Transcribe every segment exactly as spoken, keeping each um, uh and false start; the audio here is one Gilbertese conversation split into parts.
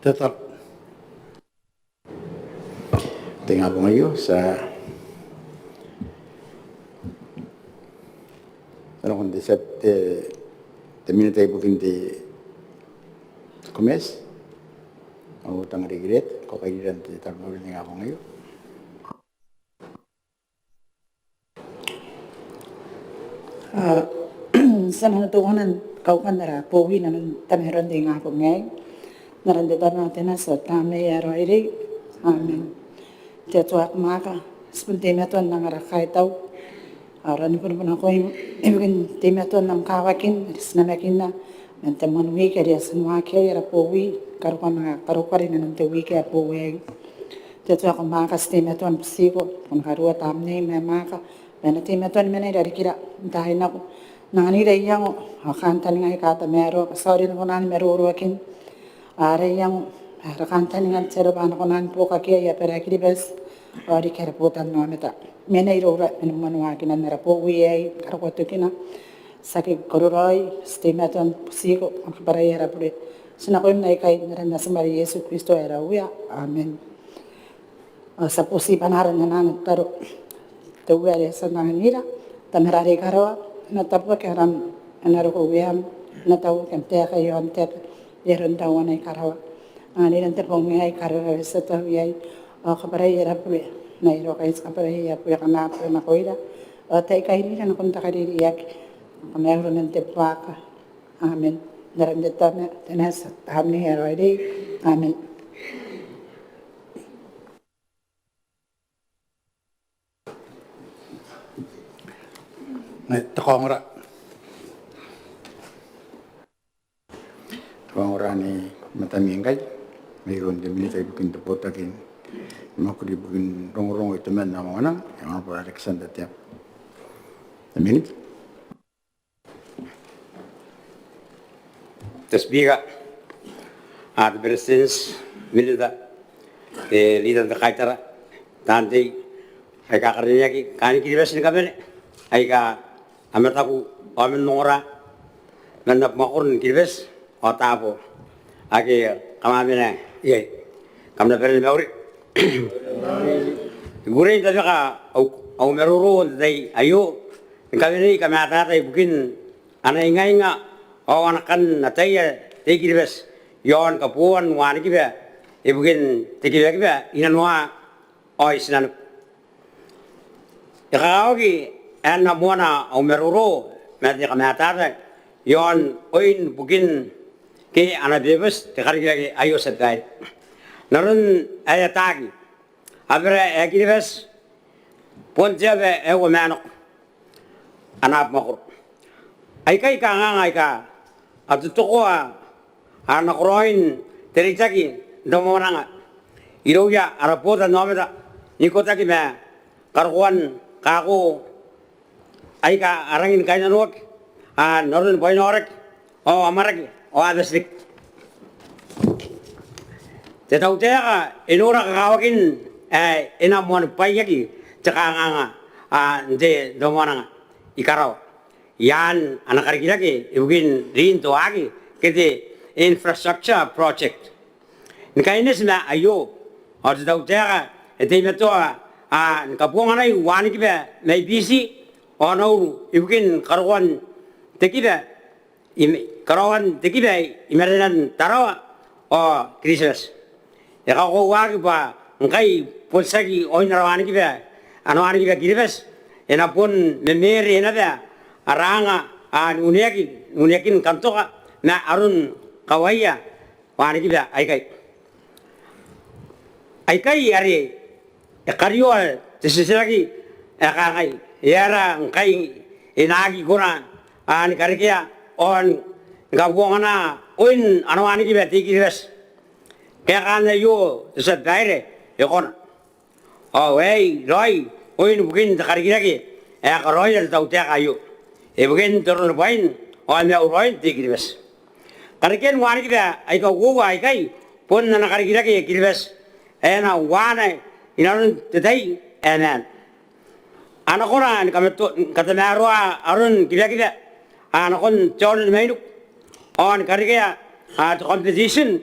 Tataro. Te ingabong aio ti a nakon te tia, te, te minita ibukin te Commerce, ao Tangariki Reete, ko kairira n te taromauri n te ingabong aio. Ao ti a nang tokona ni kaukan ara bowi inanon tamaroan te ingabong aei. N aran te Tama, te Nati, ao te Tamnei ae Raoiroi. Amen. Te Atua ae ko mwaaka, ti bon teimatoa n anga ara kaitau ao ara nibongibo nakoim ibukin teimatoan am kawakin are ti namakinna man te moan wiki are e a tia n waaki iai ara bowi, karokoa manga karokoa are inanon te wiki ae boou aei. Te Atua ae ko mwaaka, ti teimatoa ni butiko bwa ko na karuoa Tamneim ae mwaaka bwa e na teimatoa ni mena i rarikira n taai nako, n anganira iango ao kantaninga aika tamaroa bwa ti aonga ni kona ni maroroakin. Ara iango, ara kantaninga, te aro bwa a na kona ni buokakia aia abara Kiribati ao riki ara botannaomata. Mena iroura man moan waakinan ara bowi aei, karokoa tokina. Ti aki kororaoi, ti teimatoa ni butiko, ao kabwarai ara bure. Ti nakoim aikai n aran Natim are Iesu Kristo ae ara Uea. Amen. Ao ti a boti bwanaara n anaa tataro. Te Uea are e a tia n anganira, Tamara are i karawa, e na tabuaki aram, e na roko ueam, e na tauaki am taeka i aon te aba, i aron tauana i karawa. Anganira n te bong aei karara are ti a tau iai, ao kabwarai ara bure n ai aron ngkai ti kabwarai aia bure akana bure nakoira, ao tai kairira nakon te kaririaki, ma kamauri man te buaka. Amen. N aran te Tama, te Nati, ao te Tamnei ae Raoiroi. Amen. Te kaongora. Te kaongora ni matami ngkai mairoun te minita ibukin te botaki ni mwakuri ibukin rongorongo, itoman ao mwamwananga, e Honourable Alexander Teabo. Te minita. Te Speaker, ao te Beretitenti, minita, te leader n te kaitara, taan tei aika karineaki, kaain Kiribati ni kabane aika a mataku ao man ongora man abamwakoro ni Kiribati ao taabo ake kam a mena iai, kam na bane ni mauri. I kukurei n tabeka au, au maroro n te tai aio ni kawenei kamatata ibukin ana ingainga ao ana kan ataia te I-Kiribati i aon kabooan wanikiba ibukin te kibakiba i nanoa ao i tinaniku. E kakawaki ae N na moana au maroro ma te kamatata i aon oin bukin ke ana bebeti te karikirake aio, tia babaire. N aron ae ataaki, abara ae Kiribati bon te aba ae uomanako ana abamwakoro. Aikai kanganga aika a totokoa ara nakoraoin te reitaki n te mwamwananga irouia ara botannaomata n ikotaki ma karokoan kako aika a rangi ni kainnanoaki, a, n aron bwainaoraki ao amwarake ao a bati riki. Te tautaeka e nora kakawakin ae e na moanibwaiaki te kanganga, a, n te mwamwananga i karawa i aan ana karikirake ibukin rin te waaki ke te infrastructure project. Ni kaineti ma aio, ao te tautaeka e teimatoa, a, ni kabonganai wanikiba mai Biti ao Nauru ibukin karaoan te kiba i, karaoan te kiba i marenan Tarawa ao Kiritimati. E kakoauaki bwa ngkai bon tiaki oin ara wanikiba, ana wanikiba Kiribati, e na bon memere naba ara anga, a, n uneaki, n uneakin kantoka ma aron kawaia wanikiba aikai. Aikai are e karioa te titiraki ae kangai: e aera ngkai e na aki kona, a, ni karekea ao ni kabongana oin ana wanikiba te I-Kiribati? Kaekaan aio, te tia babaire, e kona. Ao aei raoi oin bukin te karikirake ae karaoia te tautaeka aio ibukin te rorobuakin ao maiuraoin te I-Kiribati. Karekean wanikiba aika uoua aikai bon ana karikirake Kiribati ae e na uaana inanon te tai ae maan. A na kona ni kamato-, ni katamaroa aron kibakiba, a, nakon te aono ni mainiku ao ni karekea, a, te competition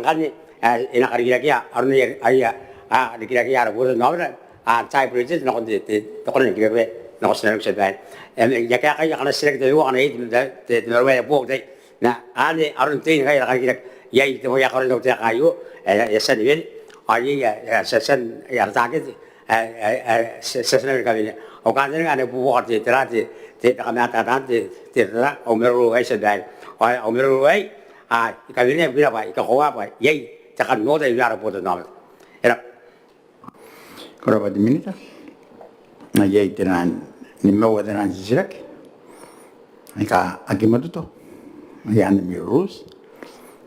ngkanne ae e na karikirakea aron aia, aia, a, rikirakean ara botannaomata, a, te Vice President nakon te, te, te kona ni kibeku nako tinaniku tia babaire. E, e a kaekai akana titiraki tabeua akana iai te, te, te marurung ae buoka tai. Ma anne aron tein ngkai ara karikirake. Iai te bwai ae karaoiroi n au taeka aio, e, e a tia ni wene. Ao iai, e, e a tia, tia, e, ara takete ae, ae, ae ti, ti, ti na kawenea. Au kantaninga anne e buoka te, te ra, te, te, te kamatataan te, te ra, au maroro aei tia babaire. Ao au maroro aei, a, I kawenea bwa, I kakoaua bwa iai te kan oota ibukin ara botannaomata. E rab'a. Ko rab'a te Minita. Ao iai taian nimaua taian titiraki aika aki matoto. Iai ana miruruti.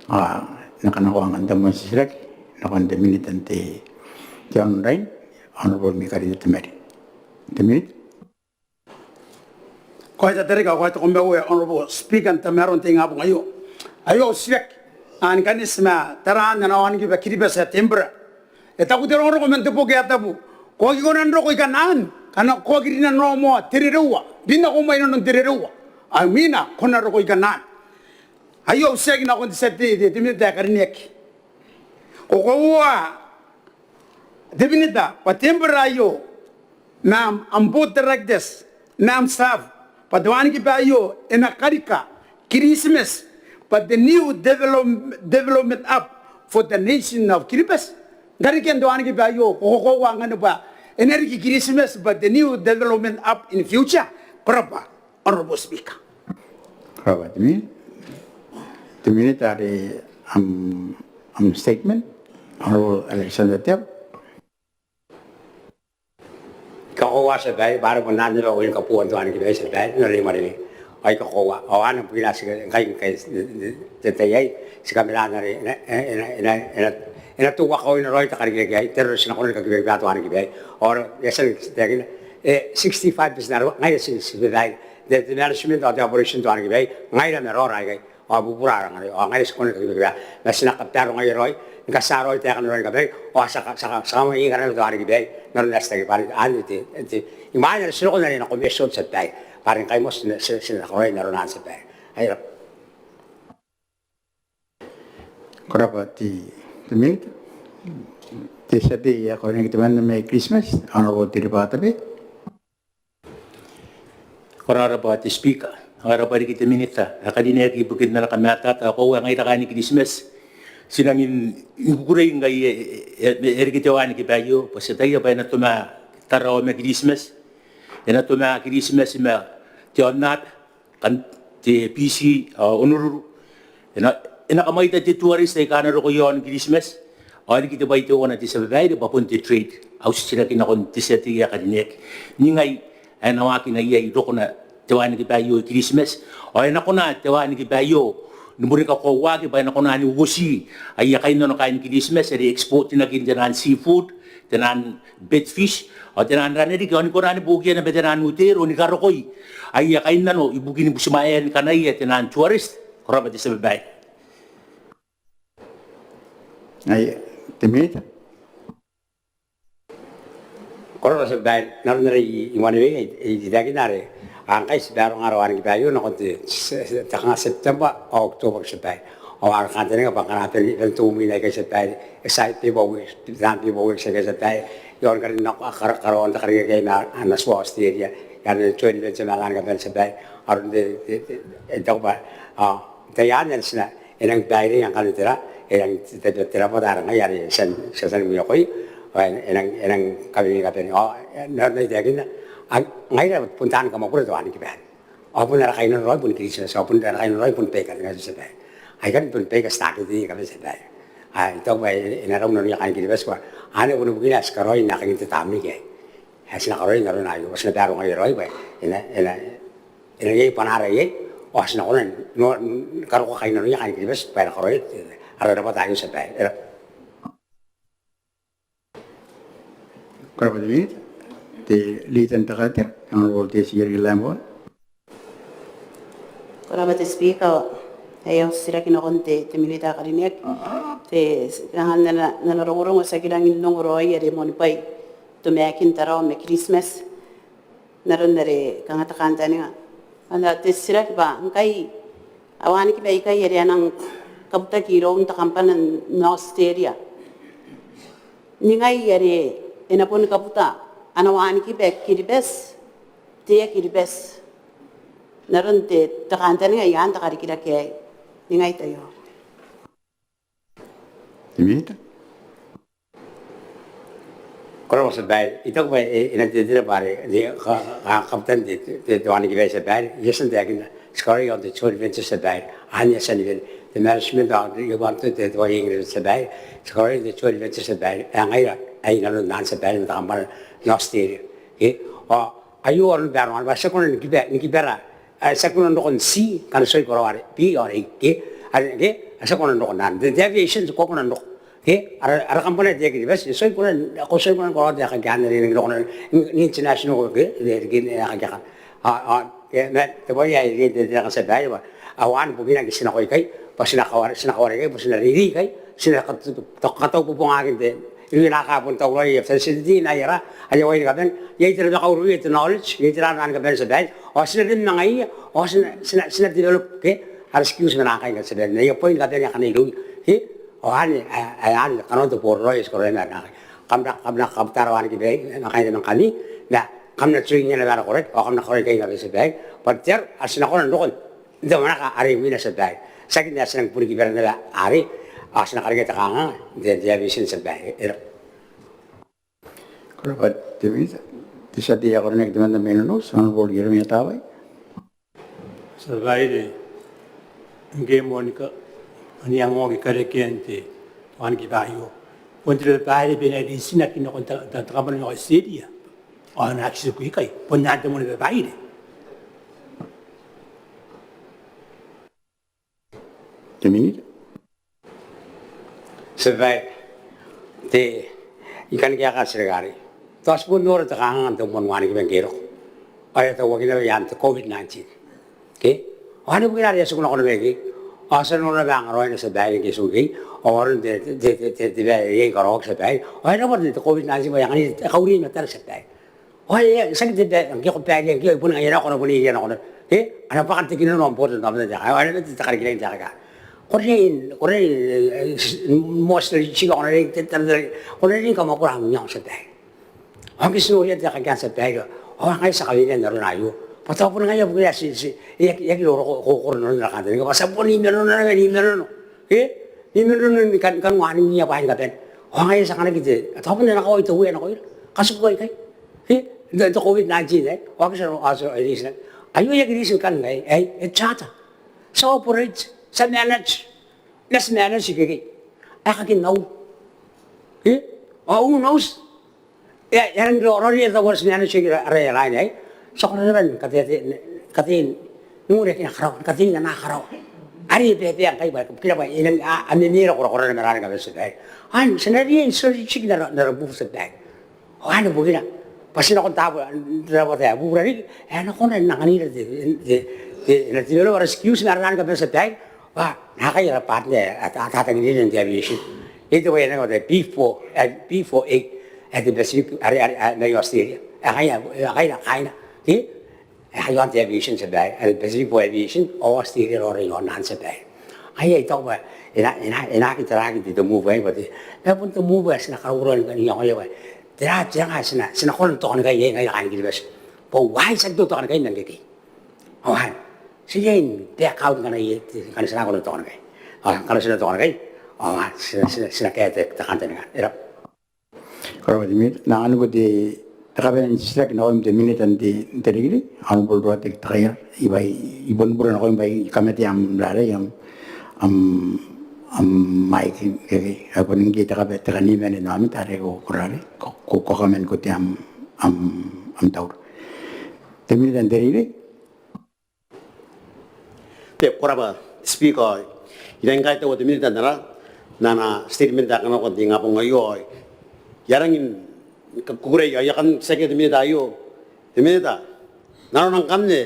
Ao N na kanakoa ngkanne te moan titiraki nakon te Minita n te, te Online. Honourable Mikarite Temari. Te Minita. Ko a tia te reka, ko a tia te kombaue, Honourable Speaker, n tamaroan te ingabong aio. Aio au titiraki ni kaneti ma taraan ana wanikiba Kiribati ae te Embraer. E taku te rongorongo man te boki ae tabu, ko aki kona n roko i Kanaan ngkana ko aki rinanoa moa te rereua. Rin nako moa i nanon te rereua, ao imwina ko na roko i Kanaan. Aio au titiraki nakon te tia tei, te, te Minita ae karineaki. Ko koaua te Minita bwa te Embraer aio, ma am, am board directors, ma am staff, bwa te wanikiba aio e na karika Kiritimati bwa the new develop-, development hub for the nation of Kiribati? Karikana te wanikiba aio, ko koaua ngkanne bwa e na riki Kiritimati bwa the new development hub in future? Ko rabwa, Honourable Speaker. Ko rabwa te Minita. Te Minita are am, am statement, Honourable Alexander Teabo. I kakoaua tia babaire bwa are bon anne naba au kabooa n te wanikiba aei tia babaire, n aron are I mwanewei. Ao I kakoaua, ao anne bukina ae ti ngkai, ngkai te tai aei ti kamena are e na, e na, e na, e na, e na teuaka oin raoi te karikirake aei, te aro are ti na kona ni kakibakiba te wanikiba aei. Ao are e a tia n taekinna, e, sixty-five percent are ngaira ti, ti babaire. Te, te management ao te operation te wanikiba aei ngaira ma raora aikai. Ao bubura ara ngare, ao ngaira ti kona ni kakibakiba. Ma ti na kabarongaia raoi ni katia raoi taekana raoi ni kabane, ao ti a ka, ti a ka, ti a kamwainga naba te wanikiba aei n aron ae ti taekinna bwa are anne te, te, imwain are ti roko n are e na commercial tia babaire, bwa are ngkai moa ti na, ti na, ti na karaoia n aron anne tia babaire. Ai raba. Ko rabwa te, te Minita. Te tia tei ae karineaki temanna mai Kiritimati, Honourable Teriba Tabe. Ko rabwa te Speaker, ko rabwa riki te Minita ae karineaki ibukin ana kamatata. Ao koaua ngaira kaain Kiritimati ti rangi ni kukurei ngkai e, e, e, e reke te wanikiba aio, bwa ti ataia bwa e na toma Tarawa ma Kiritimati, e na toma Kiritimati ma te aonnaba, kan te Biti ao Onoruru. E na, e na kamwaita te tourist aika a na roko i aon Kiritimati. Ao e riki te bwai teuana te tia babaire bwa bon te trade. Au titiraki nakon te tia tei ae karineaki, ningai ae e na waakina iai rokona te wanikiba aio i Kiritimati? Ao e na kona te wanikiba aio ni boni kakoauaki bwa e na kona ni uoti aia kainnano kaain Kiritimati are e export-nakin taian seafood, taian bait fish, ao taian rane riki, ao ni kona ni buokia naba taian utero ni karokoi aia kainnano ibukin butimwaean kanaia taian tourist? Ko rabwa te tia babaire. Ai, te Minita. Ko rabwa tia babaire, n aron are I, I mwanewei, I, I taekinna are ngkai ti baronga ara wanikiba aio nakon te, te, te kanga September ao October tia babaire. Ao ara kantaninga bwa ngkana a bane, bane te umwina aikai tia babaire, e tia paper work, taian paper work aikai tia babaire, iaon karin nako, kara, karaoan te karikirake aei ma ana tua Australia, iaon te joint venture ma alan kabane tia babaire, aron te, te, te, e taku bwa, a, taian, e na, e nang baireia ngkanne tera, e nang, te, te, te rabwata are ngaia are ti a tia, ti a tia ni mwiokoia, ao e nang, e nang kawenei kabane. Ao n aron ae I taekinna, a, ngaira bon taani kamwakura te wanikiba aei. Ao bon ara kainnano raoi bon Kiritimati, ao bon ara kainnano raoi bon baika, ngaia tia babaire. Aikanne bon baika ti taketeia kabane tia babaire. Ao I taku bwa e, e na rau nanoia kaain Kiribati bwa anne bon bukina ae ti karaoi n aekakin te tamnei aei. Ae ti na karaoia n arona aio, bwa ti na barongaia raoi bwa e na, e na, e na iai bwanaara iai, ao ti na kona n, n, n karokoa kainnanoia kaain Kiribati bwa e na karaoia ara rabwata aio tia babaire. Ko rabwa te Minita. Te Leader n te Kaitara, Honourable Tessie Lambourne. Ko rabwa te Speaker, aio au titiraki nakon te, te Minita ae karineaki. Te, kanga n ana, n ana rongorongo ti aki rangi n ongo raoi are moan bwai tomakin Tarawa ma Kiritimati. N aron are kanga te kantaninga. Ana te titiraki bwa ngkai a wanikiba aikai are a nang kabutaki iroun te kambana n Australia, ningai are e na boni kabuta ana wanikiba Kiribati, te Air Kiribati? N aron te, te kantaninga i aan te karikirake aei, ningai taiaoka. Te Minita. Ko rabwa tia babaire, I taku bwa e, e na tetera bwa are te ka, ka, kabutan te, te, te wanikiba aei tia babaire, I a tia n taekinna, ti karaoia iaon te joint venture tia babaire. Anne e a tia ni bane te management ao te, iaon te, te, te wanikiba tia babaire, ti karaoia iaon te joint venture tia babaire ae ngaira ae inanon anne tia babaire ma te kambana n Australia. Ke? Ao aio aron barongaana bwa ti a kona ni kiba, ni kibara, ae ti a kona n roko n ti ngkana ti a karaoa are B ao are A, ke? Are, ke? Ae ti a kona n roko n anne. Te, te aviation ti a kona n roko. Ke ara, ara kambana te Air Kiribati, e tuai kona, ko tuai kona n karaoa te aeka akanne n roko n international, ke, ke, ke, ke, ke, a, a, ke, ma, te bwai ae, ke, te, te, tia babaire, bwa, a, anne bukina ngke ti na koi ikai, bwa ti na kawara, ti na kawara ikai, bwa ti na reirei ikai, ti na kat-, kat-, kataubongaki n te, irouia naaka a bon tauraoi, e, facility n aia ra, aia waaki ni kabane, iai te rabakau irouia, te knowledge, iai te ra, ra ni kabane tia babaire, ao ti na rin ma ngaiia, ao ti na, ti na, ti na develop, ke, ara skills ma naakai ngkai tia babaire, n aia bwai ni kabane akanne irouia, ke, ao anne, ae, ae anne kanoan te boraraoi ae ti karaoia ma naakai. Kam na, kam na, kam na tara wanikiba aei, ma kaain, ma ngkami, ma kam na join-ia naba ara koraki, ao kam na karaoi ikai naba tia babaire, bwa te aro are ti na kona n roko n te mwanaka are imwina tia babaire. Tiaki n ae ti nang boni kibara naba arei, ao ti na karekea te kanganga n te, te aviation tia babaire. E raba. Ko rabwa te Minita. Te tia tei ae karineaki temanna mai Nonouti, Honourable Ieremia Tabai. Tia babaire, ngke moa ni ka-, ni angoaki karekean te wanikiba aio, bon te babaire bwa e na reitinaki nakon ta-, ta-, te kambana ni Australia, ao e na aki tiku ikai, bon anne te moan babaire. Te Minita. Tia babaire, te, I kan kaeka titiraki arei. Tao ti bon nora te kanganga n te moan wanikiba ngke e roko, ao e a tauaki naba i aan te COVID nineteen. Ke? Ao anne bukina are e a tiku nako naba ikekei. Ao ti a nora naba angaraoina tia babaire ngke e tiku ikekei. Ao aron te, te, te, te, te babaire ae e karaoaki tia babaire. Ao e raba te, te COVID nineteen bwa e anganira, e kaurei matara tia babaire. Ao e, e, tiaki te babaire, ngke ko babaire ngke, e boni ngaia nako, ko na boni iria nako naba. Ke? A na bwaka n te kinano am botannaomata n te aeka. Ao e raba te, te karikirake n te aeka. Ko riai n, ko riai n, e, e, moa strategic, ko na riai n, te, te, te, ko na riai ni kamwakura am iango tia babaire. Ao ngke ti noria te aeka akanne tia babaire, ao ngaia ti a kawenea n arona aio. Bwa tao boni ngaia bukina ae ti, ti, e aki, e aki roroko, ko, ko, ko, n arona akanne, bwa ti a boni imanona naba, n imanona. Ke? N imanona ni kan, kan waningiia bwaai ni kabane. Ao ngaia ti a kanaki te, tao bon ana kawai te Uea nakoira. Katuka ikai. Ke? N te, n te COVID nineteen, e? Ao ke ti a, a, ti a, e, reitinaki. Aio e aki reitinaki ngkai, e, e charter. Ti a operate, ti a manage. N na ti manage ikekei. Ae kakin auro. Ke? Ao who knows? E, e a rangi n raoiroi te tabo are ti manage iai ara airline aei. Ti a kona naba ni katea te, katea, ni moan akea karawa, ni katea ana karawa. Are e bebete ngkai bwa, bukina bwa e nang, a, a memera korakorana ma raona ni kabane tia babaire. Ao ti na riai n strategic n ara, n ara move tia babaire. Ao anne bukina bwa ti na kona n tabu, tabu, tabu, bubura riki, e na kona n anganira te, te, te, e na develop ara skills ma raona ni kabane tia babaire. Bwa naakai ara partner ae, ae, ae, ae tangirira n te aviation. Iai te bwai ae nang, te B four, e, B four A, ae te Pacific, are, are, are, mai Australia. Ae ngaia, ae ngaia kaaina. Ke? Ae iaon te aviation tia babaire, are Pacific for aviation, ao Australia raoi iaon anne tia babaire. Ae I taku bwa e na, e na, e na aki taraaki te, te move aei, bwa te, ma bon te move ae ti na karaurau n iangoia bwa tera, tera ngkai ti na, ti na kona n tokanikai iai ngaira kaain Kiribati. Bwa why ti aki tokanikai man ngkekei. Ao anne, ti riai n back out ngkana iai, ngkana ti na kona n tokanikai. Ao ngkana ti na tokanikai, ao anne, ti na, ti na, ti na kaea te, te kantaninga. E raba. Ko rabwa te Minita. N na anganiko te, te kabanea n titiraki nakoim te Minita n te, n te reirei, Honourable Ruateki Tekaiara, I bwa I, I bon bure nakoim bwa I kamatea am rarei, am, am, am mic, ke, ke, ao bon ngke te kaba, te kanimanenaomata are ko, ko rarei, ko, ko, ko kamaniko te am, am, am taura. Te Minita n te reirei. Te, ko rabwa te Speaker, ao I rangi ni kaitaua te Minita n ana, n ana statement ae e kanakoa n te ingabong aio, ao I a rangi ni kukurei, ao I a kan titiraki te Minita aio. Te Minita, n arona ngkanne,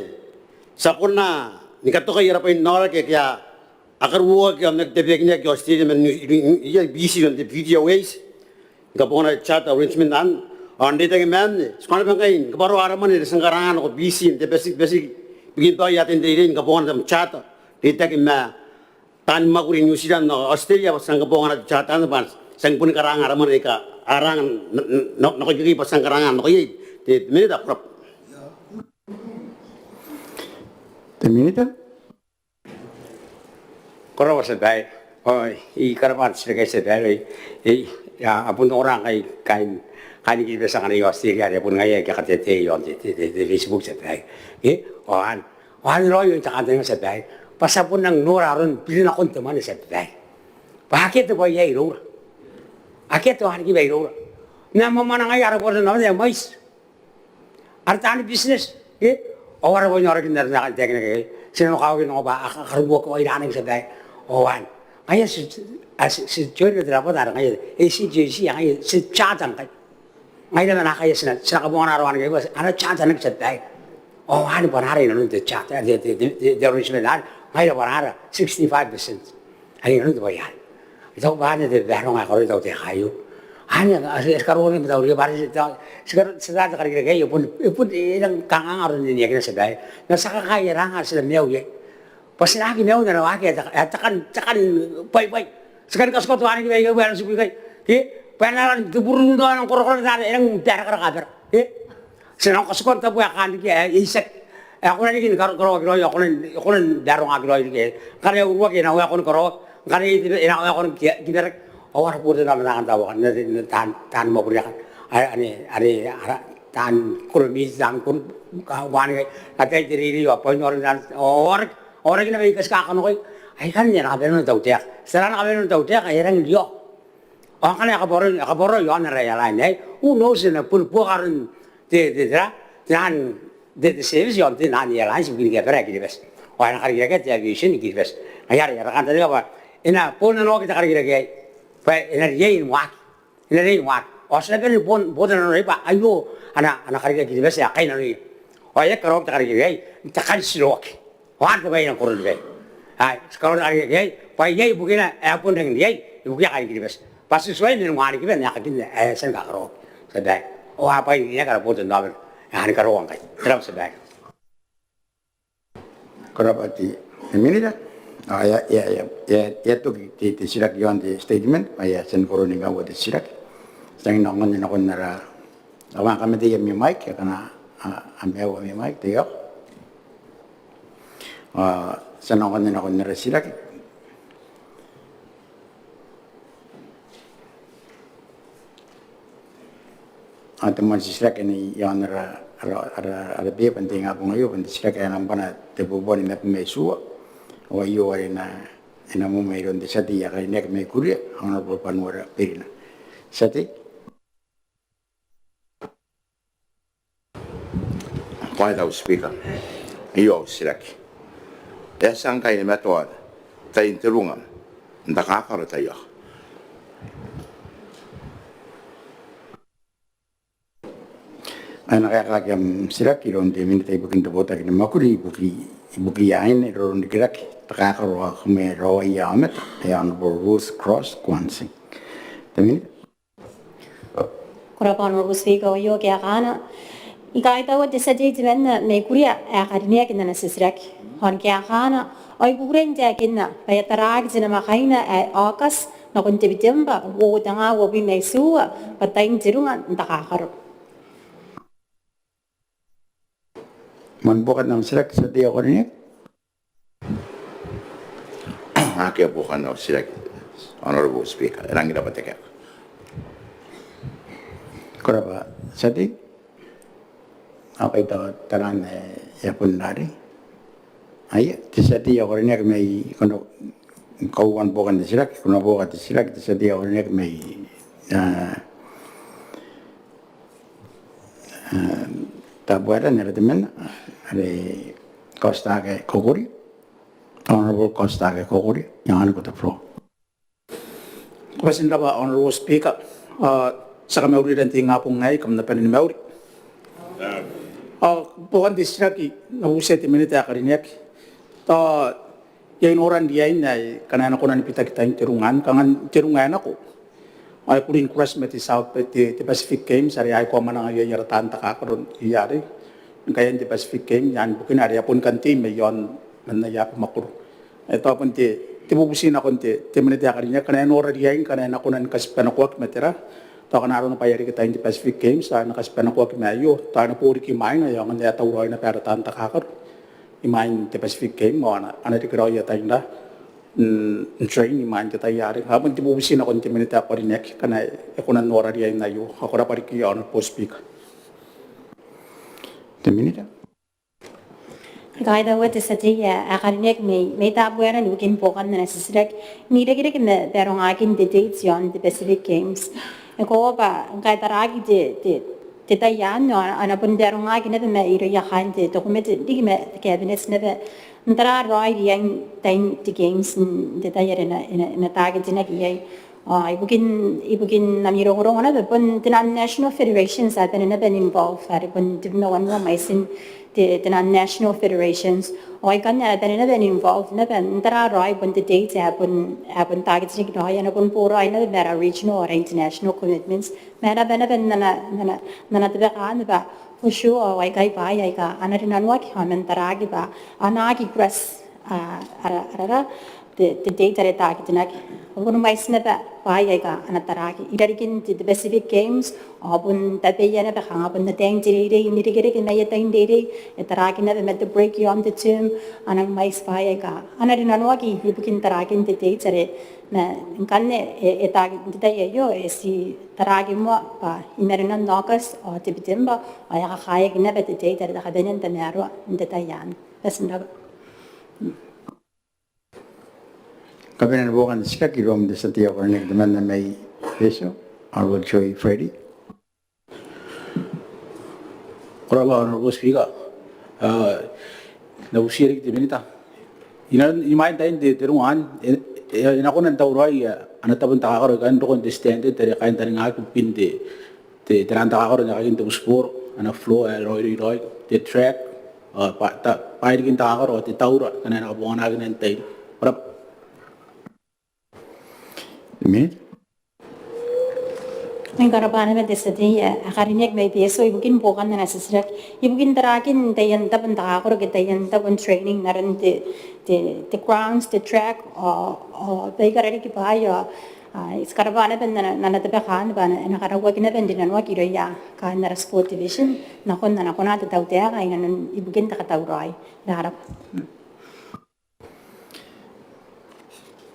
ti a kona ni katokai ara bwai n aoraki ake a karuoaki ao n aki tabeakinaki i Australia man New, New, New, Fiji, man te Fiji Airways. Ni kabongana te charter arrangement anne, ao n reitaki ma anne, ti kona naba ngkai ni kabwaroa ara mwane are ti a karanga nako Fiji n te Pacific, Pacific, ibukin tao e a tia n reirei ni kabongana te charter, reitaki ma taani mwakuri New Zealand ao Australia bwa ti a kabongana te charter anne bwa ti a boni karanga ara mwane aika a ranga n, n, n, nako ikekei bwa ti a karanga nako iai, te, te Minita, ko rabwa. Te Minita. Ko rabwa tia babaire. Ao I karabwa te titiraki aei tia babaire. E, e, a bon ongora ngkai kaain, kaain Kiribati akana i Australia are bon ngaia aika a kateitei iaon te, te, te, te Facebook tia babaire. Ke? Ao anne, ao anne raoi te kantaninga tia babaire. Bwa ti a bon nang nora aron birinakon te mwane tia babaire. Bwa akea te bwai aei iroura. Akea te wanikiba iroura. Ma mwamwanangaia ara botannaomata ae mwaiti. Ara taani business, e? Ao ara bwai n aoraki n ara, n ara taekinaki aei. Ti nanokawaki n ongo bwa a ka, karuoaki ao a rangi n tia babaire. Ao anne. Ngaia ti, a, ti, ti join te rabwata are ngaia, A C J C, ngaia ti charter ngkai. Ngaia naba naakai ti na, ti na kabongana aron anne, bwa ti na charter ngkai, ti a tia bae. Ao anne bwa nara inanon te charter, te, te, te, te, te arrangement anne, ngaia bwa nara sixty-five percent. Anne inanon te bwai anne. I taku bwa anne te babaronga ae karaoia te tautaeka aio. Anne, a, ti karaoa ni matauria bwa ti, ti, ti karaoa, ti karaoa te karikirake aio, e bon, e bon, e rang kanganga aron niniakina, ti a tia bae. Ma ti a kakaea ranga, ti na maiu iai. Bwa ti na aki maiu n ana waaki ae te, ae te kan, te kan bwaibwai. Ti kan katikoto anne ke bwa ikai, bwa e na tiku ikai. Ke? Bwa e na rang te burununto ae e nang korakora, e nang barakaraka bera. Ke? Ti na nang katikoto n taabo aika a riki ae e itiaki. Ae e kona riki ni karo, karaoaki raoi, e kona, e kona ni barongaki raoi riki. Ngkana e uruaki e na waekoa ni karaoaki. Ngkana e iti e na waekoa ni ki, kibaraki. Ao ara botannaomata akanne, tao akanne, taan, taan mwakuri akanne. Are, are, are, ara, taan koromiti, taan koro, ka, bwa anne, atai te reirei, ao bwain aoran, taan, ao, ao riki, ao riki naba aika ti kakanakoa. Aikanne ana kabanea te tautaeka. Ti tara ana kabanea te tautaeka, e rangi n riao. Ao ngkana e kabwaroa, e kabwaroa iaon ara airline aei, who knows, e na bon buoka aron te, te, te, te, te, te, te service iaon taian airlines ibukin kabanean Kiribati. Ao e na karikirakea te aviation i Kiribati. Ngaia are ara kantaninga bwa e na bon nanoaki te karikirake aei. Bwa e na riai ni waaki. E na riai ni waaki. Ao ti na bane ni bon, botannaoi bwa aio ana, ana karikirake Kiribati ae kainnanoia. Ao e aki karaoaki te karikirake aei n te kan tiroaki. Ao anne te bwai ae nang koro ni bane. Ae, ti karaoa te karikirake aei, bwa iai ibukina ae bon rangi n riai ibukiia kaain Kiribati. Bwa ti tuai man wanikiba n aekakin ae e a tia ni kakaraoaki. Ti a bae. Ao a bwainaki ara botannaomata ae a ni karaoa ngkai. Ko rabwa, ti a bae. Ko rabwa te, te Minita. Ao e a, e a, e a, e a, e a toki te, te titiraki iaon te statement, ao e a tia ni koro ni kaua te titiraki. Ti a nangi nako nakon ara, a, kam a tia ami mic, akana a, a maiu ami mic, thank you. A, ti a nang nakon ara titiraki. A, te moan titiraki anne iaon ara, ara, ara, ara beba n te ingabong aio, bon te titiraki ae nambwana tebubua nimabwi ma itiua. Ao aio are e na, e na mou mairoun te tia tei ae karineaki mai Kuria, Honourable Banuara Berina. Tia tei. Ko a ita au Speaker. Aio au titiraki. E a tia ngkai ni matoa tain te runga n takakaro taiaoka? E na kaekaaki am titiraki iroun te Minita ibukin te Botaki ni Mwakuri ibuki, ibukiia aine, roronrikirake, takakaro ao kamweraoaia aomata, ae Honourable Ruth Cross Kwansing. Te Minita. Ko rabwa Honourable Speaker, aio kaekaana. I kaitaua te tia tei temanna mai Kuria ae karineaki n ana titiraki. Ao kaekaana, ao I kukurei n taekinna bwa e a taraaki te namwakaina ae Aokati nakon Tebetembwa uoua tenga uabwi ma itiua bwa tain te runga n takakaro. Man buokan am titiraki, tia tei ae karineaki. Akea buokan au titiraki, Honourable Speaker, e rangi n rabwa te kaeka. Ko rabwa tia tei. Ao kaitaua taraan ae e a bon rarei. Aia, te tia tei ae karineaki mai, ko na kauoua ni buokan te titiraki, ko na buoka te titiraki, te tia tei ae karineaki mai, a, a, Tabuaeran, are temanna, are Kaotitaake Kokoria. Honourable Kaotitaake Kokoria, I anganiko te floor. Ko bati n rabwa Honourable Speaker, ao ti a kamaurira n te ingabong aei, kam na bane ni mauri. Ao buokan te titiraki, N na bubutia te Minita ae karineaki. Tao iai noran riain ae kanga e na kona ni bitaki tain te runga, kanga n te runga ae nako ao e kuri ni crash ma te South, te, te Pacific Games are a aikoa mwananga iai ara taan takakaro iai arei. Ngkai iai te Pacific Games, iai bukina are a bon kan tei mai aon man aia aba makoro. E tao bon te, te bubuti nakon te, te Minita ae karineaki, kanga e nora riain, kanga e na kona ni katibanakoaki ma tera. Tao kanga arona bwa e a reke tain te Pacific Games, tao e na katibanakoaki ma aio, tao e na bo riki imwaina, ao ngkana e a tauraoi naba ara taan takakaro imwain te Pacific Games, ao a na, a na reke raoi tain ra, mm, train imwain te tai arei. Ao bon te bubuti nakon te Minita ae karineaki, kanga e kona n nora riain aio. Ao ko rabwa riki Honourable Speaker. Te Minita. I kaitaua te tia tei ae karineaki mai, mai Tabuaeran ibukin buokan ana titiraki n irekereke ma barongakin te date iaon te Pacific Games. E koaua bwa ngkai e taraaki te, te, te tai anne ao a na bon barongaki naba mairouia kaain te tokomete riki ma te Cabinet naba N tara raoi riain tain te games n te tai are e na, e na, e na targetinaki iai. Ao ibukin, ibukin ami rongorongo naba bon te naan national federations a bane naba n involve, are bon tebwi ma wanua mwaitin te, te naan national federations. Ao aikanne a bane naba n involve naba, n tara raoi bon te date ae bon, ae bon targetinaki raoi, a na bon boraoi naba ma ara regional ao ara international commitments. Ma e na bane naba n ana, n ana, n ana tabeka naba for sure, ao aikai bwaai aika a na rinanoaki ao man taraaki bwa a na aki cross, a, ara, ara, ara, te, te date are targetinaki. Ao bon mwaiti naba bwaai aika a na taraaki irarikin te, te Pacific Games, ao bon tabeia naba kanga bon ataein te reirei n irekereke ma aia tai n reirei, e taraaki naba ma te break iaon te term, a nang mwaiti bwaai aika a na rinanoaki ibukin taraakin te date are, ma ngkanne e, e taekinaki n te tai aio, e ti taraaki moa bwa i marenan August ao Tebetembwa, ao e a kakaeaki naba te date are te kabanea n tamaroa n te tai anne. Bati n rabwa. Kabanea ni buokan te titiraki iroun te tia tei ae karineaki temanna mai Betio, Honourable Joy Freddie. Ko rabwa Honourable Speaker. A, I na butiia riki te Minita. Imwain, imwain tain te, te runga anne, e, e, e na kona n tauraoi, a, ana tabo n takakaro aika a roko n te standard are e kaintaningaaki ibukin te, te, te raan takakaro n aekakin te butiboro, ana floor ae raoiroi raoi, te track, a, bwa, ta, bwaai riki n takakaro, te taura, ngkana e na kabonganaaki n te tai. Ko rabwa. Minita. Ko rabwa naba te tia tei ae karineaki mai Betio ibukin buokan ana titiraki ibukin taraakin taian tabo n takakaro ke taian tabo n training n aron te, te, te grounds, te track, ao, ao baikara riki bwaai, ao, a, I karabwa naba n ana, n ana tabeka anne bwa e na, e na karaoaki naba n rinanoaki irouia kaain ara sport division nakon ana kona te tautaeka inanon ibukin te katauraoi. Ko rabwa.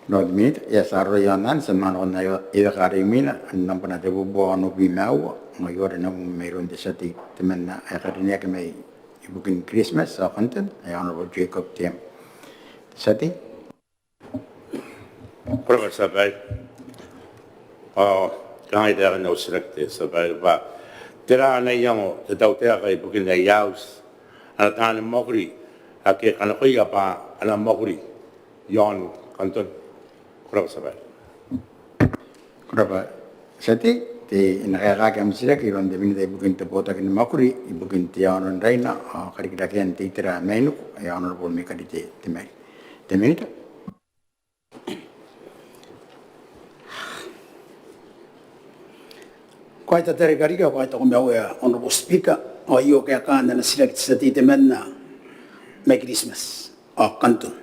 Ko rabwa te Minita. Ia, ti a roko i aon anne, ti a manga nakon aia, aia karekeaki, nambwa tebubua onobwi ma aua, ngaia are e na bung mairoun te tia tei temanna ae karineaki mai ibukin Kiritimati ao Kanton, ae Honourable Jacob Teem. Te tia tei. Ko rabwa te tia babaire. Ao kangai taekan au titiraki te tia babaire bwa tera ana iango te tautaeka ibukin aia auti, ana taani mwakuri ake e kanakoia bwa a na mwakuri i aon Kanton. Ko rabwa te tia babaire. Ko rabwa te tia tei. Te, e na kaekaaki am titiraki iroun te Minita ibukin te botaki ni mwakuri ibukin te aono n Raina ao karikirakean te itera ae mainiku, ae Honourable Mikarite Temari. Te Minita. Ko a tia n tarai riki, ko a tia ni kamaiu Honourable Speaker, ao aio kaekaan ana titiraki te tia tei temanna mai Kiritimati ao Kanton.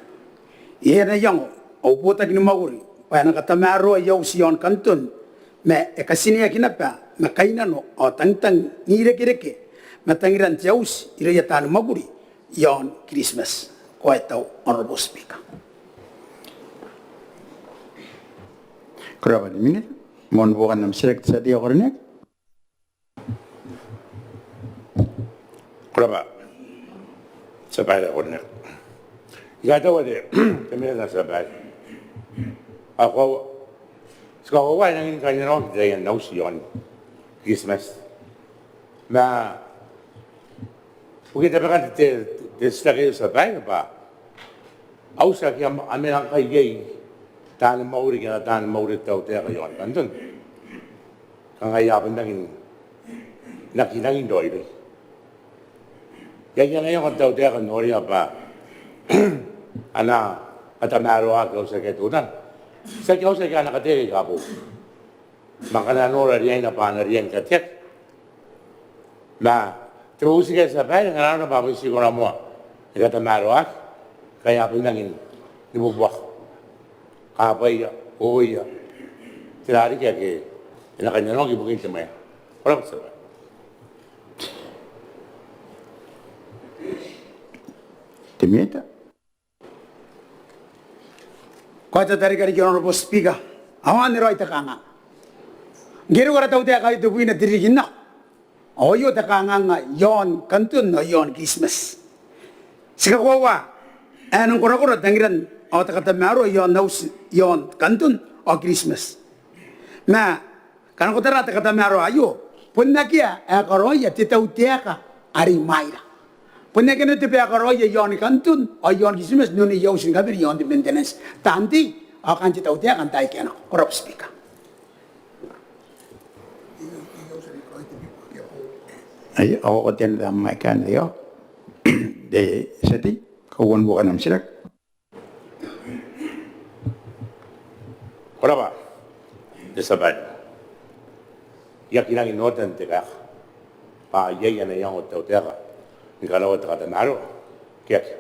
Iai ana iango au botaki ni mwakuri bwa e na katamaroa aia auti i aon Kanton, ma e katineaki naba ma kainnano ao tangitang n irekereke ma tangiran te auti irouia taani mwakuri i aon Kiritimati. Ko a tia, Honourable Speaker. Ko rabwa te Minita. Moan buokan am titiraki te tia tei ae karineaki. Ko rabwa te tia babaire ae karineaki. I kaitaua te, te Minita te tia babaire. Ao ko, ti kakoaua ae e nangi ni kainnanoaki taian auti i aon Kiritimati. Ma ibukin tabekan te, te, te titiraki aio te tia babaire bwa auti ake a, a mena ngkai iai taani mwakuri ke ana taani mwakuri te tautaeka i aon Kanton, kanga a bon rangi n aki, rangi n raoiroi. Iai ana iango te tautaeka n noria bwa a na katamaroaki auti ake a teutana. Tiaki auti ake a na kateaki aika boou. Ma ngkana a nora riaina bwa a na riai ni kateaki. Ma te bubuti ke te tia babaire, ngkana arona bwa a bon ti kona moa ni katamaroaki, ngkai a bon rangi ni bubuaka. Kabaia, ooia, tera riki ake e na kainnanoaki ibukin te mwane. Ko rabwa te tia babaire. Te Minita. Ko a tia n tarai riki Honourable Speaker, ao anne raoi te kanganga. Ngke e roko ara tautaeka aio tebwina te ririki n nako, ao aio te kanganga i aon Kanton ao i aon Kiritimati. Ti kakoaua ae e nang korakora tangiran ao te katamaroa i aon auti i aon Kanton ao Kiritimati. Ma ngkana ko tara te katamaroa aio, bon akea ae karaoia te tautaeka are i mwaira. Bon akea naba te bae karaoia i aon Kanton ao i aon Kiritimati n oin te auti ni kabane i aon te maintenance. Taan tei ao kaain te tautaeka n taai aika a nako. Ko rabwa Speaker. Ai, ao ko ten da mai kan de yo. De seti, kauoua ni buokan am titiraki. Ko rabwa te tia babaire. I aki rangi n oota n te kaeka bwa iai ana iango te tautaeka ni karaoa te katamaroa ke akea.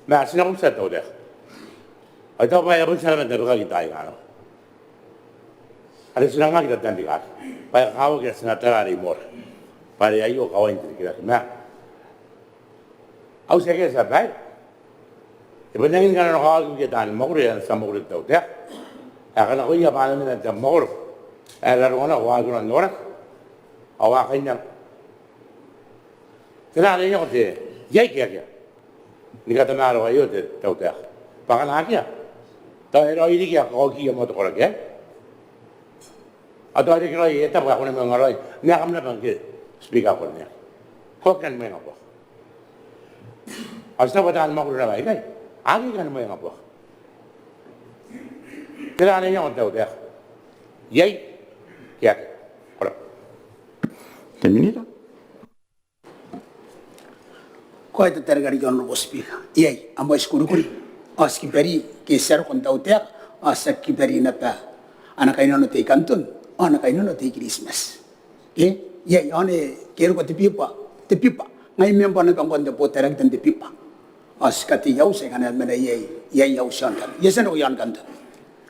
Ma ti na bubutia te tautaeka. Ao I taku bwa e a bon tia naba n tabekaki n taai aika a nako. Are ti nang aki tatanrikaki bwa e kakawaki ae ti na tara are i moora bwa are aio kawain te rikirake. Ma auti akea te tia babaire, e bon rangi ni kananokawaki ibukia taani mwakuri ae ana tia mwakuri te tautaeka ae kanakoia bwa a na mena n te mwakoro ae raroa nako ao a aki kona n noraki ao a kainnano. Tera ana iango te, iai ke akea ni katamaroa aio te tautaeka? Bwa ngkana akea, tao e raoiroi riki ae kaokiia moa te koraki aei. Ao tao e reke raoi aia tabo ae ko na mwenga raoi. N na kam naba ngke Speaker ae ko rineaki. Ko aki kan mwenga buaka. Ao ti taku bwa taani mwakuri naba aikai a aki kan mwenga buaka. Tera ana iango te tautaeka? Iai ke akea? Ko rabwa. Te Minita. Ko a ita tarikarikin Honourable Speaker. Iai, a mwaiti kurikuri ao ti kibari ke ti a roko n tautaeka ao ti aki kibari naba ana kainnano te I-Kanton ao ana kainnano te I-Kiritimati. Ke iai, ao ni ke roko te biba, te biba. Ngai member naba ngkoa n te board director n te biba. Ao ti katei auti aika a na mena iai, iai auti i aon Kanton. I a tia n roko i aon Kanton.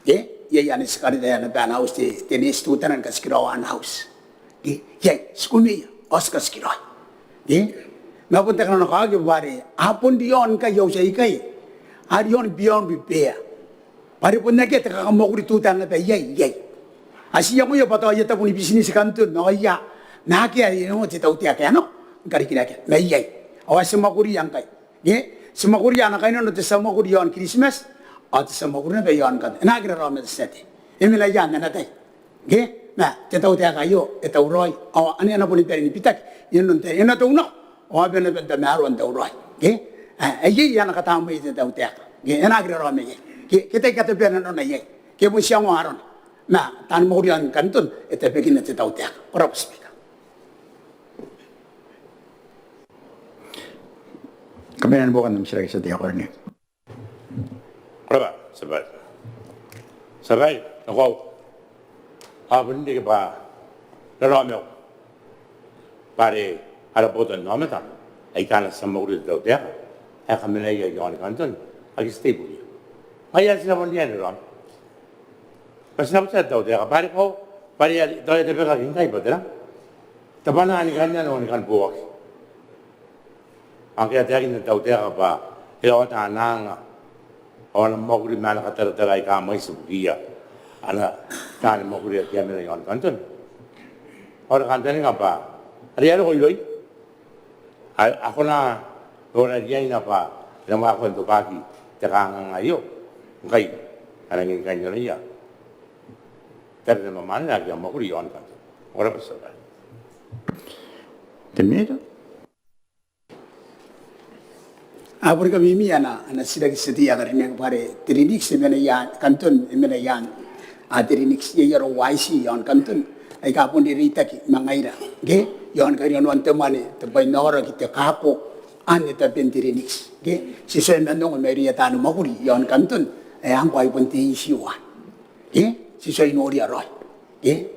Ke iai, anne ti karita naba ana auti te, te neeti teutana ni katikiraoa ana auti. Ke iai, ti kumeia ao ti katikiraoi. Ke ma bon te kananokawaki bwa are a bon riaon ngkai auti aikai, a riaon beyond repair. Bwa are bon akea te kakamwakuri teutana naba iai, iai. A ti iangoia bwa tao aia tabo ni bitineti Kanton ao aia, ma akea ae e iangoa te tautaeka ae nako ni karikirakea. Ma iai. Ao a ti mwakuria ngkai. Ke ti mwakuria ana kainnano te tia mwakuri i aon Kiritimati ao te tia mwakuri naba i aon Kanton. E na aki raraoma te tia tei. E mena i aan ana tai. Ke ma te tautaeka aio e tauraoi ao ane a na boni bane ni bitaki inanon te, e na tou nako ao a bane naba n tamaroa n tauraoi. Ke ae iai ana katamnei te tautaeka. Ke e na aki raraoma iai. Ke, ke tai katabea nanona iai. Ke bon ti iangoa arona. Ma taani mwakuri i aon Kanton e tabekina te tautaeka. Ko rabwa Speaker. Kabanean buokan am titiraki te tia tei ae ko rineaki. Ko rabwa te tia babaire. Te tia babaire, ko a bon reke bwa raraomaiko bwa are ara botannaomata aika a tia ni mwakuri te tautaeka ae kamenaia i aon Kanton ake ti tei ibukiia. Ngaia ae ti na bon riai n raraoma bwa ti na butiia te tautaeka bwa are ko, bwa are tao e tabekaki ngkai bwa tera? Te bwanaa ni kainnano ni kan booaki. Ao ngke e a taekinna te tautaeka bwa e rawata ana anga ao ana mwakuri ma ana kataratara aika a mwaiti ibukiia ana taani mwakuri ake a mena i aon Kanton ao ara kantaninga bwa are e a roko irouia a, a kona nora riaina bwa e na mwakoa n tobwaaki te kanganga aio ngkai a rangi ni kainnanoia tarira ma mwanera ake a mwakuri i aon Kanton. Ko rabwa te tia babaire. Te Minita. A boni kamimi ana, ana titiraki te tia tei ae karineaki bwa are te Linnix e mena i aan Kanton, e mena i aan, a, te Linnix, iai arou waiti i aon Kanton aika a bon rereitaki ma ngaira. Ke i aon kainnanoan te mwane, te bwai n aoraki, te kako, anne taben te Linnix. Ke ti tuai man ongo mairouia taani mwakuri i aon Kanton ae ngkoa ai bon te issue anne. Ke ti tuai noria raoi. Ke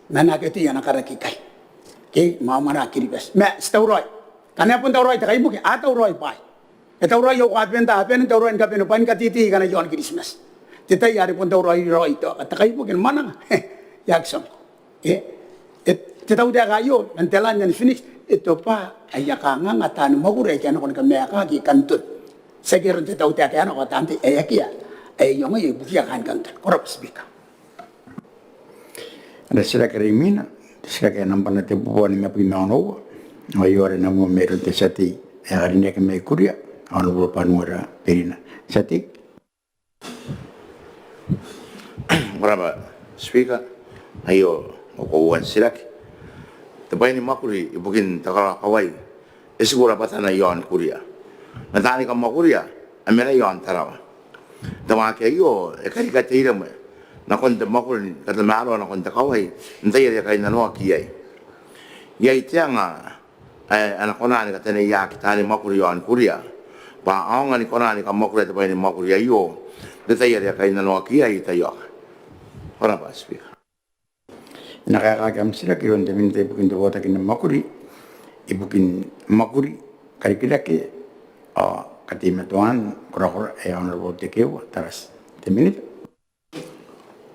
ma naake ti ana karaki ikai. Ke ma mwanera Kiribati ma ti tauraoi. Ngkana e bon tauraoi te kaibuke, a tauraoi bwaai. E tauraoi au kabenta, a bane n tauraoi ni kabane bwaai ni kateitei aika a na i aon Kiritimati. Te tai are bon tauraoi raoi te kaibuke ni mwananga, e aki tia ngkoa. E, e, te tautaeka aio man te ran ae e finish e tobwa aia kanganga taani mwakuri aike a nako ni kamaekaki i Kanton. Tiaki aron te tautaeka ae nako ao taan tei ae akea ae iangoia ibukiia kaain Kanton. Ko rabwa Speaker. Ana titiraki are imwina, titiraki ae nambwa tebubua nimabwi ma onoua. Aio are e na moa mairoun te tia tei ae karineaki mai Kuria, Honourable Banuera Berina. Tia tei. Ko rabwa Speaker. Aio au koauan titiraki. Te bwai ni mwakuri ibukin te karaokawai e tiku rabwatana iaon Kuria. Ma taani kamwakuria a mena iaon Tarawa. Te waaki aio e karika te iremwe nakon te mwakuri ni katamaroa nakon te kawai n tai are e kainnanoaki iai. Iai te anga ae a na kona ni kataneiaki taani mwakuri iaon Kuria bwa a aonga ni kona ni kamwakuria te bwai ni mwakuri aio n te tai are e kainnanoaki iai. Taiaoka. Ko rabwa Speaker. E na kaekaaki am titiraki iroun te Minita ibukin te botaki ni mwakuri ibukin mwakuri, karikirake ao kateimatoan korakora, ae Honourable Tekeeua Tarati. Te Minita.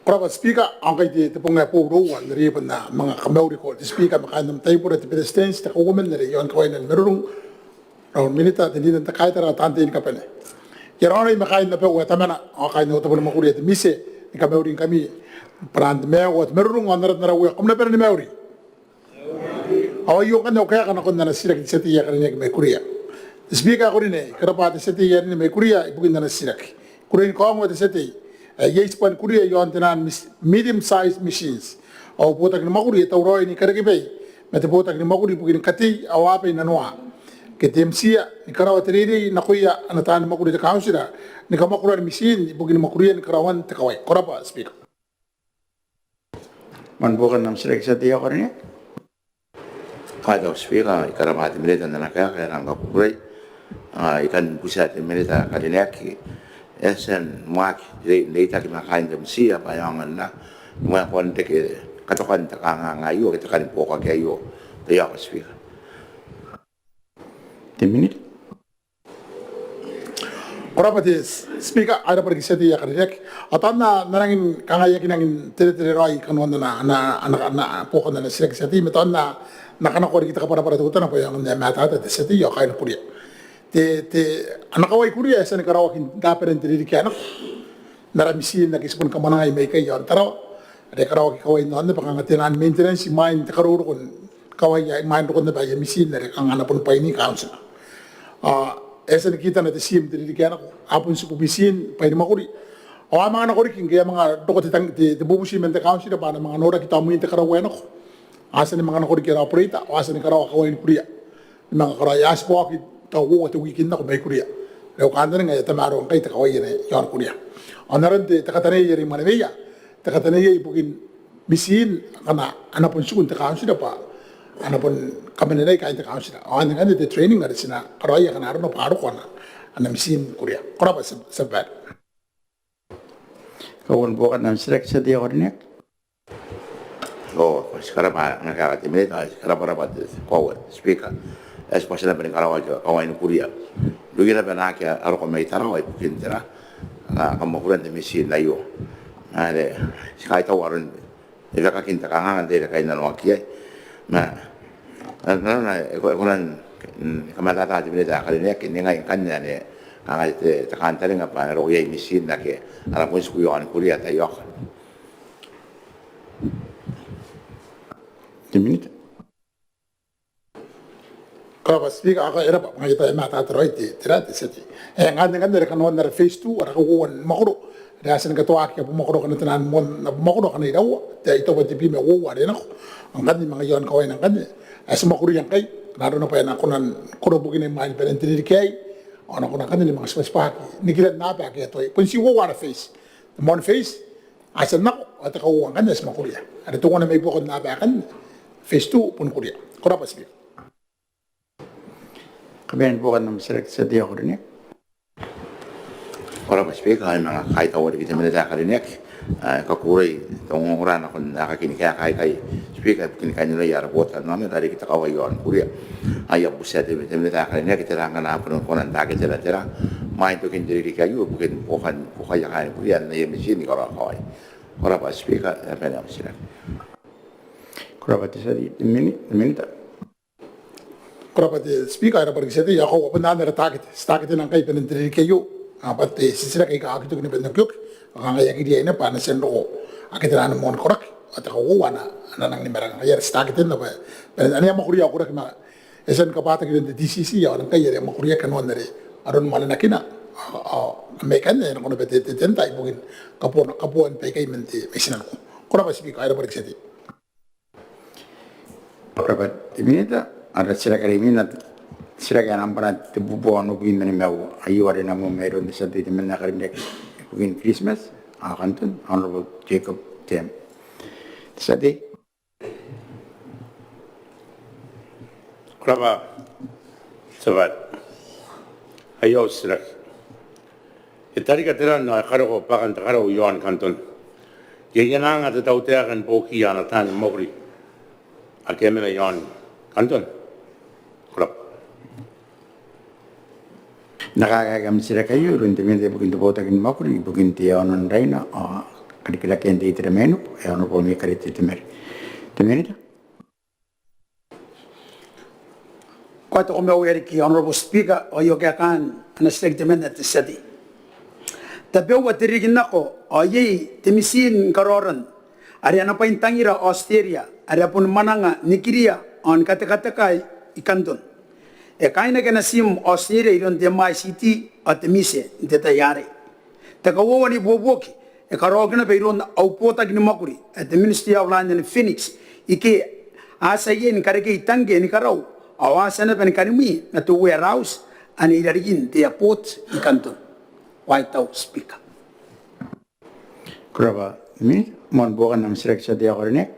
Ko rabwa Speaker, ao ngkai te, te bong ae boou iroua n aron ae I a bon manga kamauriko te Speaker ma kaain am taibora, te Beretitenti, te Kauoman are iaon kawaina ni marurung, raou Minita, te Leader n te Kaitara, taan tei ni kabane. I a raonai ma kaain abau ae Tamana ao kaain au tabo ni mwakuri ae te MISE ni kamauringkami bwa n te maiu ao te marurung ao n ara, n ara Uea. Kam na bane ni mauri. Ao aio ngkanne au kaeka nakon ana titiraki te tia tei ae karineaki mai Kuria. Te Speaker ae ko rine, I karabwa te tia tei ae rine mai Kuria ibukin ana titiraki. I kukurei ni kaongoa te tia tei ae iai tibwan Kuria iaon tenaan mis-, medium sized machines. Ao botaki ni mwakuri e tauraoi n ikarekebai ma te botaki ni mwakuri ibukin katei ao aaba i nanoa ke te MTIA ni karaoa te reirei nakoia ana taani mwakuri te kauntira ni kamwakuran mitiin ibukin mwakurian karaoan te kawai. Ko rabwa Speaker. Moan buokan am titiraki tia tei ae ko rine. Kaitau Speaker, I karabwa te Minita n ana kaeka ae rang kakukurei. Ao I kan butia te Minita ae karineaki, e a tia n waaki n reitaki ma kaain te MTIA bwa e aonga n na waekoa n reke katokan te kanganga aio ke te kani buokaki aio. Taiaoka Speaker. Te Minita. Ko rabwa te Speaker, ao e rabwa riki tia tei ae karineaki. Ao tao N na, N na rangi ni kangai, I aki rangi n teretere raoi kanoan ana, ana, ana, ana buokan ana titiraki tia tei, ma tao N na, N na kanakoa riki te kabwarabwara teutana bwa e aonga n mataata te tia tei ao kaain Kuria. Te, te, ana kawai Kuria e a tia ni karaoaki n taberan te ririki ae nako n ara mitiin ake ti boni kamwanangai mai ikai iaon Tarawa, are e karaoaki kawain aonnaba, kanga tenaan maintenance imwain te karokoroko ni kawai aei, imwain rokon naba aia mitiin are kanga a na boni bwaini kauntira. Ao e a tia ni kitana te tiim n te ririki ae nako, a bon tiku mitiin, bwai ni mwakuri. Ao a manga nako riki ngke a manga roko te tang, te, te bubuti man te kauntira bwa a na manga noraki tao mwiin te karau ae nako. A tia ni manga nako riki ara operator ao a tia ni karaoa kawain Kuria ni manga karaoia. A tibwa oki tao uoua te wiki n nako mai Kuria. Are au kantaninga e a tamaroa ngkai te kawai anne iaon Kuria. Ao n aron te, te kataneiai are I mwaneweia, te kataneiai ibukin mitiin akana a na bon tiku n te kauntira bwa a na bon kamanenai kaain te kauntira. Ao anne ngkanne te training are ti na karaoia akana arona bwa a roko ana, ana mitiin Kuria. Ko rabwa tia, tia babaire. Kauoua ni buokan am titiraki tia tei ae ko rine. Ao ko ti karabwa ana kaeka te Minita, ti karabwarabwa te koaua te Speaker. E a tibwa tia naba ni karaoaki kawain Kuria irouia naba naake a roko mai Tarawa ibukin tera, a, kamwakuran te mitiin aio. Are ti kaitaua aron ewekakin te kanganga n te tai are e kainnanoaki iai. Ma nanona e ko, e kona ni kamatata te Minita ae karineaki n ningai ngkanne anne, kanga te, te kantaninga bwa a na roko iai mitiin ake a na bon tiku iaon Kuria. Taiaoka. Te Minita. Ko rabwa Speaker, ao e rabwa, ngaia tao e mataata raoi te, tera, te tia tei. E, ngkanne, ngkanne are kanoan ara phase two, ara kauoua ni mwakoro are a tia ni katoaki abamwakoro akana tenaan moan abamwakoro akana iraua, te, I taku bwa tebwi ma uoua are nako. Ao ngkanne manga iaon kawaina ngkanne ae ti mwakuria ngkai, akana arona bwa e na kona n koro bukina imwain banen te ririki aei. Ao a na kona ngkanne ni manga tibwatibwaaki nikiran aaba ake a tuai. Bon ti uoua ara phase. Te moan phase a tia n nako, ao te kauoua ngkanne ae ti mwakuria. Are teuana mai buakon aaba akanne, phase two bon Kuria. Ko rabwa Speaker. Kabanean buokan am titiraki tia tei ae ko rine. Ko rabwa Speaker, ao I manga kaitaua riki te Minita ae karineaki. Ao I kakukurei te ongora nakon aekakin kaeka aikai Speaker, ibukin kainnanoia ara botanaomata riki te kawai iaon Kuria. Ao I a butia te, te Minita ae karineaki tera ngkana a bon kona n taketera tera imwain tokin te ririki aio ibukin buokan, buokaia kaain Kuria n aia mitiin ni karaoa kawai. Ko rabwa Speaker, e a bane am titiraki. Ko rabwa te tia tei, te Mini-, te Minita. Ko rabwa te Speaker, e rabwa riki tia tei, ao koaua bon anne ara takete. Ti taketena ngkai banen te ririki aio. Ao bwa te titiraki aika a aki toki ni bane n okioki, ao kanga e aki riai naba bwa a na tia n roko ake tenaan moani koraki. Ao te kauoua a na, a na nangi ni maraga. Ngaia are ti taketena bwa banen ane a mwakuria au koraki ma e tia ni kabwataki iroun te DCC, ao ngkai are a mwakuria kanoan are aron mwanenakina. Ao, ao mai ikanne e nako naba te, te tender ibukin kaboan, kaboan baikai man te, mai tinaniku. Ko rabwa Speaker, e rabwa riki tia tei. Ko rabwa te Minita, ara titiraki are imwina, titiraki ae nambwa tebubua onobwi ma nimaua, aio are e na moa mairoun te tia tei temanna ae karineaki ibukin Kiritimati ao Kanton, Honourable Jacob Teem. Te tia tei. Ko rabwa, Tia Babaire. Aio au titiraki. E tarika te ran ao e karokoa bwakan te karau iaon Kanton. Iai ana anga te tautaeka ni buokiia ana taani mwakuri ake a mena iaon Kanton? Ko rabwa. N na kaekaaki am titiraki aio iroun te Minita ibukin te Botaki ni Mwakuri ibukin te Aono n Raina ao Karikirakean te Itera Mainiku, ae Honourable Mikarite Temari. Te Minita. Ko a tia ko mena riki, Honourable Speaker, ao aio kaekaan ana titiraki temanna te tia tei. Tabeua te ririki n nako ao iai te mitiin ni karaoran are ana bwaintangira Aotiteria are a boni mwananga ni kiria ao ni katekateka i Kanton. E kainaki ana tiim Aotiteria iroun te M I C T ao te MISE n te tai arei. Te kauoua n ibuobuoki e karaoaki naba iroun au botaki ni mwakuri ae te Ministry of Land and Phoenix, ike a tia iai ni karekei tangke ni karau ao a tia naba ni kanimwi ma te warehouse ane i rarikin te airport i Kanton. Ko a tia, Speaker. Ko rabwa. Minita, moan buokan am titiraki, tia tei ae karineaki.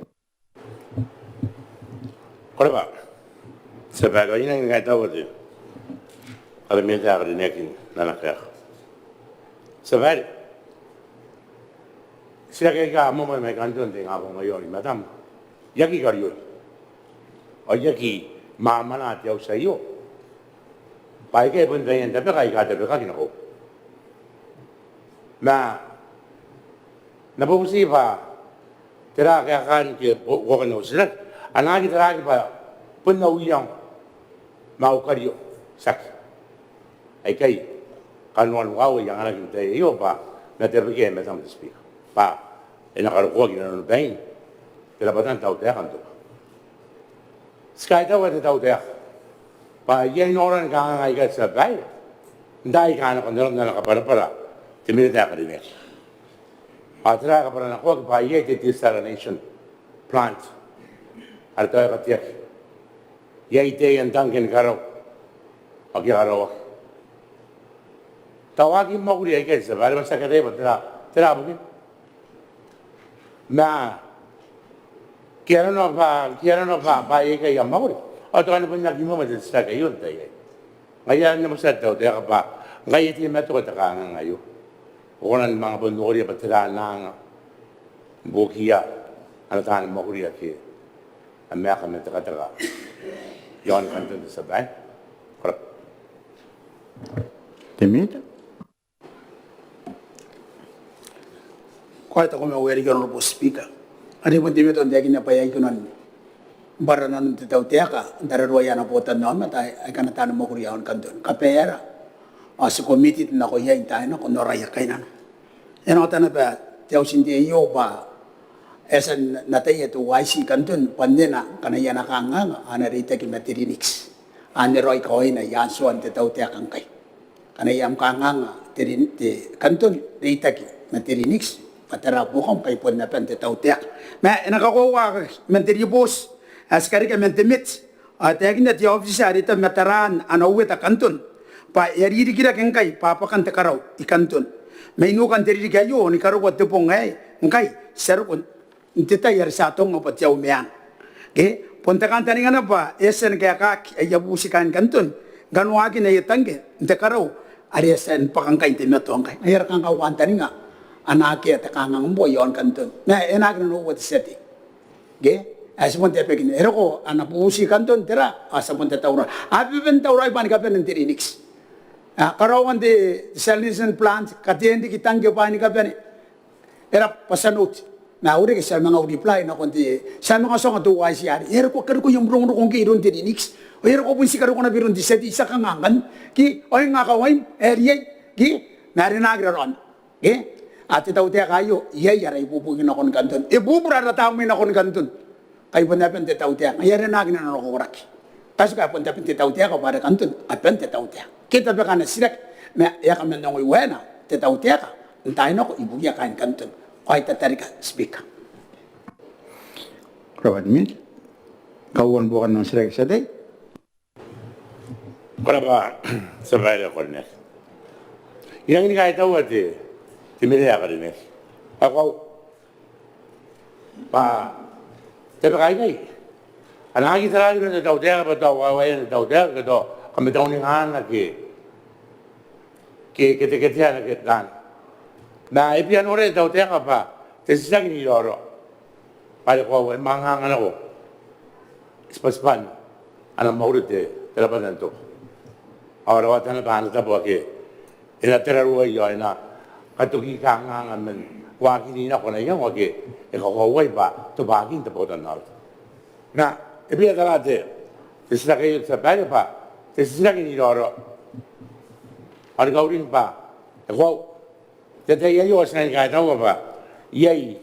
Ko rabwa, Tia Babaire. I nangi ni kaitaua te Minita ae karineaki n ana kaeka. Tia Babaire, titiraki aika a moamoa mai Kanton n te ingabong aio i matam. I aki karioi ao I aki mwamwanaa te auti aio bwa aikai bon taian tabeka aika tabekaki nako. Ma N na bubuti bwa tera kaekaan ke buokan au titiraki. A na aki taraaki bwa bon au iango ma au kario, tiaki aikai kanoan waaua I anganaki n te tai aio bwa N na tabekia i matam te Speaker bwa e na karokoaki inanoni bain te rabwata n tautaeka n tobwa. Ti kaitaua te tautaeka bwa iai noran kanganga aika, Tia Babaire, n taai aika a nako n aron ana kabwarabwara te Minita ae karineaki. Ao tera ae kabwaranakoaki bwa iai te desalination plant are tao e kateaki. Iai taian tangke ni karau ake a karaoaki. Tao a aki mwakuri aikai, Tia Babaire, bwa ti aki ataia bwa tera, tera bukina. Ma ke arona bwa, ke arona bwa, bwa aikai a mwakuri ao tao N na bon aki moa ma te titiraki aio n te tai aei. Ngaia are N na motitia te tautaeka bwa ngkai e teimatoa te kanganga aio, ko kona ni manga bon noria bwa tera ana anga ni buokiia ana taani mwakuri ake a maeka man tekateka iaon Kanton, Tia Babaire. Ko rabwa. Te Minita. Ko a tia ko mena riki, Honourable Speaker. Are bon te mena n taekinna bwa e aki kona ni bwara nanon te tautaeka n tararuaia ana botannaomata aika ana taani mwakuri iaon Kanton. Kabaea ao ti committed nako iai n taai nako n noraia kainnano. E na ota naba te auti n te aio bwa e a tia n ataia te OIC Kanton bwa nnena ngkana iai ana kanganga a na reitaki ma te Linnix. Anne raoi kawaina i aan tuan te tautaeka ngkai. Ngkana iai am kanganga te Lin-, te Kanton, reitaki ma te Linnix bwa tera buokam ngkai bon aban te tautaeka. Ma e na kakoauaki man te ribooti ae ti karekea man te met, ao e taekinna te aobiti are e tabe ma taraan ana ueta Kanton bwa e a ririkirake ngkai bwa bwakan te karau i Kanton. Ma i nukan te ririki aio ni karokoa te bong aei ngkai ti a roko n te tai are ti atongnga bwa te Aumeang. Ke bon te kantaninga naba bwa e a tia ni kaekaaki aia bubuti kaain Kanton ni kanoakin aia tangke n te karau are e a tia ni bwaka ngkai n te matoa ngkai. Ngaia are kanga au kantaninga a na akea te kanganga bwa iaon Kanton. Ma e na aki nanoua te tia tei. Ke ae ti bon tabekia e roko ana bubuti Kanton, tera, ao ti a bon tatauraoi. A bebete n tauraoi bwa ni kabane n te Linnix. A karaoan te desalination plant, katean riki tangke bwa ni kabane. E raba, bwa ti a note. Ma au reke ti a manga reply nakon te, ti a manga tuanga te OIC are e a roko, karokoa am rongorongo ngke iroun te Linnix. Ao e a roko bon ti karokoa naba iroun te tia tei, ti a kanga ngkanne. Ke ao e nga kawaim ae riai. Ke ma are e na aki raraoma. Ke a te tautaeka aio iai ara ibuobuoki nakon Kanton. E bubura ara tamnei nakon Kanton. Ngkai bon aban te tautaeka, ngaia are e na aki nanonokoraki. Katika ae bon aban te tautaeka bwa are Kanton aban te tautaeka. Ke tabeka ana titiraki ma e a kaman ongo iwaena te tautaeka n taai nako ibukia kaain Kanton. Ao ai tatarika, Speaker. Ko rabwa te Minita. Kauoua ni buokan am titiraki, tia tei. Ko rabwa, tia babaire ae ko karineaki. I rangi ni kaitaua te, te minita ae karineaki. Ao ko, bwa te bwai aikai a na aki tararuaia te tautaeka bwa tao waewaean te tautaeka ke tao kamatauningaana ke, ke keteketeana ke tana. Ma e bia noria te tautaeka bwa te titiraki n iraorao bwa are koaua e manga anga nako tibwatibwan ana mwakuri te, te rabwata n toko. Ao rawata naba ana tabo ake e na tararuai ao e na katoki kanganga man waakina nako ana iango ake e kakoauai bwa tobwakin te botannaoraki. Ma e bia tara te, te titiraki aio, tia babaire, bwa te titiraki n iraorao. Ao ni kauring bwa e koaua te tai aio ao ti na ni kaitaua bwa iai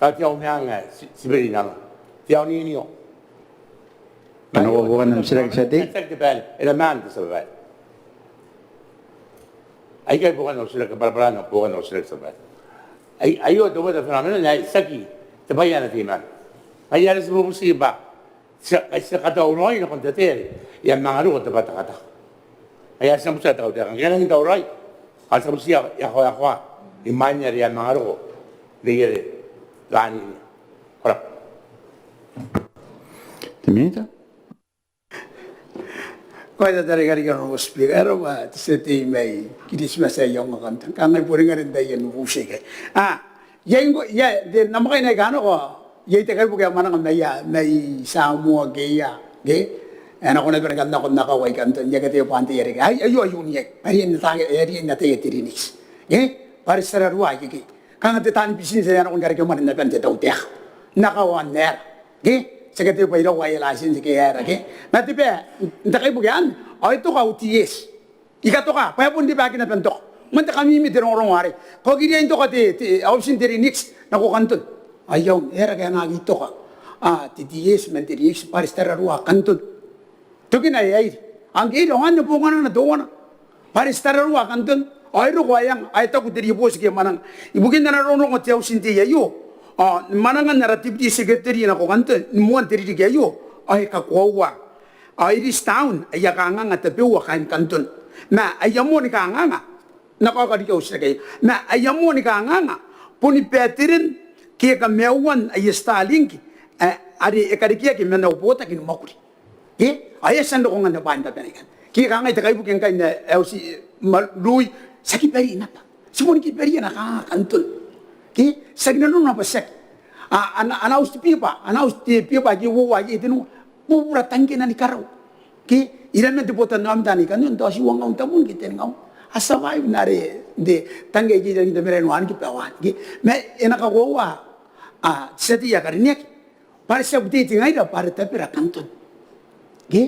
tao te aomanga ae ti, ti beri naba te aoninio. Ana uoua buokan am titiraki, tia tei. Titiraki te bwai ae e na maan, tia babaire. Aikai buokan au titiraki, kabwarabwara buokan au titiraki, tia babaire. Ai, aio te weather phenomenon ae tiaki te bwai ae na teimatoa. Ai are ti bubutiia bwa ti a, ai ti a katauraoi nakon te tei are e a manga roko te bwatakataka. Ai are ti a butia te tautaeka ngke e nangi tauraoi ao ti a butia e a koakoa imwain are e a manga roko reirei ranin. Ko rabwa. Te minita. Ko a tia n tarai karikirake, Honourable Speaker. E rabwa te tia tei mai Kiritimati ae I a ongo kanton. Kangai bon ngaira n taian bubuti aikai. A, iai ngkoa, iai te namwakaina aika a nako, iai te kaibuke ae mwananga mai, mai Samoa ke ia, ke? E nako naba ni kan nako n akau aia kanton, iai katei bwa antai are ke. Ai, aio, aio n iai. Are e na ataia, are e na ataia te Linnix. Ke? Bwa are ti tararuaa ikekei. Kanga te taan bitineti ae a nako ni karekemwane n aban te tautaeka n akau aon aera. Ke? Ti aki ataia bwa iraua aia license ke aera, ke? Ma te bwai n te kaibuke anne, ao e toka au TS. I katoka bwa e bon ribaaki naba n toka. Moan te kamimi te rongorongo arei. Ko aki riai n toka te, te, au tiin te Linnix nako kanton. Ai aun, e aera ngke a na aki toka, a, te TS man te Linnix bwa are ti tararuaa kanton. Tokina e airi. Ao ngke e airi ao anne bonganana teuana. Bwa are ti tararuaa kanton. Ao e roko ae anga, ao e taku te ribooti ke mwananga. Ibukin ana rongorongo te auti n tei aio, ao mwanangan ara Deputy Secretary nako kanton, ni moan te ririki aio, ao e kakoaua. Ao e list down aia kanganga tabeua kaain kanton. Ma aia moa ni kanganga, N na kaoka riki au titiraki aio. Ma aia moa ni kanganga boni battery-n ke kamaiuan aia Starlink, e, are e karekeaki man au botaki ni mwakuri. Ke? Ao e a tia n roko ngkanne bwaai n tabena ikanne. Ke kangai te kaibuke ngkai n ae, e, au ti, ma, rui, ti aki bari naba. Ti bon aki bari ana kanganga kanton. Ke? Ti aki nanona bwa ti aki. A, ana, ana auti te biba, ana auti te biba ake uoua, ake tenua. Bubura tangkena ni karau. Ke? Iraman te botannaomata anne i kanton, tao ti uangaun tabun ke tengaun. A survive n are n te tangke aike i taninga n te marae n Uanuki bwa e a wan. Ke? Ma e na kakoaua, a, te tia tei ae karineaki. Bwa are ti a update ngaira bwa are tabera kanton. Ke?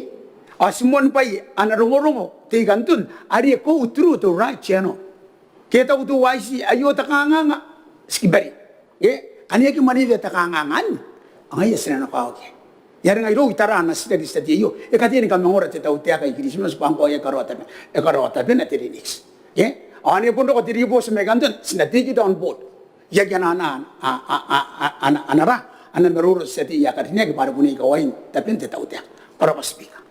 Ao ti moan bwai ana rongorongo te I-Kanton, are e go through the right channel. Ke e taku te OIC, aio te kanganga, ti aki bari. Ke? Kanga e aki mwaneweia te kanganga anne. Ao ngaia ti na nako aokia. Ai are ngaia irou I tara ana titiraki te tia tei aio. E kateia ni kamangora te tautaeka i Kiritimati bwa ngkoa e karaoa tabena, e karaoa tabena te Linnix. Ke? Ao ane e bon roko te ribooti mai kanton, ti na take it on board. Iai ana, ana, a, a, a, ana, ana ra, ana maroro te tia tei ae karineaki bwa are bon iai kawain taben te tautaeka. Ko rabwa Speaker.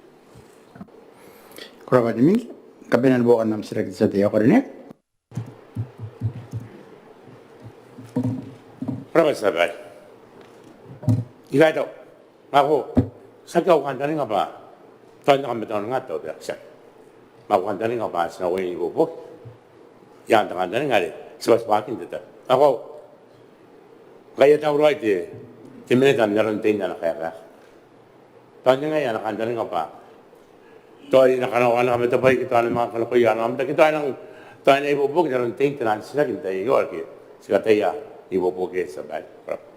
Ko rabwa te Minita. Kabanean buokan am titiraki te tia tei ae karineaki. Ko rabwa te tia babaire. I kaitau. Ngkoa, tiaki au kantaninga bwa tao N na kamataninga te tautaeka, tiaki. Ma au kantaninga bwa ti na uaia n ibuobuoki i aan te kantaninga are tibwatibwakin te tai. Ngkoa, ngkai e a tauraoi te, te Minita n aron tein ana kaeka. Tao n ningai ana kantaninga bwa tao e na kanakoa ana kamatebwai ke tao e na manga kanakoa ana kamatebwai ke tao e nang, tao e na ibuobuoki n aron tein taian titiraki n tai aio ake ti kataia n ibuobuoki, te tia babaire. Ko rabwa.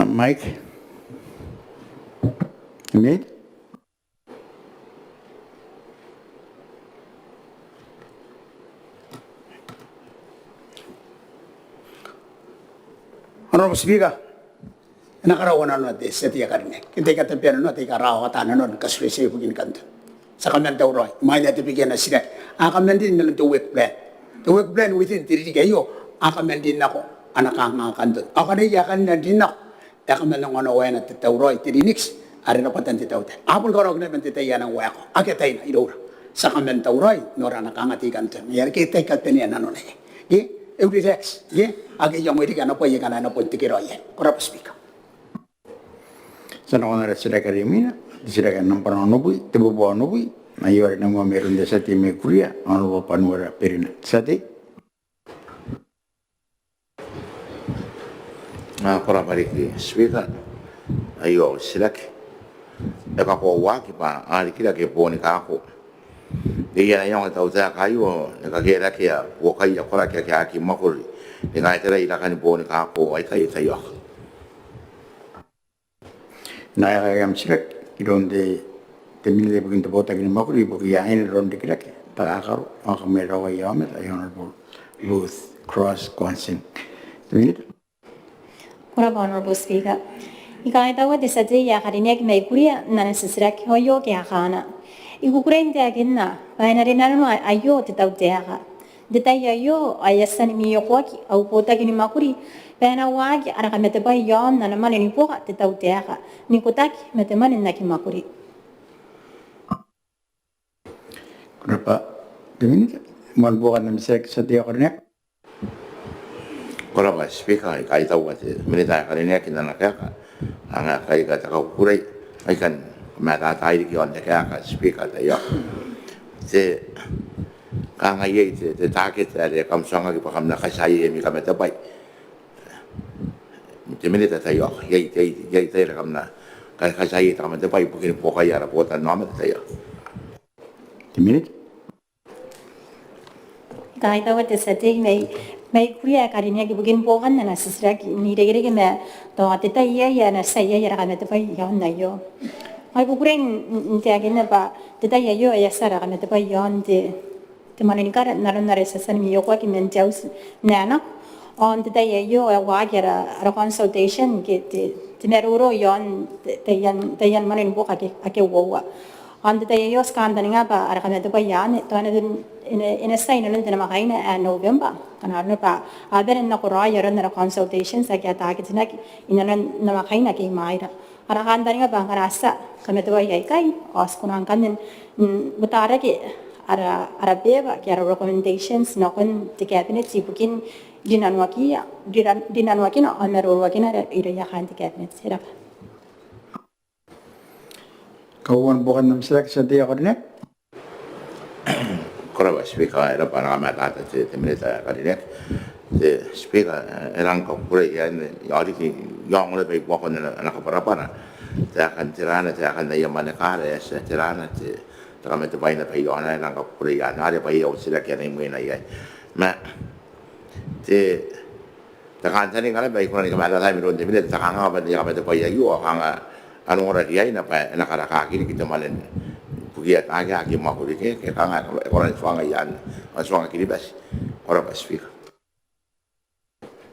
Mike. Mike. Honourable Speaker, e na karaoa nanona te tia tei ae karineaki. N tai aika tabeua nanona, tai aika raoiroi nanona, ni katuretia ibukin kanton. Ti a kaman tauraoi, imwain ae e tabekia ana titiraki. A kaman rin n aron te work plan. Te work plan within te ririki aio, a kaman rin nako. ana kanga kanton. Ao ngkana iai ae kan rin nako, e a kaman ongo waeana te tauraoi, te Linux, are rabwatan te tautaeka. A bon karaoaki naba n te tai ae nang waekoa. Akea taina iroura. Ti a kaman tauraoi, nora ana kanga te I-kanton. Ngaia are ke tai kabanea nanona iai. Ke, e relax. Ke, ake iango riki ana bwai akana e na bon tekeraoi iai. Ko rabwa Speaker. Ti a nakon ara titiraki are imwina, titiraki nambwa onobwi, tebubua onobwi, aio are e nako mairoun te tia tei mai Kuria, Honourable Banuera Berina. Te tia tei. Ko rabwa riki Speaker, aio au titiraki. E kakoauaki bwa a rikirake boon kako. Iai ana iango te tautaeka aio ni kakerakea buokaia koraki ake a aki mwakuri ni kaitarai rakan boon kako aikai? Taiaoka. N na kaekaaki am titiraki iroun te, te Minita ibukin te Botaki ni Mwakuri ibukia Aine, Roronrikirake, Takakaro ao Kamweraoan Aomata, ae Honourable Ruth Cross Kwansing. Te Minita. Ko rabwa Honourable Speaker. I kaitaua te tia tei ae karineaki mai Kuria n ana titiraki aio. Kaekaana: I kukurei n taekinna bwa e na rinanona aio te tautaeka. N te tai aio ao e a tia ni mwiokoaki au botaki ni mwakuri bwa e na waaki ara kamatebwai iaon ana mwane ni buoka te tautaeka, n ikotaki ma te mwane n aki mwakuri. Ko rabwa te Minita. Moan buokan am titiraki, tia tei ae karineaki. Ko rabwa Speaker, I kaitaua te Minita ae karineaki n ana kaeka. Anga kaika te kakukurei, I kan kamatata riki iaon te kaeka Speaker. Taiaoka. Te kanga iai te, te target are kam tuangaki bwa kam na katiaia ami kamatebwai? Te Minita. Taiaoka. Iai, iai, iai te target are kam na ka-, katiaia te kamatebwai ibukin buokaia ara botannaomata? Taiaoka. Te Minita. I kaitaua te tia tei mai, mai Kuria ae karineaki ibukin buokan ana titiraki n irekereke ma tao te tai ae e na tia iai ara kamatebwai iaon aio. Ao I kukurei n, n, n taekinna bwa te tai aio e a tia ara kamatebwai iaon te, te mwane ni kara n aron are e a tia ni mwiokoaki man te auti n ae nako. Ao n te tai aio e a waaki ara, ara consultation ke te, te maroro iaon te, taian, taian mwane ni buoka ake, ake uoua. Ao n te tai aio ti kantaninga bwa ara kamatebwai anne tao e na, e na, e na tia inanon te namwakaina ae November. Kanga arona bwa a bane n nakoraoi aron ara consultations ake a taketinaki inanon namwakaina ake imwaira. Ara kantaninga bwa ngkana a tia kamatebwai aikai ao ti kona ngkanne n, n utarake ara, ara beba ke ara recommendations nakon te Cabinet ibukin rinanoakia, rinan-, rinanoakina ao maroroakina irouia kaain te Cabinet. E rabwa. Kauoua ni buokan am titiraki, tia tei ae karineaki. Ko rabwa Speaker, e rabwa ana kamatata te, te Minita ae karineaki. Te Speaker, e, e rang kakukurei anne, ao riki, ao ngkoe naba i buakon ana, ana kabwarabwara taekan tera, taekan aia mwane ni kara, e, tera te, te kamatebwai naba iaona, e rang kakukurei anne, are bwa iai au titiraki ae imwina iai. Ma te, te kantaninga naba ae I kona ni kamatata mairoun te Minita, te kanga bwa n aia kamatebwai aio, ao kanga a nora riaina bwa e na karakaaki riki te mwane ibukiia ake a aki mwakuri ke, ke kanga e kona ni tuangai anne ao tuanga Kiribati? Ko rabwa Speaker.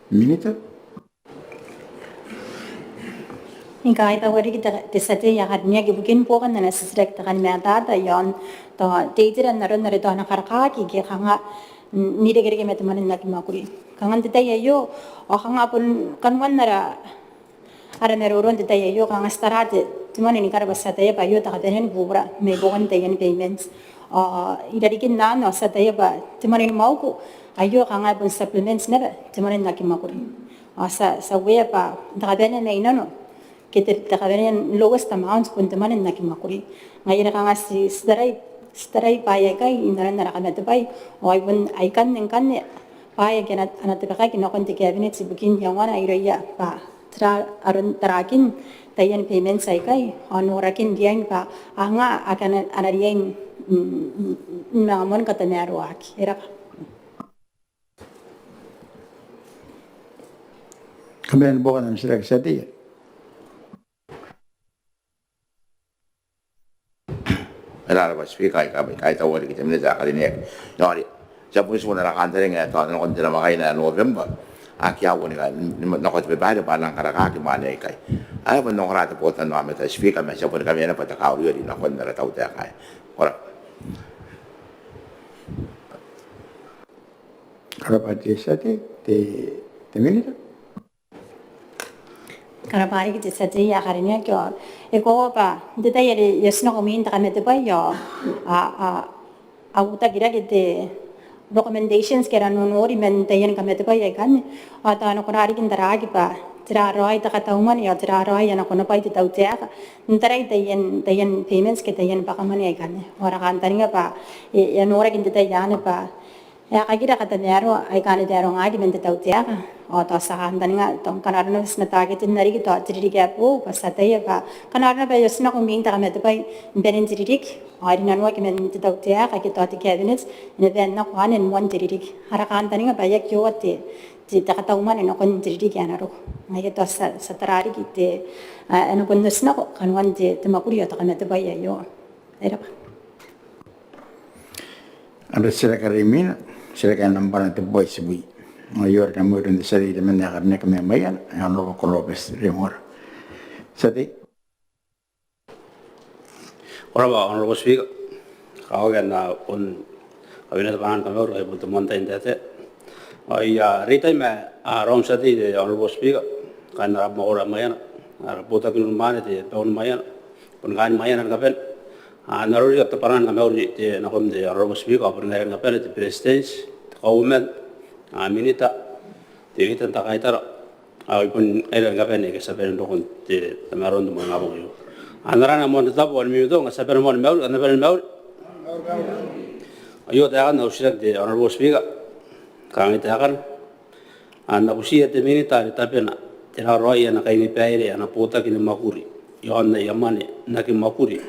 Minita. I kaitaua riki te, te tia tei ae karineaki ibukin buokan ana titiraki. Te kani matata iaon tao te itera n aron are tao a na karakaaki ke kanga n irekereke ma te mwane n aki mwakuri. Kanga n te tai aio ao kanga bon kanoan ara, ara maroro n te tai aio kanga ti tara te, te mwane ni kara bwa ti ataia bwa aio te kabanea ni bubura mai buakon taiani payments. Ao irarikin anne ao ti ataia bwa te mwane ni mwauku aio kanga e bon supplement naba te mwane n aki mwakuri. Ao ti a, ti a uea bwa te kabanea mai nano ke te, te kabanea n lowest amount bon te mwane n aki mwakuri. Ngaia are kanga ti, ti tarai, ti tarai bwaai aikai inanon ara kamatebwai ao ai bon aikanne ngkanne bwaai ake a na, a na tabekaki nakon te Cabinet ibukin iangoana irouia bwa tera aron tarakin taian payments aikai ao norakin riain bwa anga ake a na, a na riai n, n, n, n manga moan katamaroaki. E rabwa. Kabanea ni buokan am titiraki, tia tei. E rabwa Speaker, I ka, I kaitaua riki te Minita ae karineaki. Ao are ti a bon tiku n ara kantaninga ae tao nakon te namwakaina ae November ake a uonika, n, n, nako te babaire bwa a nang karakaaki mwane aikai. Ae bon ongora te botannaomata Speaker, ma ti a bon kawenea bwa te kaoriori nakon ara tautaeka aei. Ko rabwa. Ko rabwa te tia tei, te, Te Minita. Ko rabwa riki te tia tei ae karineaki. E koaua bwa n te tai are e otinako mwin te kamatebwai ao a, a, a utakirake te recommendations ke ara nonori man taiani kamatebwai aikanne. Ao tao e na kona riki n taraaki bwa tera raoi te katau mwane ao tera raoi ana konabwai te tautaeka n tarai taian, taian payments ke taian bwakamwane aikanne. Ao ara kantaninga bwa e, e a noraki n te tai anne bwa e a kakira katamaroa aika a na barongaaki man te tautaeka. Ao tao ti a kantaninga tao ngkana arona bwa ti na taketinna riki tao te ririki ae boou bwa ti ataia bwa ngkana arona bwa e otinako mwin te kamatebwai ni banen te ririki ao e rinanoaki man te tautaeka ke tao te cabinet e na bae n nako anne ni moan te ririki. Ara kantaninga bwa e aki ora te, te, te katau mwane nakon te ririki ae na roko. Ngaia tao ti a, ti a tara riki te, a, e nakon otinako kanoan te, te mwakuri ao te kamatebwai aio. Ko rabwa. Ara titiraki are imwina, titiraki ae nambwa tebwi ma tebwi. Ao e ora nanom iroun te tia tei temanna ae karineaki mai Maiana, ae Honourable Lopes Riemora. Tia tei. Ko rabwa Honourable Speaker. Kakawaki ae N na bon kawenea te bwanaa ni kamauri ngkai bon te moan tai n taetae. Ao I a reitai ma, a, raou n tia tei te Honourable Speaker, kaain ara abamwakoro ae Maiana, ara botaki n unimwaane te Bau ni Maiana, boni kaain Maiana ni kabane. A, n aron riki te bwanaa ni kamauri te, nakoim te Honourable Speaker, ao boni ngaira ni kabane, te Beretitenti, te Kauoman, a, Minita, te Leita n taan kaitara, ao ai bon ngaira ni kabane ake ti a bane n roko n te tamaroa n te moaningabong aio. Ao n arana moan te tabo ao ni mimitong, ti a bane moa ni mauri, kam na bane ni mauri. Aio taekan au titiraki te Honourable Speaker, kangai taekana. A, N na butiia te Minita are tabena, tera raoi ana kainibaire ana botaki ni mwakuri iaon aia mwane n aki mwakuri,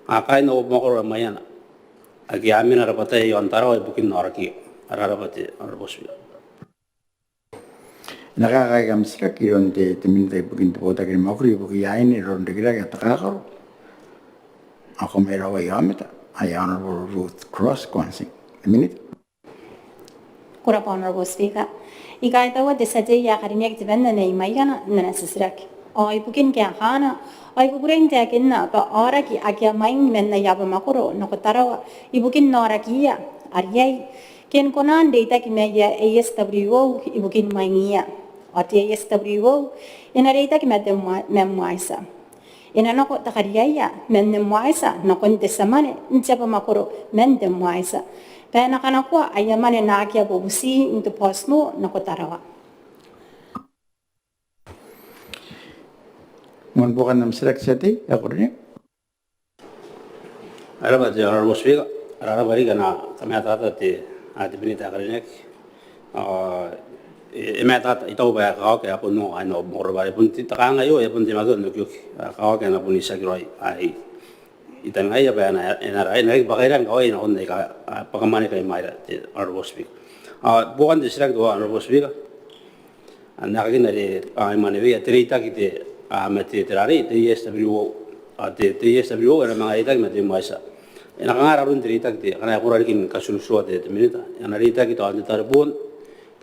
a, kaain au abamwakoro ae Maiana ake a mena rabwataia iaon Tarawa ibukin aorakiia. Ko rabwa te Honourable Speaker. E na kaekaaki am titiraki iroun te, te Minita ibukin te botaki ni mwakuri ibukiia aine, roronrikirake ao takakaro ao kamweraoan aomata, ae Honourable Ruth Cross Kwansing. Te Minita. Ko rabwa Honourable Speaker. I kaitaua te tia tei ae karineaki temanna mai Maiana n ana titiraki. Ao ibukin kaekaana, ao I kukurei n taekinna bwa aoraki ake a mwaing man aia abamwakoro nako Tarawa ibukin aorakiia a riai ke ni kona n reitaki ma aia A S W O ibukin mwaingiia. Ao te A S W O e na reitaki ma te mwa-, ma MWYSSA. E na nako te kariaia man te MWYSSA nakon te tia mwane n te abamwakoro man te MWYSSA bwa e na kanakoa aia mwane nakoia bubuti n te BOSMO nako Tarawa. Moan buokan am titiraki tia tei ae karineaki. Ko rabwa te Honourable Speaker, ko rabwa riki ana kamatata te, a, te Minita ae karineaki. A, e, e matata, I taku bwa e kakawaki ae a bon ongo kaain au abamwakoro bwa are bon te, te kangaanga aio e a bon teimatoa n okioki. A, kakawaki ae a na bon itiaki raoi, a, I, I taningaia bwa e na, e na, e na riki bwa kairan kawai nakon aika, a, bwakamwane aika imwaira te Honourable Speaker. A, buokan te titiraki te Honourable Speaker. N aekakin are, a, I mwaneweia te reitaki te, a, ma te, te rarei, te A S W O, a, te, te A S W O e na manga reitaki ma te MWYSSA. E na kanga raroan te reitaki te, akana e kona riki ni katuruturua te, te Minita. E na reitaki tao n te tareboon,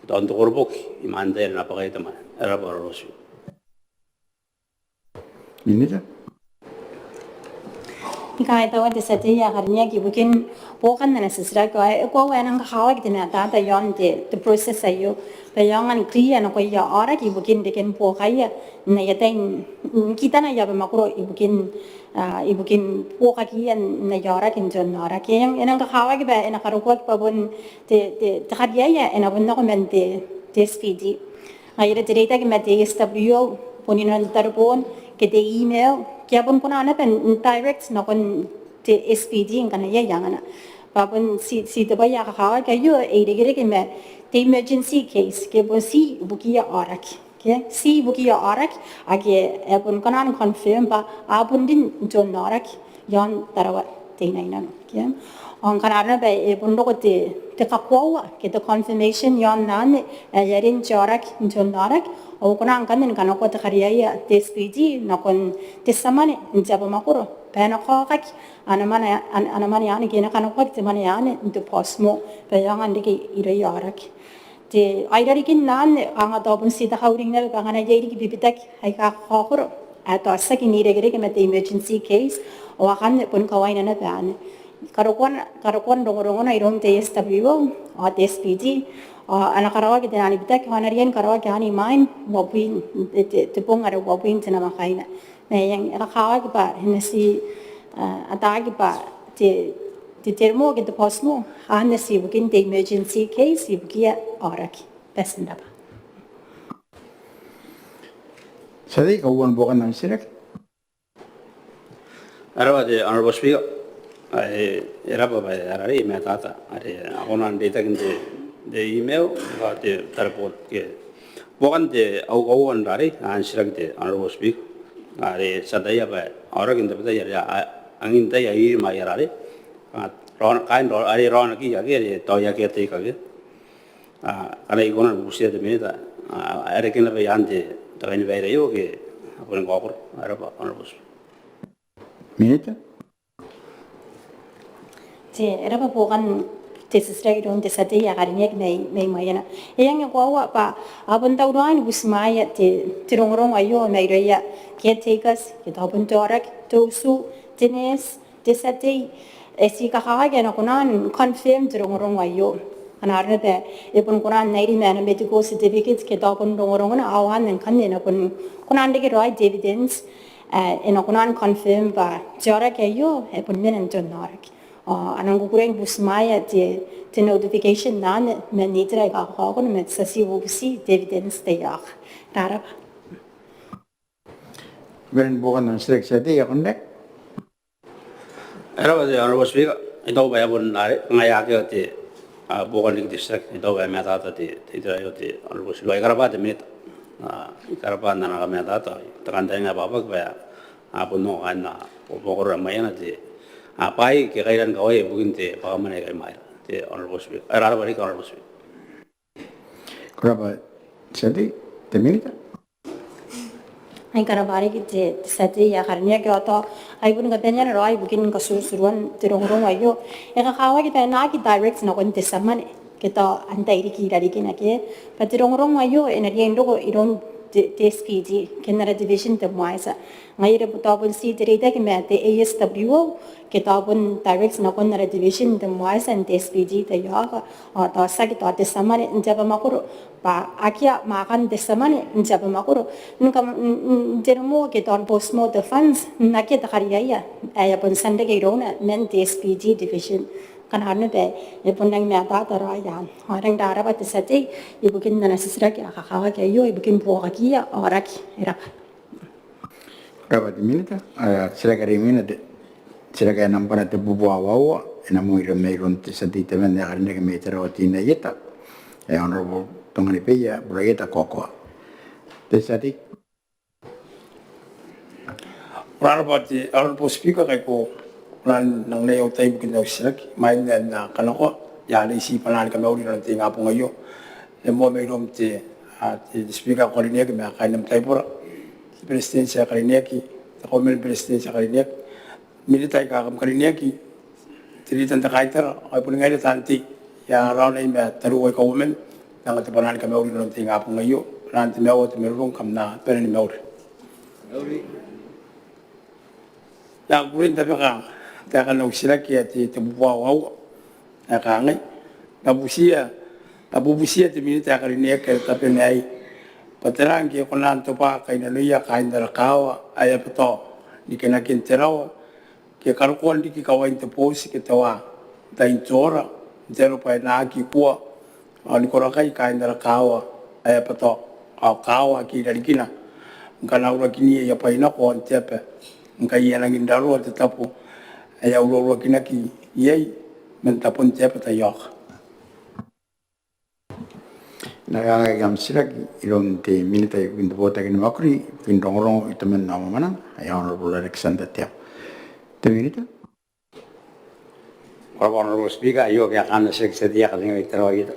tao n te koroboki imwain te tai are e na bwaka iai te mwane. Ko rabwa Honourable Speaker. Minita. I kaitaua te tia tei ae karineaki ibukin buokan ana titiraki. Ao e koaua ae e nang kakawaki te matata iaon te, te process aio bwa e aonga ni clear nakoia aoraki ibukin reken buokaia n aia tai n kitana aia abamwakoro ibukin, a, ibukin buokakiia n aia aoraki n te onnaoraki. E nang kakawaki bwa e na karokoaki bwa bon te, te, te kariaia e na bon nako man te, te S P D. Ngaia are te reitaki ma te S W O bon inanon te tareboon ke te email ke a bon kona naba n direct nakon te S P D ngkana iai angana. Bwa bon ti, ti te bwai ae kakawaki aio e irekereke ma te emergency case ke bon ti ibukiia aoraki. Ke ti ibukiia aoraki ake e bon kona n confirm bwa a bon rin n te onnaoraki iaon Tarawa Teinainano. Ke? Ao ngkana arona bwa e bon roko te, te kakoaua ke te confirmation iaon anne ae a rin te aoraki n te onnaoraki, ao a kona ngkanne ni kanakoa te kariaia te S P D nakon te tia mwane n te abamwakoro bwa e na kaokaki ana mwane, ana, ana mwane anne ke e na kanakoaki te mwane anne n te BOSMO bwa e aonga n reke irouia aoraki. Te, ai rarikin anne, kanga tao bon ti te kauring naba bwa ngkana iai riki bibitaki aika kakaokoro ae tao tiaki n irekereke ma te emergency case, ao akanne bon kawaina naba anne. Karokoan, karokoan rongorongona iroun te S W O ao te S P D, Ao a na karaoaki te naan bitaki, ao a na riai ni karaoaki anne imwain uabwi, te, te, te bong are uabwi n te namwakaina. Ma e kakawaki bwa e na ti, a, ataaki bwa te, te termo ke te botimo a na ti ibukin te emergency case ibukiia aoraki. Bati n rabwa. Tia tei, kauoua ni buokan am titiraki. E rab'a te Honourable Speaker. Ae, e rab'a bwa e a rarei matata are a kona n reitaki n te, te email, ao te tarebooti ke buokan te au, au, au, rarei, a, n titiraki te Honourable Speaker. Are ti ataia bwa aoraki n tabetai are a, a, angin tai a iri mai a rarei. A, raona, kaain raona, are raonaki ake, are tao ake a teikaki. A, ngkana I kona ni bubutia te Minita, a, e reke naba iaan te, te kainibaire aio ke a bon kaokoro. E rab'a, Honourable Speaker. Minita. Te, e rab'a buokan te titiraki iroun te tia tei ae karineaki mai, mai Maiana. E anga koaua bwa a bon tauraoi ni butimwaea te, te rongorongo aio mairouia caretakers, ke tao bon te aoraki, te utu, te nurse, te tia tei, e ti kakawaki ae a na kona n confirm te rongorongo aio. Ngkana arona bwa e bon kona n airi ma ana medical certificate ke tao bon rongorongona, ao anne ngkanne e na bon kona n reke raoi te evidence, e, e na kona n confirm bwa te aoraki aio e bon mena n te onnaoraki. Ao a nang kukurei ni butimwaea te, te notification anne man itera aika kakaokoro, ma ti a tii bubuti te evidence teuaei. Ko rab'a. Beren buokan am titiraki tia tei, e kona. E rab'a te Honourable Speaker, I taku bwa e a bon are, ngaia ake te, a, buokan riki te titiraki, I taku bwa e matata te, te itera aio te Honourable Speaker. I karab'a te Minita. A, I karab'a n ana kamatata, te kantaninga ae bwabwaka bwa a bon ongo kaain au mwakoro ae Maiana te, a, bwai ke kaira ni kawai ibukin te bwakamwane aika imwaira, te Honourable Speaker. E rab'a riki Honourable Speaker. Ko rab'a tia tei, te Minita. Ai ko rab'a riki te, te tia tei ae karineaki, ao tao ai bon kabaneana raoi ibukin katuruturuan te rongorongo aio. E kakawaki bwa e na aki direct nakon te tia mwane ke tao antai riki i rarikina ke, bwa te rongorongo aio e na riai n roko iroun te, te S P D ke n ara division te MWYSSA. Ngaia are tao bon ti te reitaki ma te A S W O ke tao bon direct nakon ara division te MWYSSA n te S P D teuaei, ao tao tiaki tao te tia mwane n te abamwakoro, bwa akea mwaakan te tia mwane n te abamwakoro n kam, n, n, n te rimoa ke tao n botimoa te funds n akea te kariaia ae e a bon tia n reke irouna man te S P D division. Ngkana arona bwa e bon rangi ni matata raoi anne. Ao e rangi n rarab'a te tia tei ibukin ana titiraki ae kakawaki aio ibukin buokakiia aoraki. E rab'a. Ko rab'a te Minita. A, titiraki are imwina te, titiraki ae nambana tebubua aua, e na moa iroun, mairoun te tia tei temanna ae karineaki mai Tarawa Teinainano Ieta, ae Honourable Tonganibeia Buraieta Koakoa. Te tia tei. Ko rab'a te Honourable Speaker, ngkai ko nang, nang nei au tai ibukin au titiraki, imwain ae N na kanakoa, I a reiti bwanaan te kamauri inanon te ingabong aio. E moa mairoum te, a, te, te Speaker ae karineaki ma kaain am taibora, te Beretitenti ae karineaki, te Kauoman ni Beretitenti ae karineaki, Minita aika kam karineaki, te Leader n te Kaitara, ao ai bon ngaira taan tei aika a raonai ma tariu aika uoman, n anga te bwanaan te kamauri inanon te ingabong aio, bwanaan te mauri, te marurung, kam na bane ni mauri. I a kukurei n tabeka taekan au titiraki ae te, tebubua aua ae kangai. N na butiia, n na bubutiia te Minita ae karineaki ae tabena aei bwa tera ngke e kona n tobwa kainnanoia kaain ara kaawa ae Abatao ni kinakin te rawa ke karokoan riki kawain te booti ke te waa n tain toora n te aro bwa e na aki kua ao ni korakai kaain ara kaawa ae Abatao ao kaawa ake i rarikina ngkana a urakinna aia bwai nako aon te aba ngkai e a nangi n raroa te tabo ae a uraurakinaki iai man tabon te aba taiaoka. E na kaekaaki am titiraki iroun te Minita ibukin te botaki ni mwakuri ibukin rongorongo, itoman ao mwamwananga, ae Honourable Alexander Teabo. Te Minita. Ko rabwa Honourable Speaker, aio kaekaan ana titiraki te tia tei ae karineaki mai Tarawa Ieta.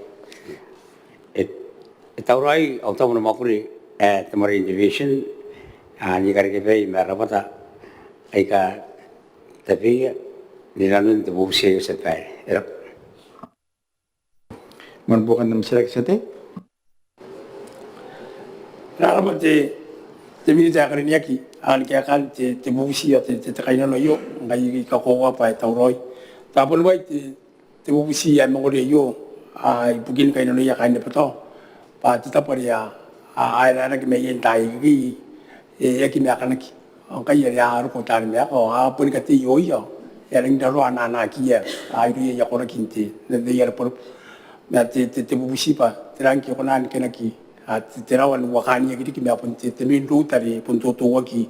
E, e tauraoi au tabo ni mwakuri ae te Marine Division, a, ni karekebai ma rabwata aika tabeia rinanon te bubuti aio, tia babaire. E rabwa. Moan buokan am titiraki, tia tei. Ko rabwa te, te Minita ae karineaki, ao ni kaekaan te, te bubuti ao te, te, te kainnano aio, ngkai I kakoaua bwa e tauraoi. Taboniwai te, te bubuti ae mangori aio, ibukin kainnanoia kaain Nabeitao bwa te tabo are a aera aera ke mai iai n taai akekei e aki maakanaki. Ao ngkai are a roko taani maeka ao a boni katei irouia e a rangi n raroa ana anaaki irouia aia koraki n te n te rebwerebwe. Ma te te bubuti bwa tera ngke e kona ni kenaki te rawa n uakanaki riki ma bon te te main road are bon totouaki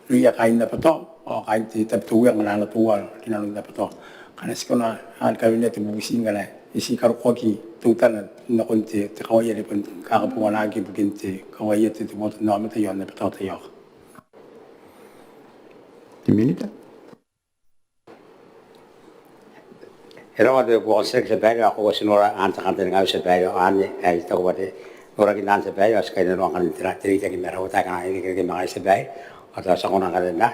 irouia kaain Nabeitao ao kaain te Tabiteuea ngkana a na toua rinanon Nabeitao. Ngkana ti kona ni kawenea te bubuti ngkana e ti karokoaki teutana nakon te kawai are bon kakabonganaki ibukin te kawaia te te botannaomata iaon Nabeitao. Te Minita. E rawa te buokan titiraki tia babaire ao ko a tia n nora ana kantaninga tia babaire ao anne ae I taku bwa te norakin anne tia babaire ao ti kainnanoa ngkanne n tera te reitaki ma rawata aika a na irekereke ma ngaia tia babaire ao tao ti a kona ngkanne n na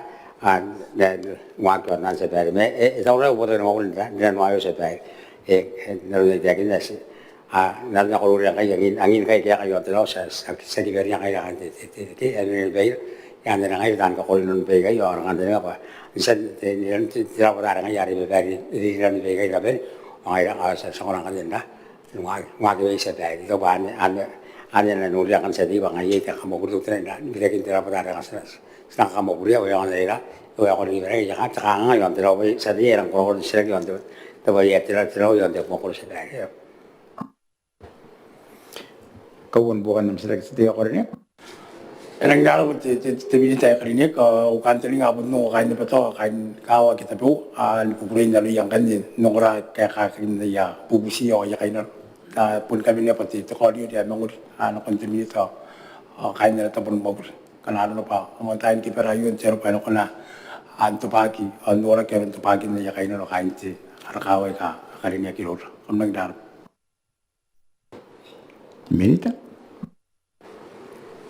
waaki ao n anne tia babaire ma e tauraoi botaki ni mwakuri n tera n rinanoa aio tia babaire. E n aron ae I taekinna ti a n aron ae ko noria ngkai angin angin ngkai kaeka iaon te rao ti a ti a ti a kiberia ngaira kaain te te te te ae rineaki ni baira. Iaan te ngaira taan kakoro inanon baikai ao ara kantaninga bwa n tia te te te rao bwa tara ngaia are babaire rineaki ni baikai kabane ao ngaira ao ti a ti a kona ngkanne n na waaki waaki mai tia babaire. I taku bwa anne anne anne ae na noria ngkanne tia tei bwa ngaia te kamwakuri teutana n na ni bitakin te rao bwa tara ngaia ti na ti na kamwakuria ao e aonga n aira ao e aonga n riki bwa ngaia te kanganga iaon te rao bwa tia tei e rang korakora te titiraki iaon te tabo ae te rao te rao iaon te kamwakuri tia babaire. Kauoua ni buokan am titiraki tia tei ae ko karineaki. E rangi n rabwa te te te Minita ae karineaki. Au kantaninga a bon ongo kaain Nabeitao ao kaain kaawa ake tabeua ni kukurei nanoia ngkanne n ongora kaekakin aia bubuti ao aia kainnano. A boni kawenea bwa te te kaoriori ae mangori nakon te Minita ao kaain ana tabo ni mwakuri ngkana arona bwa a moan tai ni kabwara aio n te aro bwa e na kona n tobwaki ao n noraki aron tobwakin aia kainnano kaain te ara kaawa aika a karineaki iroura. Kam rangi n rabwa. Minita.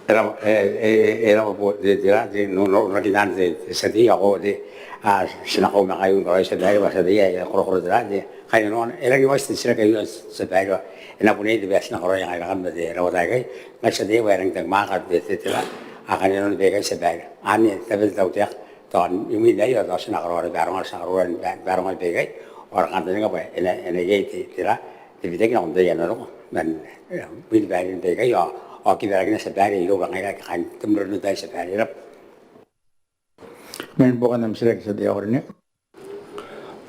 E raba e raba bwa te te ra te norakin anne te tia tei ao ko te a ti na kaumaka aio n karaoia tia babaire bwa tia tei ae korakora te ra te kainnanoana. E rangi n waaki te titiraki aio tia babaire bwa e na bon iai te bwai ae ti na karaoia ngaira kami ma te rawata aikai ma tia tei bwa e rangi n tangimwaaka te te te ra a kainnanoan baikai tia babaire. Anne tabe te tautaeka tao imwin aio tao ti na karaoa ara baronga ti na karaoa ara baronga baikai ao ara kantaninga bwa e na e na iai te te ra te bitaki nakon taian roko man mwin bairein baikai ao ao kibarakina tia babaire iroura ngaira ake kaain te mrntai tia babaire. E raba. Mwanen buokan am titiraki tia tei ae ko karineaki.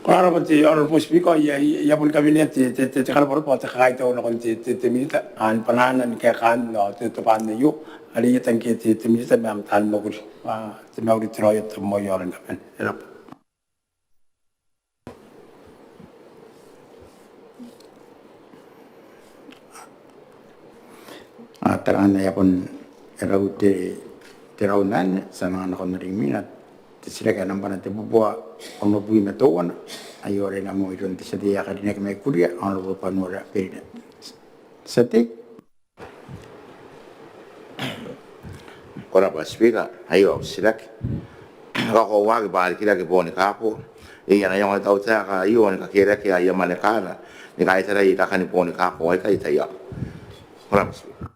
Ko raba te Honourable Speaker. I a I a boni kawenea te te te karabwarabwa ao te kakaitau nakon te te te Minita n banaana ni kaekaan ao te tobwaan aio are I ata ngke te te Minita ma am taan mwakuri. Te mauri te raoi ao te tabomoa i aora ni kabane. E raba. A tara ngkanne e a bon e rau te te rau n anne ti a manga nakon are imwina. Te titiraki ae nambana tebubua onobwi ma teuana aio are e na moa iroun te tia tei ae karineaki mai Kuria, Honourable Banuara Berina. Tia tei. Ko raba Speaker. Aio au titiraki. E kakoauaki bwa a rikirake boni kako iai ana iango te tautaeka aio ni kakerakea aia mwane kaara ni kaitarai rakani boni kako aikai. Taiaoka. Ko raba Speaker.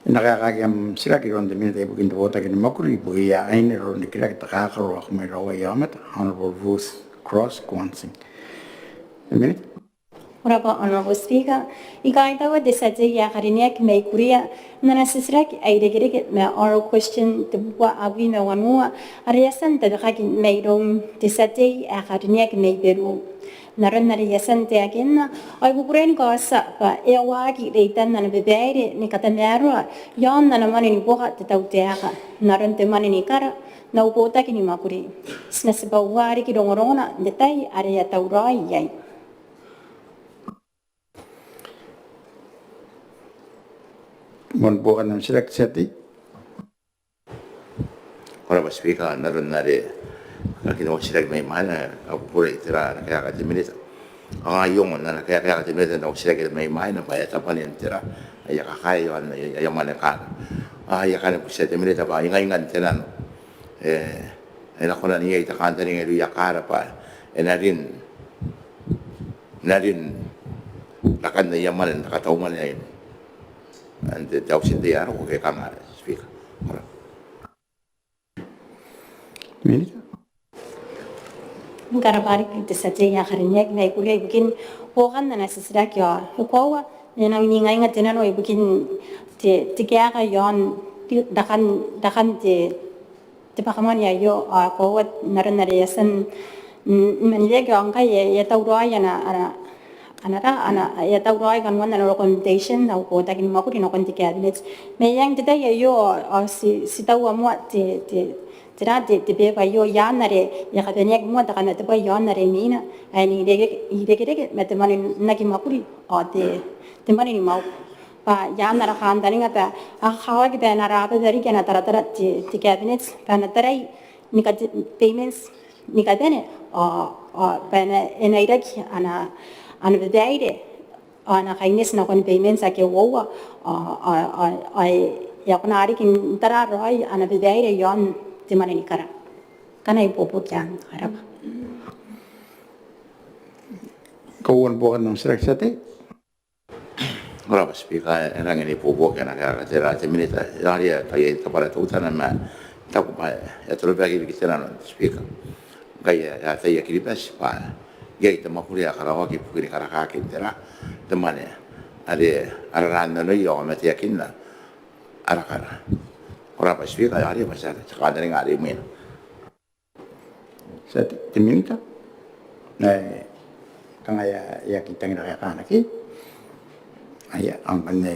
E na kaekaaki am titiraki iroun te Minita ibukin te botaki ni mwakuri ibukia aine, roro, rikirake, takakaro ao kamweraoan aomata, Honourable Ruth Cross Kwansing. Te Minita. Ko raba Honourable Speaker. I kaitaua te tia tei ae karineaki mai Kuria n ana titiraki ae irekereke ma oral question tebubua abwi ma wanua are e a tia n tabekaki mairoun te tia tei ae karineaki mai Beru. N aron are e a tia n taekinna ao I kukurei ni kaotia bwa e a waaki reitan ana babaire ni katamaroa iaon ana mwane ni buoka te tautaeka n aron te mwane ni kara n au botaki ni mwakuri. Ti na tibwaua riki rongorongona n te tai are e a tauraoi iai. Moan buokan am titiraki tia tei. Ko raba Speaker. N aron are e kakinaki au titiraki mai mwaina, au kukurei tera ana kaeka te Minita. Ao ngai I ongo n ana kaeka te Minita n au titiraki mai mwaina bwa e a tabwanin tera aia kakae iaon aia mwane kaara. Ao I a kani butia te Minita bwa ingaingan te nano e e na kona n iai te kantaninga irouia kaara bwa e na rin e na rin rakan aia mwane n te katau mwane aei n te te auti n tei ae roko ke kanga Speaker. Ko raba. Minita. Ko rabwa riki te tia tei ae karineaki, ma I kukurei ibukin buokan ana titiraki ao e koaua e nang ningainga te nano ibukin te, te kaeka iaon rakan, rakan te, te bwakamwane aio ao e koaua n aron are e a tia n, mm, man reke ao ngkai e, e a tauraoi ana, ana, ana, ana, e a tauraoi kanoan ana recommendation au botaki ni mwakuri nakon te cabinet. Ma e eng te tai aio ao ti, ti taua moa te, te, tera te, te beba aio i aan are e a kabaneaki moa te kamatebwai i aon are imwina ae e irekereke ma te mwane n aki mwakuri ao te, te mwane ni mwakuri. Bwa i aan ara kantaninga bwa a kakawaki bwa e na rababa riki ana taratara te, te cabinet bwa e na tarai ni kate, payments ni kabane ao, ao bwa e na, e na iraki ana, ana babaire ao ana kaineti nakon payments ake uoua ao, ao, ao, ao e a kona riki n tara raoi ana babaire i aon te mwane ni kara. Ngkana iai buobuoki anne, ko rabwa. Kauoua ni buokan am titiraki, tia tei. Ko rabwa Speaker, e rangi ni buobuoki ana kaeka te, te minita. E a ria taian tabara teutana ma I taku bwa e a torobaaki riki te nano Speaker. Ngkai e a ataia Kiribati bwa iai te mwakuri ae karaoaki ibukin karakaakina te mwane are a rara n nanoia ao a mateakinna ara kara. Ko rabwa Speaker, e a ria bwa ti a tia n kantaninga are imwina. Tia tei, te minita. E, kanga e a, e aki tangira kaekana ke? Aia, ao ngkanne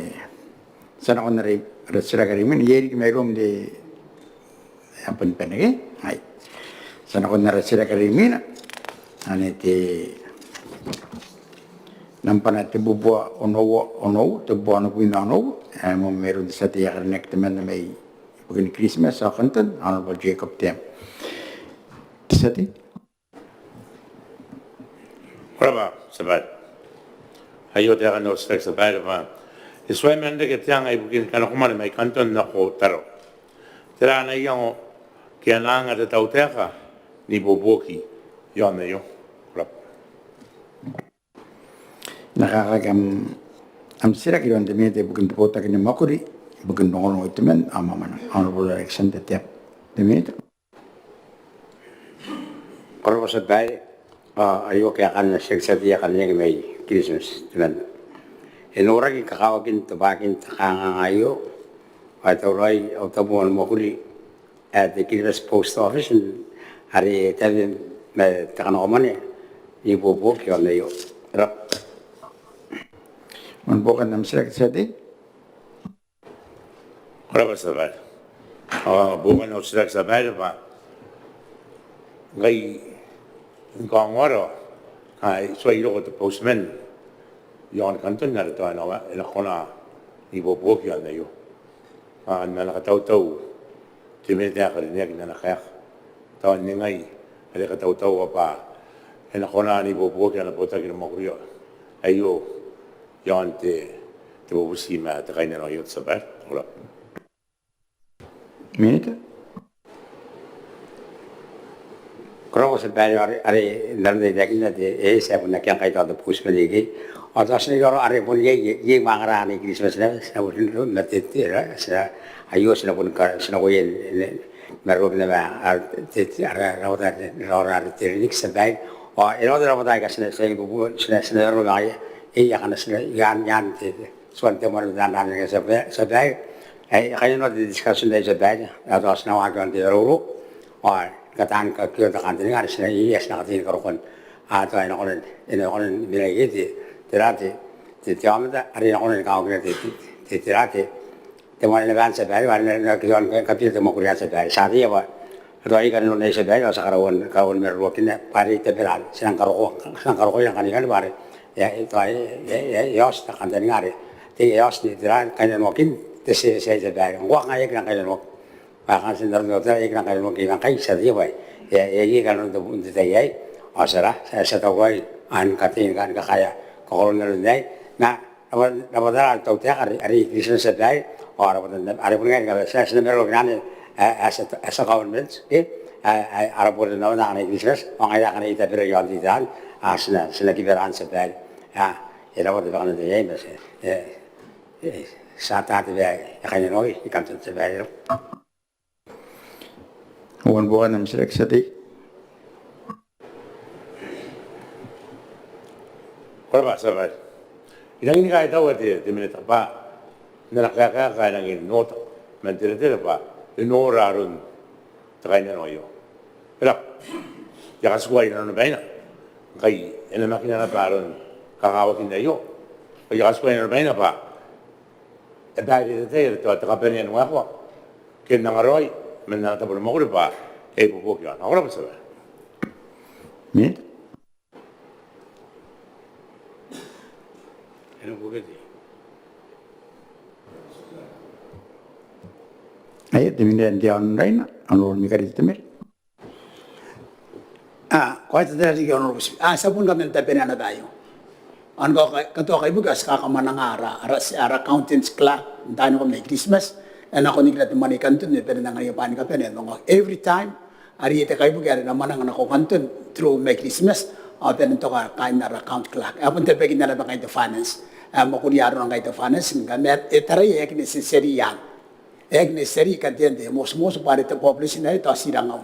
ti a nakon ara, ara titiraki are imwina, iai riki mairoum te, e a bon bane ke? Aia. Ti a nakon ara titiraki are imwina. Anne te nambwa tebubua onoua, onoua, tebubua onobwi ma onoua. E a moan mairoun te tia tei ae karineaki temanna mai ibukin Kiritimati ao Kanton, Honourable Jacob Teem. Te tia tei. Ko rabwa, tia babaire. Aio taekan au titiraki, tia babaire, bwa e tuai man reke te anga ibukin kanakomwane mai Kanton nako Tarawa. Tera ana iango ke ana anga te tautaeka n ibuobuoki iaon aio? Ko rabwa. E na kaekaaki am, am titiraki iroun te minita ibukin te botaki ni mwakuri ibukin rongorongo, itoman ao mwamwananga, Honourable Alexander Teabo. Te minita. Ko rabwa tia babaire. Ao aio kaekaan ana titiraki te tia tei ae karineaki mai Kiritimati temanna. E noraki kakawakin tobwakin te kanganga aio ao e tauraoi au tabo ni mwakuri ae te Kiribati Post Office are e tabe ma te kanakomwane n ibuobuoki iaon aio. Ko rabwa. Moan buokan am titiraki tia tei. Ko rabwa tia babaire. Ao buokan au titiraki tia babaire bwa ngkai ngkai ngkoa ao e tuai roko te postman iaon Kanton are tao e na, e na kona n ibuobuoki iaon aio. Ao n ana katautau te minita ae karineaki n ana kaeka, tao n ningai are e katautaua bwa e na kona n ibuobuoki ana botaki ni mwakuri aio iaon te, te bubuti ma te kainnano aio tia babaire? Ko rabwa. Minita. Ko rabwa tia babaire, are, are n aron ae I taekinna te, e, ti a bon aki ngkai tao te postman ikekei. Ao tao ti na iraorao are bon iai, iai mwangara anne i Kiritimati naba, ti na bon rin ma te, te, e, ti na, aio ti na bon ka, ti na bon iai, e, ma ro naba, a, te, te, ara, rabwata, rabwata are te rin tia babaire. Ao e rawata rabwata aika ti na, ti na, ti na, ti na iraorao ma ngaia, e, akana ti na, iaan, iaan te, te tuan te mwane n taan ran tia babaire, tia babaire. Ae e kainnanoa te discussion aei tia babaire, ao tao ti na waaki iaon te maroro ao ni kataia ni kakioa te kantaninga are ti na, e, ti na kataia ni karokoa. Ao tao e na kona, e na kona ni mena ikekei te, tera te, te, te aomata are e na kona ni kawakina te, te, te, tera te, te mwane naba anne tia babaire, bwa are e na, e na kona ni kabira te mwakuri anne tia babaire. Ti ataia bwa tao e kainnanoa tia babaire, ao ti a karaua, karaua ni maroroakinna bwa are e tabera, ti nang karokoa, ti nang karokoa, ti nang kani kani bwa are e, e, tao e, e, e, e oti te kantaninga are te, e oti te, tera, kainnanoakin te, tia, tia, tia babaire. Ngkoa ngkai e aki rang kainnanoaki. Bwa kanga ti n aron te, e aki rang kainnanoaki ngkai, ti ataia bwa e, e, e, e kainnanoa n te, n te tai aei. Ao ti a, ti a, ti a tauraoi ni kataia ni ka, ni kakaea kakoroan aron aei. Ma rabwata, rabwatara te tautaeka are, are i Kiritimati tia babaire. Ao rabwata, are bon ngaia ni kabane, ti na, ti na maroroakina anne, e, e, as a, as a government, e, e, e, ara botannaomata akana i Kiritimati, ao ngaira akana i Tabiteuea Ion Titan, a, ti na, ti na kiba raoi tia babaire. A, e rabwa te bwakantaai aei, ma ti, e, e, ti a ata te bwai ae kainnanoaki i Kanton tia babaire. Kauoua ni buokan am titiraki tia tei. Ko rabwa tia babaire. I rangi ni kaitaua te, te minita bwa n ana kaeka ae rangi n oota man te retere bwa e nora aron te kainnano aio. E raba. I a katikua i nanona baina ngkai e namakina naba aron kakawakin aio. I a katikua i nanona baina bwa e baireretai are te kabanea ni waekoa ke n angaraoi man ana tabo ni mwakuri bwa e ibuobuoki iaona. Ko rabwa tia babaire. Minita. Aia, te minita n te aono n Raina, Honourable Mikarite Temere. A, ko a tia n tara riki Honourable Speaker. A, ti a bon kaman tabena naba aio. Ao ni katoa kaibuke ao ti kakamwananga ara, ara, ara accountant clerk n tainako mai Christmas, e nako n nikira te mwane i Kanton, e bane n anganiia bwaai ni kabane, e manga every time are iai te kaibuke are e na mwananga nako Kanton through mai Christmas, ao bane n toka kaain ara account clerk. E a bon tabeakinna naba ngkai te finance. E a mwakuria arona ngkai te finance, ngkana e taraia e aki necessary iaan. E aki necessary katean te motimoto bwa are te population are tao ti rangaun.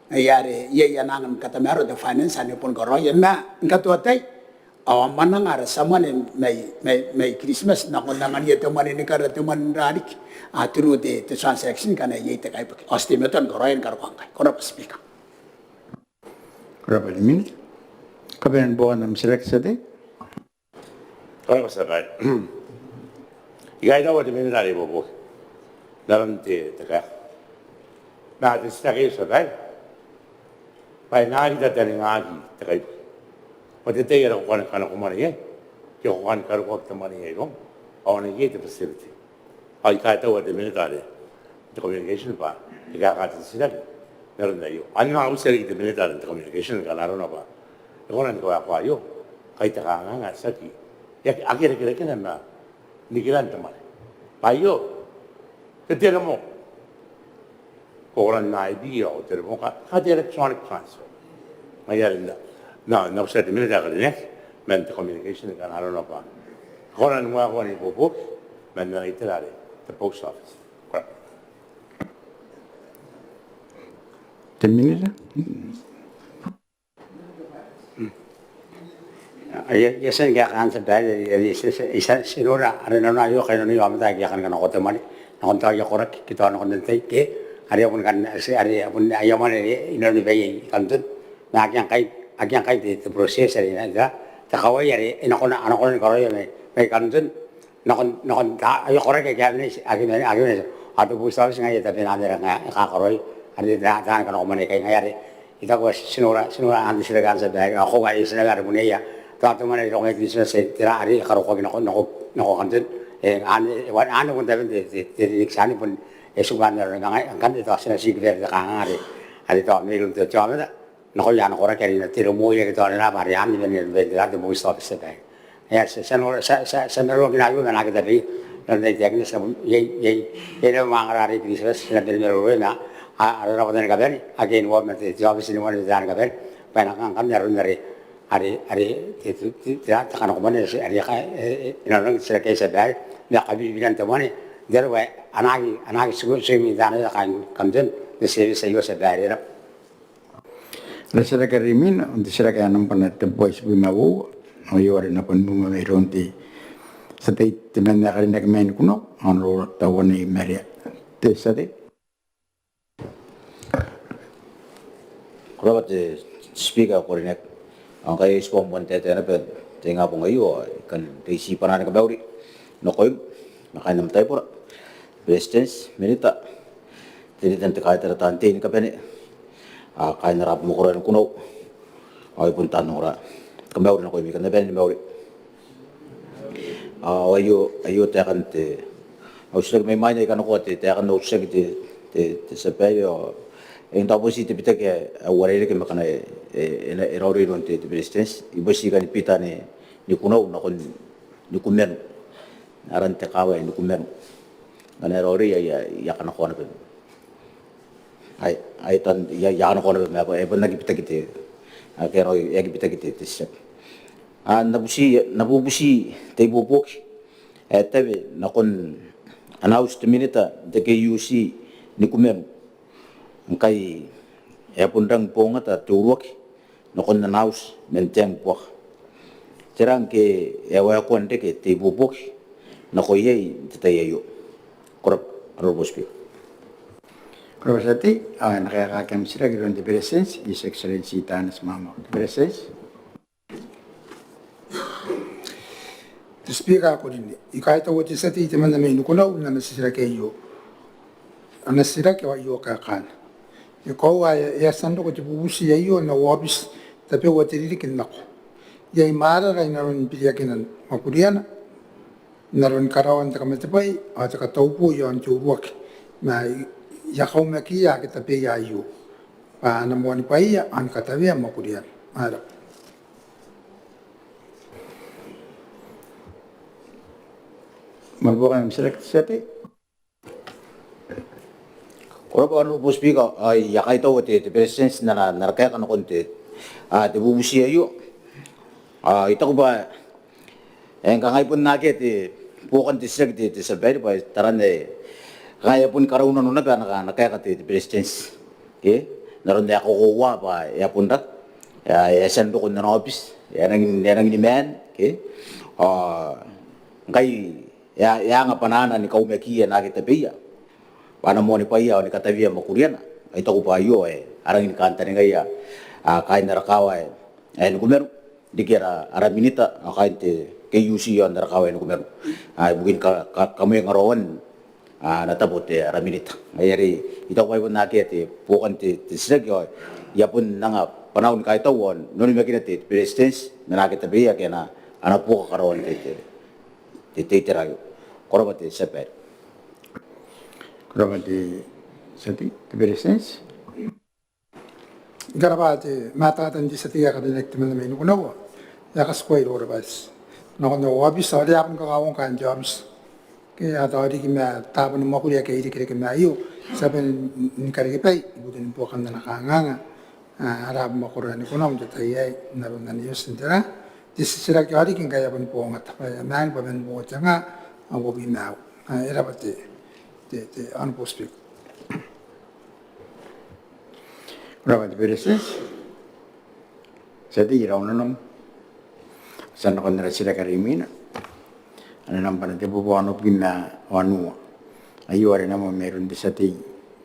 Ngaia are iai, iai ana anga ni katamaroa te finance anne boni karaoia ma ni katoa tai ao a mwananga ara tia mwane mai, mai, mai Christmas nakon anganiia te mwane ni kara, te mwane n rariki, a, through te, te transaction ngkana iai te kaibuke. Ao ti teimatoa ni karaoia ni karokoa ngkai. Ko rabwa Speaker. Ko rabwa te minita. Kabanean buokan am titiraki tia tei. Ko rabwa tia babaire. I kaitaua te minita are e ibuobuoki n aron te, te kaeka. Ma te titiraki aio tia babaire bwa e na aki tataningaki te kaibuke. Bwa te tai are ko kani kanako mwane iai ke ko kani karokoaki te mwane iai iroum ao e na iai te facility. Ao I kaitaua te minita are n te communication bwa e kaeka te titiraki n aron aio. Ao I na manga butiia riki te minita are n te communication ngkana arona bwa e kona ni kawaekoa aio ngkai te kanganga tiaki, e aki, aki irekerekena ma nikiran te mwane. Bwa aio te teremo, ko kona n aibia ao te teremo ka, ka te electronic transfer. Ngaia are N na, N na, N na butiia te minita ae karineaki man te communication ngkana arona bwa e kona ni waekoa n ibuobuoki man ana itera are te post office. Ko rabwa. Te minita. Aia, I a tia ni kaeka anne tia babaire, are, are, are ti, ti, ti, ti nora are nanona aio kainnanoia aomata aika a kani kanakoa te mwane nakon tao aia koraki ke tao nakon te tai ke are a bon kan, are a bon aia mwane are inanon baia i Kanton. Ma akea ngkai, akea ngkai te, te process are e na, te kawai are e na kona, a na kona ni karaoia mai, mai Kanton nakon, nakon tao aia koraki ake a mena, ake a mena, ake a mena. Ao te post office ngaia e tabena naba are e kakaraoi are taian kanakomwane aikai. Ngaia are I taku bwa ti nora, ti nora anne te titiraki anne tia babaire, ao koaua e tia naba are bon iai tao te mwane are e roko mai Christmas, tera are e karokoaki nako, nako, nako Kanton. E, anne, anne bon taben te, te, te, te, anne bon e tuka n aron ngkanne tao ti na seek back te kanganga are, are tao mairoun te, te aomata nakoia ana koraki are e na teremoia ke tao n aron are anne man, man, man te post office tia babaire. Eng, ti a, ti a nora, ti a, ti a, ti a maroroakina aio ma a na aki tabeia. N aron ae I taekinna, ti a bon, iai, iai, iai naba mwangara are i Kiritimati, ti na bane ni maroroia ma a, a, ara rabwata ni kabane ake a involve ma te, te office ni mwane ma te anga ni kabane bwa e na kanga ngkanne aron are, are, are, te, te, te, te, te kanakomwane are, are, e, e, e na nang titiraki tia babaire ma kabibiran te mwane n te aro bwa a na aki, a na aki tiku, tiku i taana kaain Kanton n te service aio tia babaire. Ara titiraki are imwina, te titiraki ae nambwa tebwi ma uoua, ao aio are e na boni mwemwe mairoun te tia tei temanna ae karineaki mai Nikunau, ao Honourable Tauanei Marea. Te tia tei. Ko rabwa te Speaker ae ko karineaki. Ao ngkai I a tibwa moan taetae naba n te ingabong aio, ao I kan reitia bwanaan te kamauri nakoim ma kaain am taibora, Beretitenti, Minita, te Leader n te Kaitara, taan tei ni kabane, ao kaain ara mwakoro ae Nikunau, ao ai bon taan ongora. Kamauri nakoimi, kam na bane ni mauri. Ao aio, aio taekan te, au titiraki mai mwaina, I kanakoa te, taekan au titiraki te, te, te tia babaire, ao e, n tao boti te bitaki ae uarereke ma ngkana e, e, e, e raoiroi iroun te, te Beretitenti. I boti kani bita Nikunau nakon Nikumanu. Aran te kaawa ae Nikumanu. Ngkana e raoiroi ao I a, I a kanakoa naba. Ai, ai tan, I a, I a kanakoa naba ma e bon aki bitaki te, ake raoi, e aki bitaki te, te titiraki. Ao N na bubuti, N na bubuti te ibuobuoki ae tawe nakon ana auti te Minita n te KUC Nikumanu ngkai e a bon rangi ni bongata te uruaki nakon ana auti man te ang buaka. tera ngke e a waekoa n reke te ibuobuoki nako iai n te tai aio. Ko rabwa, Honourable Speaker. Ko rabwa te tia tei. Ao e na kaekaaki am titiraki iroun te Beretitenti, His Excellency Taneti Maamau. Te Beretitenti. Te Speaker ae ko karineaki, I kaitaua te tia tei temanna mai Nikunau n ana titiraki aio. Ana titiraki ao aio kaekaana. E koaua ae e a tia n roko te bubuti aio n au aobiti tabeua te ririki n nako. Iai mwaarara inanon biriakina mwakuriana, n aron karaoan te kamatebwai ao te katauboo iaon te uruaki, ma I a kaumakiia ake tabeia aio bwa a na moanibwaia ao ni katawea mwakuriana. Ko rabwa. Moan buokan am titiraki te tia tei. Ko rabwa Honourable Speaker, ao I a kaitaua te, te Beretitenti n ana, n ana kaeka nakon te, a, te bubuti aio. A, I taku bwa, e, ngkai I bon akea te buokan te titiraki te, te tia babaire bwa I taraa ae ngkai e a boni karaunano naba ana, ana kaeka te, te Beretitenti. Ke, n aron ae e kakoaua bwa e a bon raka, e a, e a tia n roko n ana aobiti, e a rangi, e a rangi ni maan, ke. A, ngkai e a, e a anga bwanaana ni kaumakiia naake tabeia bwa a na moanibwaia ao ni katawea mwakuriana. Ao I taku bwa aio ae a rangi ni kantaningaia, a, kaain ara kaawa ae, ae Nikumanu, riki ara, ara minita ao kaain te KUC iaon ara kaawa ae Nikumanu, a, ibukin ka, ka, kamwengaraoan, a, ana tabo te, ara minita. Ngaia are I taku bwa I bon akea te buokan te, te titiraki ao I a bon anga bwanaau ni kaitau ao n onimakina te, te Beretitenti ma naake tabeia ake a na, a na buoka karaoan te, te, te, te itera aio. Ko rabwa te tia babaire. Ko rabwa te tia tei, te Beretitenti. I karabwa te mataata n te tia tei ae karineaki temanna mai Nikunau. E a katikua iroura bwa ti nakon au aobiti ao are a bon kakawaki kaain te aobiti. Ke a tao riki ma taabo ni mwakuri ake a irekereke ma aio, ti a bane ni karekei bwai ibukin buokan ana kanganga, a, ara mwakoro ae Nikunau n te tai aei n aron ane e oti n tera, te titiraki ao riki ngkai a boni bongata bwa e a maan bwa man uoua te nga ao uabwi ma aua. A, e rabwa te, te, te Honourable Speaker. Ko rabwa te Beretitenti. Tia tei, raou nanom. Ti a nakon ara titiraki are imwina, are nambana te bubua onobwi ma onoua. Aio are nambwa mairoun te tia tei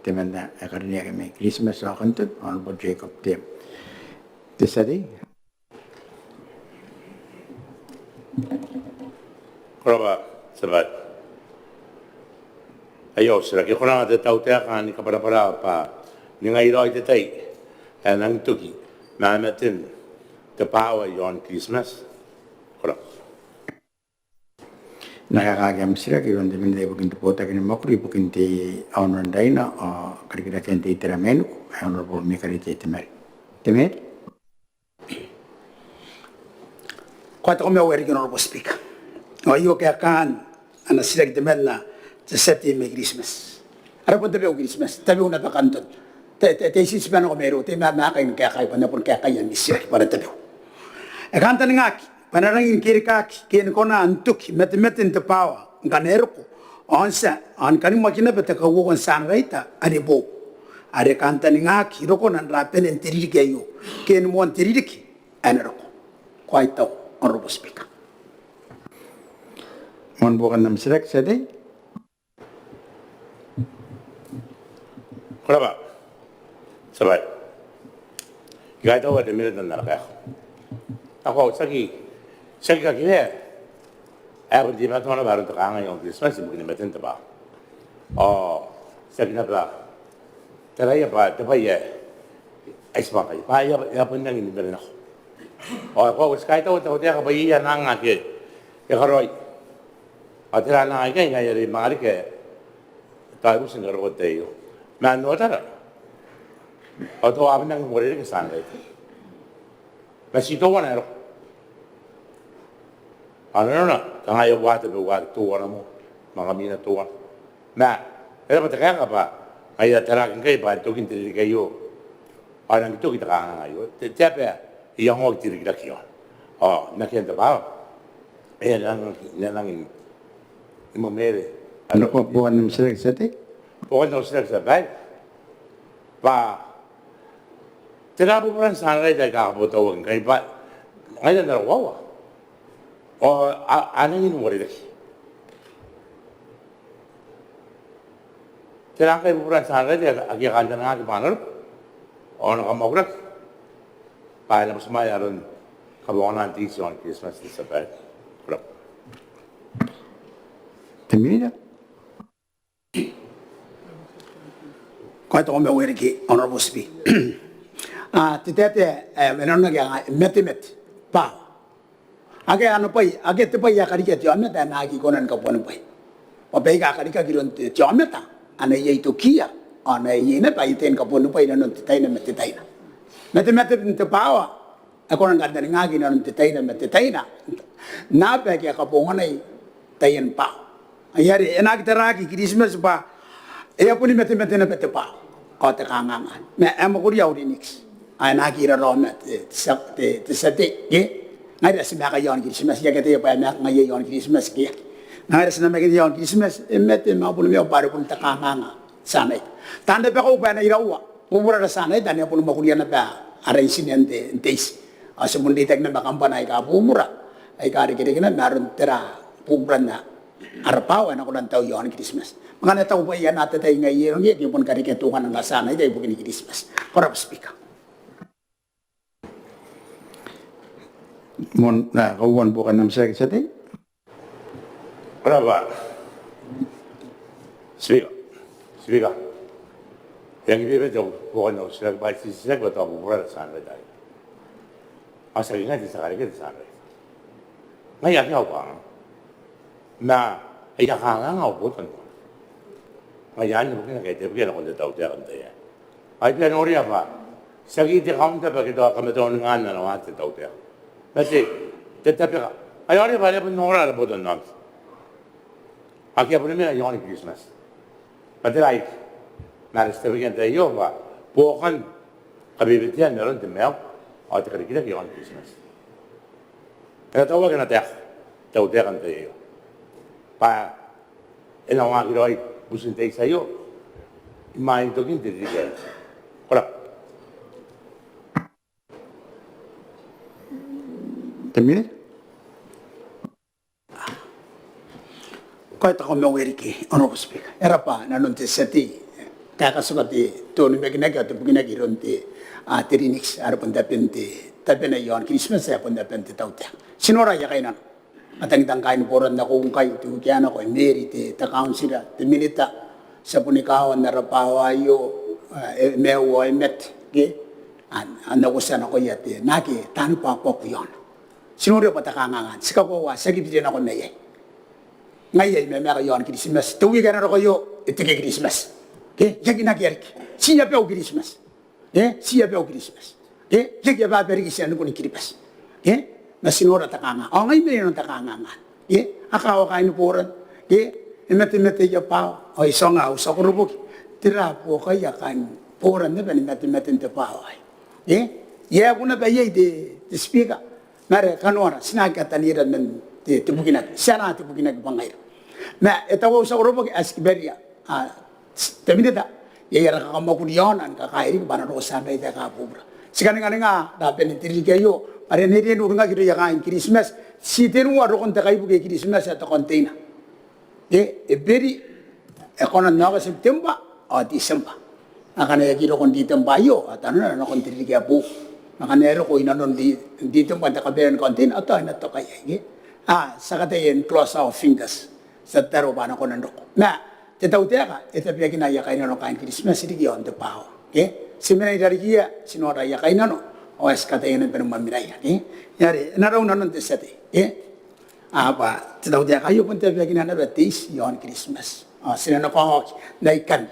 temanna ae karineaki mai Kiritimati ao Kanton, Honourable Jacob Teem. Te tia tei. Ko rabwa, tia babaire. Aio au titiraki. E kona te tautaeka ni kabwarabwara bwa ningai raoi te tai ae e nang toki mamaten te bwaawa iaon Kiritimati? Ko rabwa. E na kaekaaki am titiraki iroun te minita ibukin te botaki ni mwakuri ibukin te aono n Raina ao karikirakean te itera mainiku, ae Honourable Mikarite Temari. Temari. Ko a taku ma au e riki Honourable Speaker. Ao aio kaekaan ana titiraki temanna te tia tei mai Kiritimati. Ara bon tabeua Kiritimati, tabeua naba Kanton. Te, te, te itibwi nako mairoun te, ma, ma kain kaekai bwa N na bon kaekaia n titiraki bwa ara tabeua. E kantaningaki bwa e na rangi ni kerikaaki ke ni kona n toki matematen te bwaawa ngkana e roko ao n tia ao ni kanimwaki naba te kauoua n tianaraita are boou, are kantaningaki rokona n rabanen te ririki aio ke ni moan te ririki ae na roko. Ko a kaitau, Honourable Speaker. Moan buokan am titiraki, tia tei. Ko rabwa, tia babaire. I kaitaua te minita n ana kaeka. Ao tiaki, tiaki kakiwea ae bon teimatoa naba aron te kangai iaon Kiritimati ibukin maten te bwaawa. Ao tiaki naba taraia bwa te bwai ae ai tibwangaia bwa e a bon rangi ni bane nako. Ao e koaua ti kaitaua te tautaeka bwa iai ana anga ake e karaoi. Ao tera ana anga ikai? Ngaia are I manga riki ae tao e buti ni karokoa te tai aio. Ma n otara ao tao a bon rangi ni uarereke tianaraita. Ma ti teuana e roko. Ao nanona kanga e a uaa tabeua, teuana moa, manga mwiina teuana. Ma e rabwa te kaeka bwa ngaia taraaki ngkai bwa e toki n te ririki aio ao e nang toki te kanganga aio. Te, te aba ae iangoaki te rikirake iaona ao n akean te bwaawa e a nangi, e a nangi ni momeere. Ko rabwa. Buokan am titiraki, tia tei. Buokan au titiraki, tia babaire, bwa tera bubura n tianaraita aika a kabotauaki ngkai bwa ngaira n ara koaua ao a nangi n uarereke. Tera ngkai buburan te tia tei ake a kantaningaaki bwa a na roko ao a na kamwakuraki bwa e na butimwaea aron kabonganaan te iti iaon Kiritimati n te tia babaire? Ko rabwa. Te Minita. Ko a taku ma uarereke, Honourable Speaker. Te taetae ae nanonaki ae kanga e matemate, bwa ake ana bwai, ake te bwai ae karikia te aomata ae na aki kona ni kabuanibwai. Bwa baika a karikaki iroun te aomata a na iai tokiia ao a na iai naba aia tai ni kabuanibwai inanon te taina ma te taina. Ma te matemate n te bwaawa e kona ni kantaningaaki inanon te taina ma te taina n aaba ake a kabonganai taian bwaawa. Ai are e na aki taraaki Kiritimati bwa e a boni matemate naba te bwaawa ao te kanganga. Ma e a mwakuria au rinikiti ao e na aki raraoma te tia tei, ke? Ngaira ti maeka iaon Kiritimati, I aki ataia bwa e maeka ngaia iaon Kiritimati ke e aki. Ngaira ti namakinna iaon Kiritimati, e mate ma boni maiu bwa are bon te kanganga tia naita. Taan rabakau bwa e na iraua buburara tia naita ane a boni mwakuria naba ara intin n te iti. Ao ti bon reitaki naba ma kambana aika bubura aika a irekereke naba ma aron tera buburan ara bwaawa ae e na kona n tau iaon Kiritimati. Ma ngkana e taku bwa e a na atatai ngaia e ongo ke e boni karekea teutana ma tia naita ibukin Kiritimati. Ko rabwa Speaker. Moan kauoua ni buokan am titiraki, tia tei. Ko rabwa Speaker. Speaker, e rangi ni bebete au buokan au titiraki bwa ti titiraki bwa tao buburara tia naita. Ao tiaki ngai te tia karekea te tia naita. Ngaia akea au kanganga. Ma aia kanganga au botanaomata. Ngaia anne bukina ae I tabekia nakon te tautaeka n tai aei. Ao I bia noria bwa tiaki te kaunta bwa ke tao kamataauningan ana waaki te tautaeka ma te tabeka. Ao I noria bwa are bon nora ara botanaomata ake a boni mena iaon Kiritimati. Ma tera ae riki? Ma are ti tabekia n tai aio bwa buokan kabebetean aron te maiu ao te karikirake iaon Kiritimati. E na tauaki ana taeka te tautaeka n tai aio bwa e na waaki raoi butin te iti aio imwain tokin te ririki aei. Ko rabwa. Te Minita. Ko a taku ma uarereke, Honourable Speaker. E rabwa nanon te tia tei ae e kaoka te onimakinaki ao te bukinaki iroun te rinikiti are bon taben te, tabena iaon Kiritimati ae bon taben te tautaeka. Ti nora aia kainnano. Matangitang kaain Boran nakoiu ngkai te wiki ae nako, e Mary te kauntira, te minita, ti a boni kawa n ara bwaawa aio, e maiu ao e mate ke? Ao n na uotia nakoia te naake taani bwakuaku iaona. Ti noria bwa te kanganga anne, ti kakoaua ti aki biri nako mai iai. Ngaia I mamaaka iaon Kiritimati, te wiki ae na roko aio e teke Kiritimati ke? I aki nakoia riki. Ti abau Kiritimati. E, ti abau Kiritimati. E, I aki aba riki tia n roko ni Kiribati. E, ma ti nora te kanganga. Ao ngai I mena inanon te kanganga. E, a kawa kaain Boran. E, e matemate aia bwaawa. Ao I tuanga au tia koroboki, tera buokaia kaain Boran naba ni matematen te bwaawa aei? E, e a kona naba iai te, te Speaker. Ma are kanoana, ti na aki kataneiira man te, te bukinaki. Ti anaa te bukinaki bwa ngaira. Ma e tau au tia koroboki ae ti kiberia te minita, iai ara kakamwakuri iaona ni kakaei riki bwa a na roko tia naita aika bubura. Ti kaninganinga raben te ririki aio bwa are e na riai n uringaki irouia kaain Kiritimati. Ti tenua rokon te kaibuke i Kiritimati ae te container. E, e beri, e kona n oki September ao December. Ngkana e aki roko n December aio, ao tanona e na nakon te ririki ae boou. Ngkana e roko inanon December n te kabanea ni container, ao tao e na toka iai. A, ti a kataia n cross our fingers. Ti a tataro bwa a na kona n roko. Ma te tautaeka e tabeakina aia kainnano kaain Kiritimati riki iaon te bwaawa. Ke? Ti mena i rarikiia, ti nora aia kainnano ao ae ti kataia naba ni mwamwiraia. Ke? Are e na rau nanon te tia tei. Ke? A, bwa te tautaeka aio bon tabeakina naba te iti iaon Kiritimati. Ao ti na nako oki n aikanne.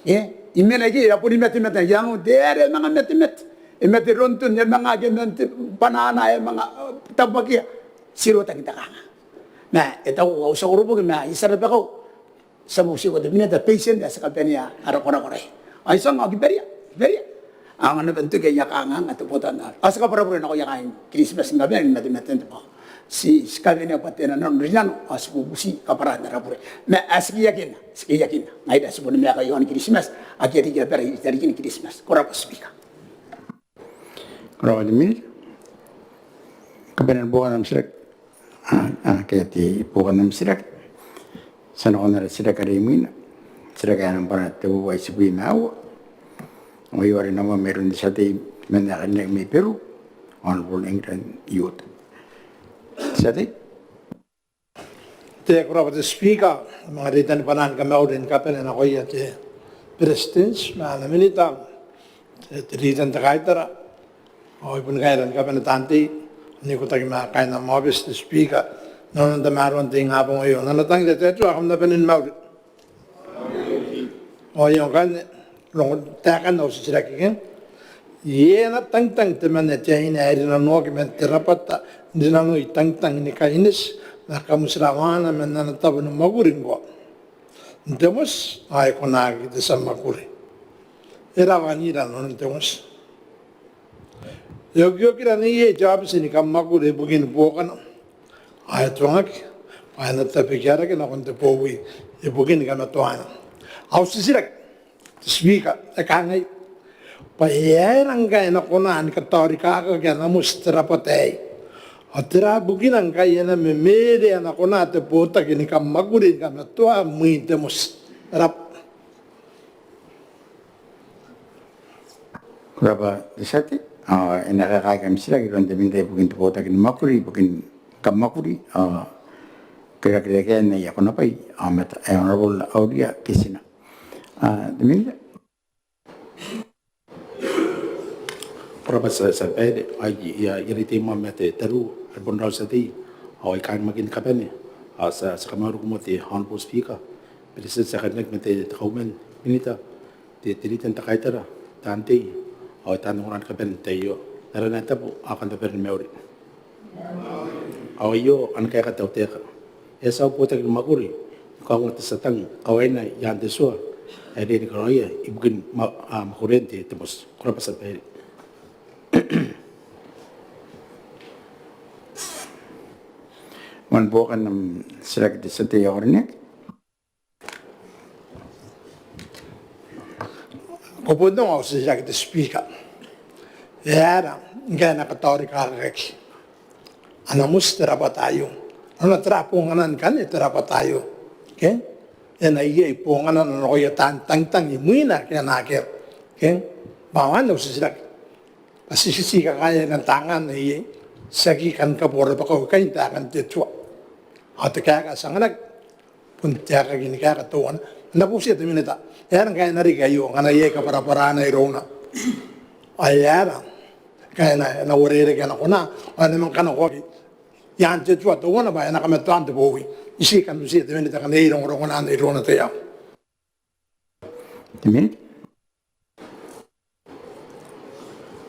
E, I mena ikai, e a boni matemate, iango te aera e manga matemate. E mate ronton, e manga ake, e mate banana, e manga, e, tabwakia. Ti rotaki n te kanganga. Ma e tau au tia koroboki ma I tia rabakau, ti a bubutiko te minita, bwa e tia n, ti a kabanea ara korakora aei. Ao I tuanga ao kiberia, kiberia. Ao a na bon toki aia kanganga te botanaomata. Ao ti kabwarabure nakoia kaain Kiritimati ni kabane ni matematen te bwaawa. Ti, ti kabanea bwa te nanonano, rinano, ao ti bubuti kabwaraan ara bure. Ma ae ti keiakinna, ti keiakinna. Ngaira ti boni maeka iaon Kiritimati, akea riki abara i tarikin Kiritimati. Ko rabwa Speaker. Ko rabwa te minita. Kabanean buokan am titiraki. Akea te buokan am titiraki. Ti a nakon ara titiraki are imwina, titiraki ae nambana tebwi ma aua. Ao e a oti naba mairoun te tia tei man ae karineaki mai Beru, Honourable England Iuta. Te tia tei. Te, ko rabwa te Speaker, manga reitan bwanaan kamauri ni kabane nakoia te Beretitenti ma ana Minita, te, te reitan te kaitara, ao ibukin kaain kabane taan tei, n ikotaki ma kaain am aobiti te Speaker, n nanon tamaroan te ingabong aio, n ana tang te Atua, kam na bane ni mauri. Ao ngkanne, rongorongon taekan au titiraki, ke? E na tangtang temanna te aine ae rinanoaki man te rabwata n rinanoi tangtang ni kaineti ma kamotirawaana man ana tabo ni mwakuri ngkoa n te moti, ao e konaki te tia mwakuri. E rawa n ira nanon te moti? E okiokira neiei te aobiti ni kammwakuri ibukin buokana ao e tuangaki bwa e na tabekia rake nakon te bowi ibukin kamatoaana. Au titiraki, te Speaker, e kangai bwa e aera ngkai e na kona ni kataorikakaki ana moti te rabwata aei? Ao tera bukina ngkai e na memerea nakona te botaki ni kammwakuri ni kamatoa mwin te moti? E rabwa. Ko rabwa te tia tei. Ao e na kaekaaki am titiraki iroun te Minita ibukin te botaki ni mwakuri ibukin kammwakuri ao kirikiriakian aia konabwai aomata, ae Honourable Auria Kitina. Te Minita. Ko rabwa te tia, tia babaire, ao I a, I a reitaki moa ma te tariu are bon raou te tia tei, ao I kani makin kabane, ao ti a, ti a kamauri ngkoe moa te Honourable Speaker, Beretitenti ae karineaki ma te, te Kauoman, Minita, te, te reitan te kaitara, taan tei, ao taan ongora ni kabane n te tai aio, n arana ae tabu, ao kam na bane ni mauri. Ao aio ana kaeka te tautaeka. E a tia au botaki ni mwakuri ni kaongoa te tia tang kawaina i aan te tua ae riai ni karaoia ibukin ma, a, mwakurian te, te moti. Ko rabwa te tia babaire. Moan buokan am titiraki te tia tei ae karineaki. Ko bon ongo au titiraki te Speaker. E aera ngkai e na kataorikakaki ana moti te rabwata aio? Nanona tera bonganana ngkanne te rabwata aio? Ke e na iai bonganana nakoia taan tangitang imwina ke e na akea? Ke bwa anne au titiraki. Bwa ti, ti kakaea n tangan neiei, ti aki kan kaborabakau ikai n taekan te tua. Ao te kaeka ae ti anganaki bon te aekaki ni kaeka teuana. N na butiia te Minita, e aera ngkai e na riki aio ngkana iai kabwarabwarana irouna? Ao e aera ngkai e na, e na uarereke ana kona ao e na manga kanakoaki i aan te tua teuana bwa e na kamatoa n te bowi? I ti kan butiia te Minita ngkana iai rongorongo anne irouna te au. Te Minita.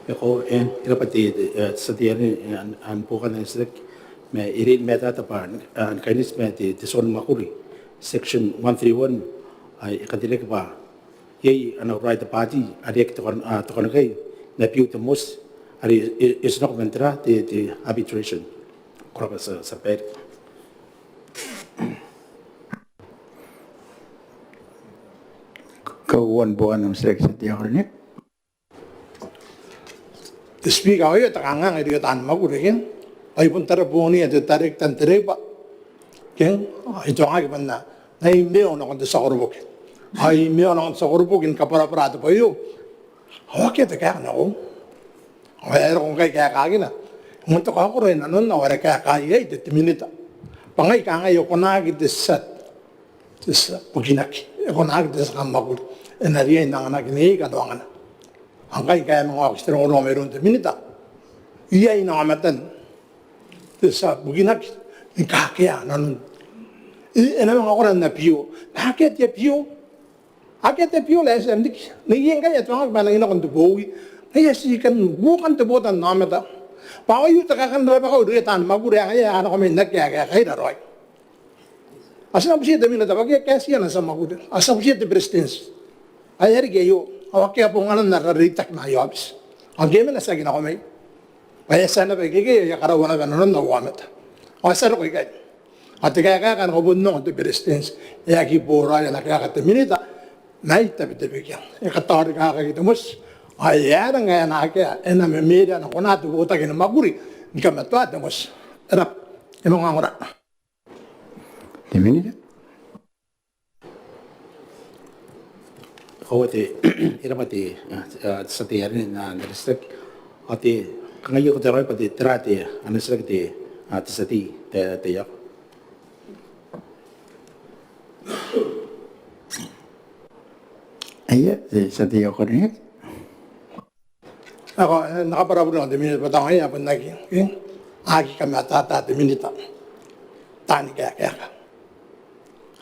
E koaua, e rabwa te, te, e, te tia tei are, e, ana, ana buokan titiraki. Ma e riai ni matata bwa, e, ni kaineti ma te, te tabo ni mwakuri, section one three one, ae e katereaki bwa iai ana uraoi te baati are e aki tokana, a, tokanikai n abiu te moti are e, e, e otinako man tera, te, te arbitration. Ko rabwa te tia, tia babaire. Kauoman buokan am titiraki te tia tei ae karineaki. Te Speaker, ao aio te kanganga irouia taan mwakuri, ke? Ao I bon tarebooniia te director n te labour, ke? Ao I tuangaki bwa N na, N na imeo nakon te tia koroboki. Ao I imeo nakon te tia koroboki ni kabwarabwara te bwai aio. Ao akea te kaeka nakoiu. Ao e a roko ngkai kaekakina. I moan te kaokoro i nanona ao are kaekaa iai te, te Minita. Bwa ngai I kangai e konaki te tia, te tia bukinaki, e konaki te tia kammwakuri. E na riai n anganaki neiei kanoangana. Ao ngkai ngkai e a manga oki te rongorongo mairoun te Minita. Iai aomatan te tia bukinaki ni kakea nanon, e, e na manga ongora n abiu. Ma akea te abiu. Akea te abiu, lae e tia n riki. Neiei ngkai e tuangaki bwa e nangi nako n te bowi. Ngaia ti kan buokan te botanaomata bwa ao aio te kaekan rabakau irouia taan mwakuri ae ngaia a nako mai n aki kaekaira raoi. Ao ti na butiia te Minita bwa akea kaetiana tia mwakuri. Ao ti na butiia te Beretitenti. Ao e a riki aio, ao akea bonganana ara reitaki ma aia aobiti. Ao ngke e mena ti aki nako mai bwa e a tia naba ikekei ao e a karaua naba nanon au aomata. Ao ti a roko ikai. Ao te kaeka ae ko bon ongo te Beretitenti, e aki boraoi ana kaeka te Minita, ma ai tabetabekia. E kataorikakaki te moti, ao e aera ngkai e na akea, e na memerea nakona te botaki ni mwakuri ni kamatoa te moti? E rabwa. E manga ongora. Te Minita. Ko a te, e rab'a te, a, a, te tia tei are na, na titiraki. A te, kangai ko te raoi b'a te, tera te, ana titiraki te, a, te tia tei, te, te ia. Aia, te tia tei ae karineaki. Ao, e, N na kabwarabwara nakon te Minita b'a tao ngaia a bon aki, e, aki kamatata te Minita taani kaekaeka.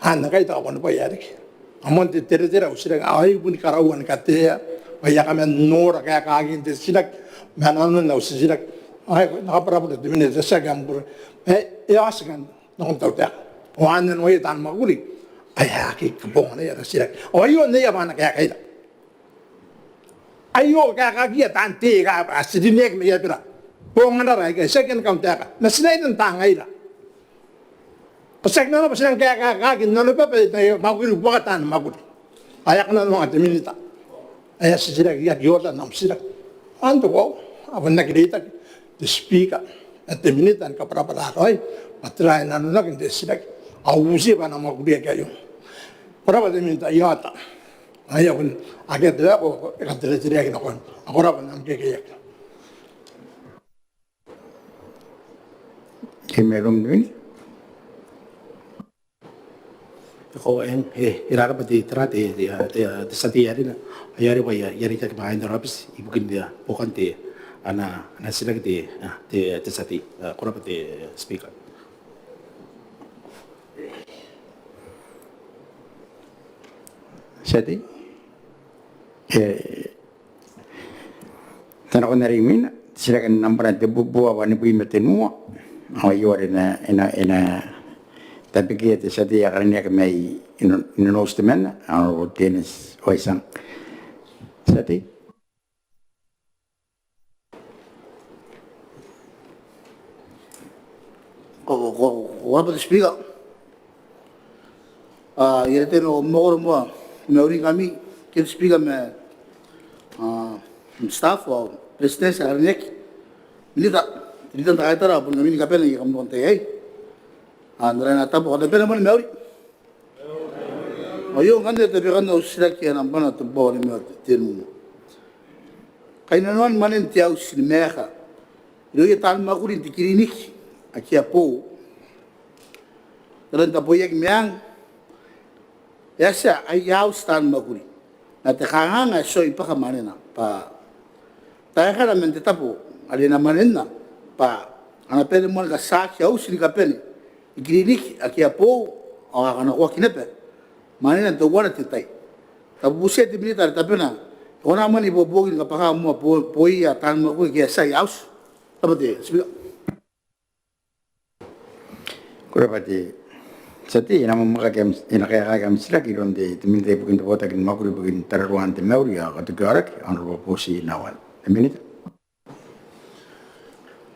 Ao N na kaita ao bon b'a e a riki. A moan te teretere au titiraki, ao ai bon karaoan kateia b'a e a kaman nora kaekaakin te titiraki ma nanon au titiraki. Ao N na kabwarabwara te Minita te titiraki ae bure. E, e a tia ngkanne nakon tautaeka. Ao anne nanoia taan mwakuri ae aki kabonganaia ara titiraki. Ao aio nneia b'a ana kaekaira. Aio kaekaakia taan tei aika a ti rineaki mai abara. Bonganara aikai, ti aki kan kauntaeka. Ma ti na ira n tangaira. B'a ti aki nanona b'a ti nang kaekaekaaki n nanobaba ae mwakuri buaka taan mwakuri. Ao e a kananoanga te Minita ae a titiraki, e aki ota n am titiraki. Ao n te koaua, a bon aki reitaki te Speaker ma te Minita ni kabwarabwara raoi b'a tera ae nanonaki n te titiraki. Ao uti b'a a na mwakuria aio. Ko rab'a te Minita, I ota. Ao e a bon akea te waeko ae kateretereaki nakoim. Ao ko rab'a n am kekeiaki. Te Minita. Ko eng, e, e raba te, tera te, te, te, te tia tei arei. Ao e a raba, e a, e a reitaki ma kaain ara aobiti ibukin te, bukin te, ana, ana titiraki te, a, te, te tia tei. A, ko rab'a te Speaker. Tia tei. E, ti a nakon are imwina, titiraki nambwa tebubua wanibwi ma tenua. Ao aio are e na, e na, e na tabekia te tia tei ae karineaki mai Nonouti temanna, Honourable Dennis Waisang. Tia tei. Ko, ko, ko, ko rab'a te Speaker. A, I a tia n mwakuri moa ni mauri ngkami, te Speaker ma, a, staff, ao Beretitenti ae karineaki, Minita, te Leader n te Kaitara, ao bon ngkami ni kabane aika kam tokan tai aei. A, n ara ina tabu, kam na bane moa ni mauri. Ao aio ngkanne tabekan au titiraki ae nambwa tebubua wanibwi ma tenua. Kainnanoan mwanen te auti ni maeka irouia taan mwakuri n te kiriniki ake a boou. Tera n taboiaki meang, e a tia aia auti taan mwakuri ma te kanganga ae tuai bwaka mwanena bwa taekana man te tabo are e na mwanenna bwa a na bane moa ni katiaki auti ni kabane ni kiriniki ake a boou ao a kanakoaki naba mwanena n teuana te tai. Tabubutia te Minita are tabena e kona moa n ibuobuoki ni kabwaka moa bo-, boia taan mwakuri ake a tia aia auti. Ko rabwa te Speaker. Ko rabwa te tia tei, e na mwamwakaki am, e na kaekaaki am titiraki iroun te, te Minita ibukin te botaki ni mwakuri ibukin tararuan te mauri ao katoki aoraki, Honourable Boutu Nauan. Te Minita.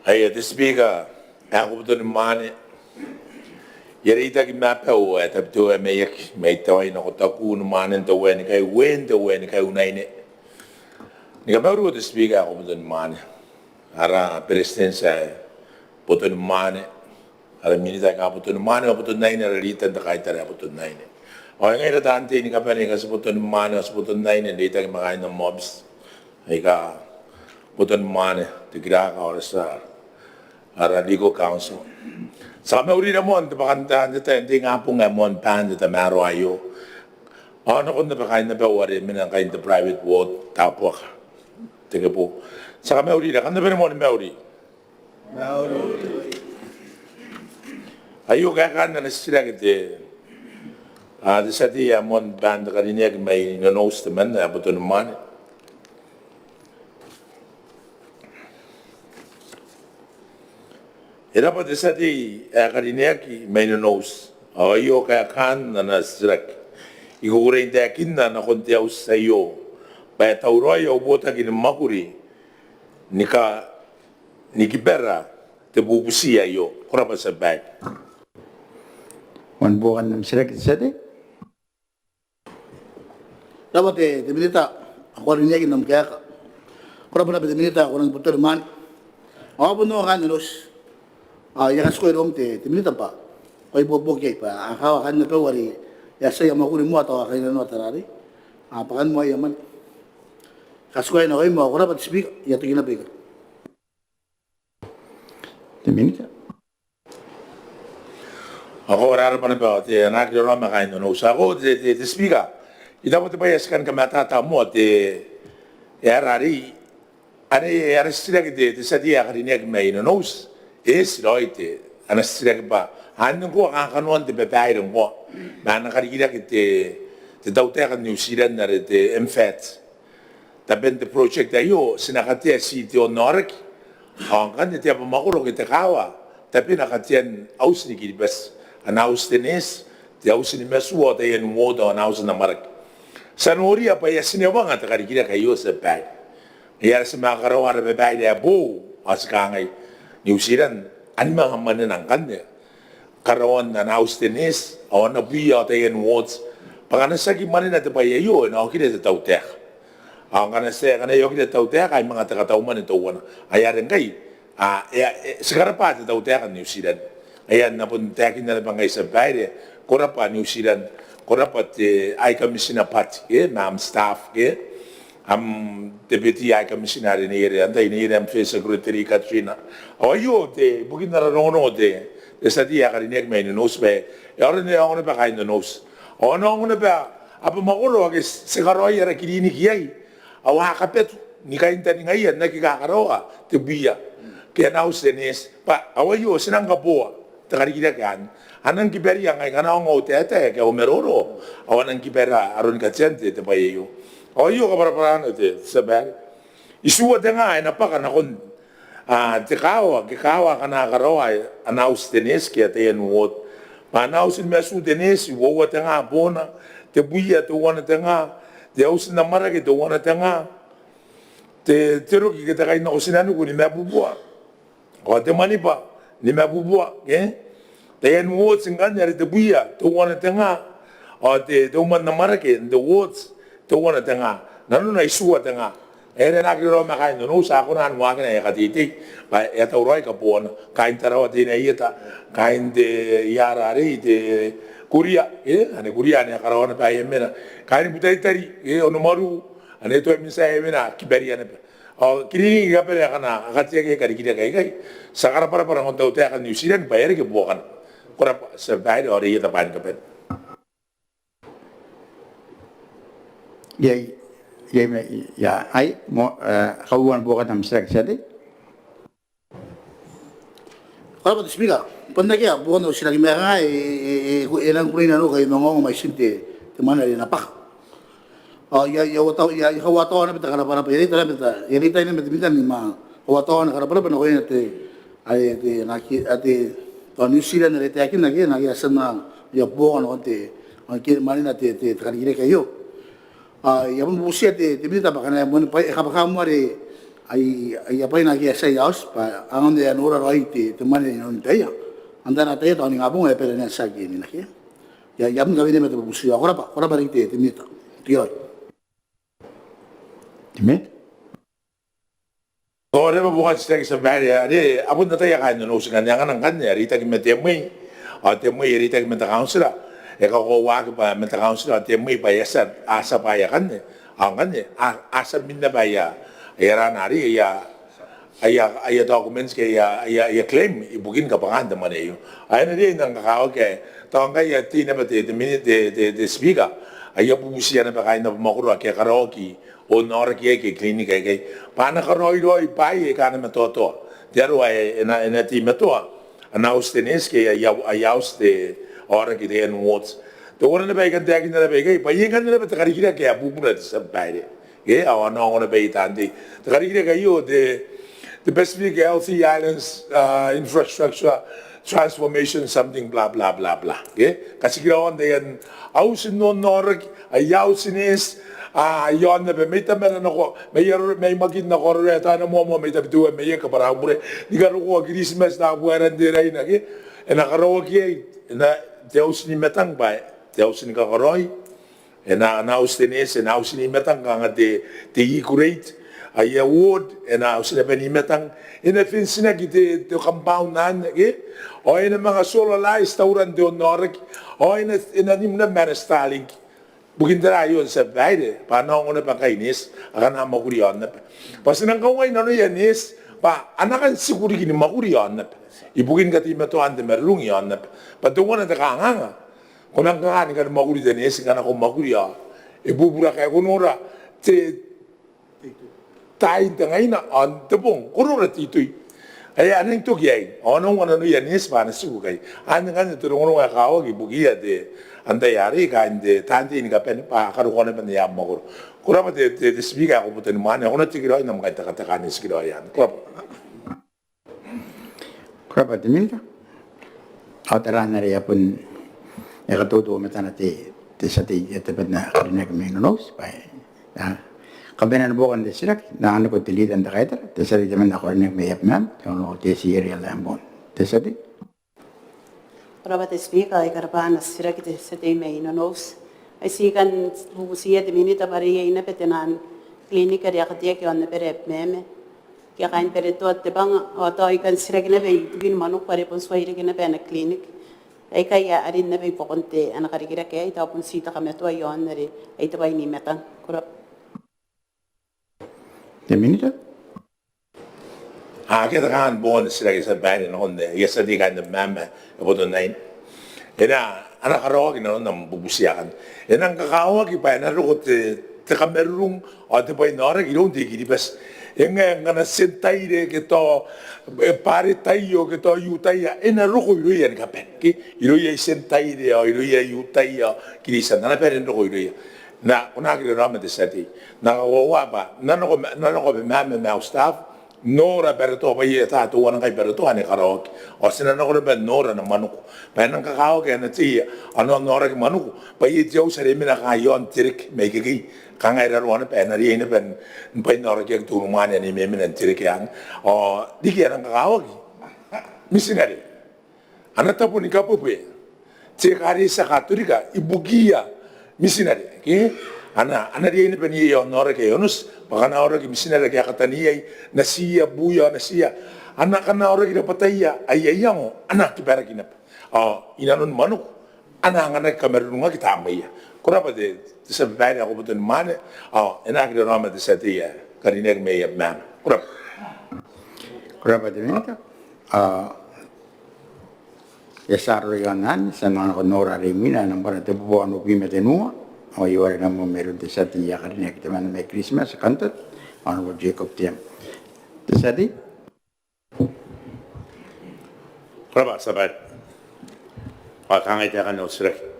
Aia te Speaker ae ko boto ni mwaane, I a reitaki ma abau ae Tabiteuea Maiaki mai Tawai nako Taku ni mwaane n te Uea ni Kaiu, n te Uea ni Kaiu n Aine. Ni kamauri te Speaker ae ko boto ni mwaane, ara Beretitenti ae boto ni mwaane, ara Minita aika boto ni mwaane ao boto n aine, ara Leader n te Kaitara ae boto n aine. Ao ngaira taan tei ni kabane aika ti boto ni mwaane ao ti boto n aine, n reitaki ma kaain am aobiti aika boto ni mwaane, te kiraka ao ara tia, ara Legal Counsel. Ti a kamaurira moa n te bwakantaai n te tai, n te ingabong ae moan baan te tamaroa aio. Ao nakon naba kaain abau are mena ngkai n te private ward, Tabuaka, Takebo. Ti a kamaurira, kam na bane moa ni mauri. Aio kaekaan ana titiraki te, a, te tia tei ae moan baan te karineaki mai Nonouti temanna ae boto ni mwaane. E rabwa te tia tei ae karineaki mai Nonouti. Ao aio kaekaan ana titiraki. I kukurei n taekinna nakon te auti aio bwa e tauraoi au botaki ni mwakuri ni ka ni kibara te bubuti aio. Ko rabwa te tia babaire. Wan buokan am titiraki te tia tei. Ko rabwa te, te Minita ae ko karineaki n am kaeka. Ko rabwa naba te Minita ae ko rangi ni boto ni mwaane. Ao bon ngkai Nonouti Ao I a katikua iroum te, te Minita bwa ko a ibuobuoki iai bwa a kaawa kaain abau are e a tia aia mwakuri moa tao a kainnanoa te rarei. A bwakan moa aia mwane. Katikua nakoim ao ko rabwa te Speaker, I a toki naba ikai. Te Minita. Ao ko rabwa naba te, a na aki raraoma kaain Nonouti. Ao ko te, te, te Speaker, I taku bwa te bwai ae ti kan kamatata moa te, e a rarei, ane e a titiraki te, te tia tei ae karineaki mai Nonouti, e eti raoi te, ana titiraki bwa anne ngkoa kakanoan te babaire ngkoa ma ana karikirake te, te tautaeka n New Zealand are te MFAT. Taben te project aio ti na katea ti te onnaoraki. Ao ngkanne te abamwakoro ke te kaawa tabena katean auti ni Kiribati, ana auti te neeti, te auti ni matuu ao taian ward ao ana auti n amwarake. Ti a noria bwa e a tinewanga te karikirake aio, tia babaire. Ngaia are ti manga karaoa ara babaire ae boou ao ti kangai, New Zealand a ni manga mwanena ngkanne karaoan ana auti te neeti ao ana bwia ao taian ward. Bwa ngkana tiaki mwanena te bwai aio e na okira te tautaeka. Ao ngkana ti, ngkana e okira te tautaeka ai manga te katau mwane teuana. Ai are ngkai, a, e, e, ti karabwa te tautaeka n New Zealand. Ai anne I a bon taekinna naba ngkai, tia babaire, ko rabwa New Zealand, ko rabwa te High Commissioner Patti, ke, ma am staff, ke, am Deputy High Commissioner are neiere, antai neiere am First Secretary Katrina. Ao aio te, ibukin ara rongorongo te, te tia tei ae karineaki mai Nonouti bwa e aonga n ongo naba kaain Nonouti. Ao a na ongo naba abamwakoro ake ti karaoi ara kiriniki iai. Ao a kabatu ni kaintaningaia n aki kakaraoa te bwia ke ana auti te neeti. Bwa ao aio ti nang kaboa te karikirake anne. A nang kibaria ngai ngkana a ongo au taetae ke au maroro. Ao a nang kibara aroni katean te, te bwai aio. Ao aio kabwarabwarana te, tia babaire. Itiua tenga e na bwaka nakon, a, te kaawa, ke kaawa akana karaoa ana auti te neeti ke taian ward. Ma ana auti ni matuu te neeti, uoua tenga boona, te bwia teuana tenga, te auti n amwarake teuana tenga, te, te roki ke te kainako tinaniku nimabubua. Ao te mwanibwa nimabubua, ke? Taian ward ngkanne are te bwia teuana tenga, ao te, te umwa n amwarake n te ward teuana tenga. Nanona itiua tenga. Are e na aki raraoma kaain Nonouti, a kona n waakina aia kateitei bwa e a tauraoi kaboana. Kaain Tarawa Teinainano, kaain te, ia rarei, te Kuria, e, ane Kuria ane a karaoa naba aia mena. Kaain Butaritari, e, Onomaruru, ane Toaminitai aia mena, kibaria naba. Ao kiriniki ni kabane akana a kateaki iai karikirake aikai. Ti a karabwarabwa nakon tautaeka n New Zealand bwa e a reke buokana. Ko rabwa, tia babaire, ao reitia bwaai ni kabane. Iai, iai ma, ia, ai, mo, e, kauoua ni buokan am titiraki, tia tei. Ko rabwa te Speaker, bon akea buokan au titiraki ma e kangai, e, e, e, e nang kukurei nanou ngkai I a manga ongo mwaitin te, te mwane are e na bwaka. Ao I a, I a uota, I a, I a kauoua naba te karabwarabwa, I a reita naba te, I a reita naba te Minita ni manga kauoua ni karabwarabwa nakoina te, are te, naake, a te, tao New Zealand are e taekinna ke, naake a tia n aia buoka nakon te, ke mwanena te, te, te karikirake aio. A, I a bon bubutia te, te Minita bwa kanga e moan bwai, e kabwaka moa are ai, aia bwai naake a tia aia auti, bwa a aonga n nora raoi te, te mwane inanon baia. Antai ae na ataia tao ningabong ae bwa e na tiaki n aki. I a, I a bon kawenea ma te bubuti. Ko rabwa, ko rabwa riki te, te Minita. Te Minita. Ko rabwa buokan te titiraki, tia babaire, are a bon ataia kaain Nonouti ngkanne, angana ngkanne a reitaki ma te MA, ao te MA e reitaki ma te kauntira, e kakoauaki bwa ma te kauntira, ao te MA bwa e a tia, a tia bwaai akanne, ao ngkanne a, a tia mena bwa aia, aia rana arei, aia, aia, aia documents ke aia, aia, aia claim ibukin kabwakaan te mwane aio. Ao e na riai n nang kakawaki ae tao ngkai a tei naba te, te Mini-, te, te, te Speaker, aia bubutia naba kaain abamwakoro ake a karaoaki onnaoraki aikai, clinic aikai, bwa a na karaoi raoi bwaai aika a na matoatoa. Te aro ae e na, e na teimatoa ana auti te neeti ke aia, aia auti te aoraki, te wards. Teuana naba ae I kan taekinna naba ikai bwa iai ngkanne naba te karikirake ae bubura, te tia babaire. Ke, ao a na ongo naba i taan tei. Te karikirake aio te, te Pacific Healthy Islands, uh, Infrastructure Transformation something blah, blah, blah, blah. Ke, katikiraoan taian auti n onnaoraki, aia auti neeti, a, iaon naba mai Tamana nako, mai Arorae, mai Makin nako Arorae, Taana Moamoa, mai Tabiteuea, mai Ika, Baraubure, ni karokoa Kiritimati, Tabuaeran, Teraina, ke, e na karaoaki iai, e na te auti ni matang bwa te auti ni kakaraoi, e na, ana auti te neeti, e na auti ni matang kanga te, te E-Grade, aia ward, e na uti naba ni matang, e na fentinaki te, te compound anne, ke? Ao e na manga solarise tauran te onnaoraki, ao e na, e na nim naba ma ana Starlink. Ibukin tera aio, Tia Babaire? Bwa a na ongo naba ngkai neeti akana mwakuri aon aba. Bwa ti nang kaungai nanoia neeti bwa a na kan tiku riki ni mwakuri aon aba ibukin kateimatoan te marurung i aon aba. Bwa teuana te kanganga, ko nang kanga ni kan mwakuri te neeti ngkana ko mwakuri ao e bubura, ke ko nora te tai n te ngaina ao n te bong, ko nora te itoi. Ae a nang toki aei, ao a na unga nanoia neeti bwa a na tiku ikai. Anne ngkanne te rongorongo ae kakawaki ibukiia te antai arei kaain te taan tei ni kabane bwa a karokoa naba aia mwakoro. Ko rabwa te, te, te Speaker ae ko boto ni mwaane, ao ko na tekeraoi n am kaintekateka n tikiraoi anne. Ko rabwa. Ko rabwa te Minita. Ao taraan are e a bon, e katoto matana te, te tia tei, e, te bwai ae karineaki mai Nonouti bwa e a kabanea ni buokan te titiraki nakon te Leader n te Kaitara, te tia tei temanna ae karineaki mai Abemama, te Honourable Tessie Eria Lambourne. Te tia tei. Ko rabwa te Speaker, ao I karabwa ana titiraki te tia tei mai Nonouti. Ao I kan bubutiia te Minita bwa are iai naba te naan clinic are a kateaki i aon abara Abemama ke kaain Baretoa Tebwanga, ao tao I kan titiraki naba ibukin mwanoko are bon tuai reke naba ana clinic aikai, a rin naba i buakon te, ana karikirake aei, tao bon ti te kamatoa i aon are ai te bwai ni matang. Ko rabwa. Te Minita. Akea te kanga ni buokan te titiraki, Tia Babaire, nakon aia tia tei kaain Abemama ae boto n aine. E na, a na karaoaki nanon am bubuti akanne. E nang kakawaki bwa e na roko te, te kamarurung ao te bwainaoraki iroun te I-Kiribati. E ngae ngkana Tientaire ke tao, e, Baretaia ke tao Iutaia, e na roko irouia ni kabane, ke? Irouia I-Tientaire ao irouia I-Iutaia, Kiritian, a na bane n roko irouia. N na, ko na aki raraoma te tia tei. N na kakoaua bwa n na nako ma, n na nako Abemama ma au staff n nora Baretoa bwa iai, e ata teuana ngkai Baretoa ane karaoaki. Ao ti na nako naba n nora ana mwanoko bwa e nang kakawaki ana tei, ana onnaoraki mwanoko bwa iai te auti are e mena kanga i aon te reke mai ikekei. Kanga e raroa naba bwa e na riai naba ni bwainaorakiaki te unimwaane ane e memena n te reke anne. Ao riki e nang kakawaki mitinare, ana tabo ni kabwebwe te Ekaretia Katorika ibukiia mitinare, ke? A na, a na riai naba n iai aia onnaoraki ae onoti bwa ngkana a aoraki mitinare ake a kataneiai natiia, buuia ao natiia, a na, ngkana a aoraki rabwataia aia iango, a na kibaraki naba. Ao i nanoni mwanoko a na anganaki kamarurungaki tamneia. Ko rabwa te, te Tia Babaire ae ko boto ni mwaane, ao e na aki raraoma te tia tei ae karineaki mai Abemama. Ko rabwa. Ko rabwa te Minita. Ao e a tia raoi aon anne, ti a nako n nora are imwina, nambwana tebubua onobwi ma tenua, ao e uara nako mairoun te tia tei ae karineaki temanna mai Kiritimati, Kanton, Honourable Jacob Teem. Te tia tei. Ko rabwa, Tia Babaire. Ao e kangai taekan au titiraki.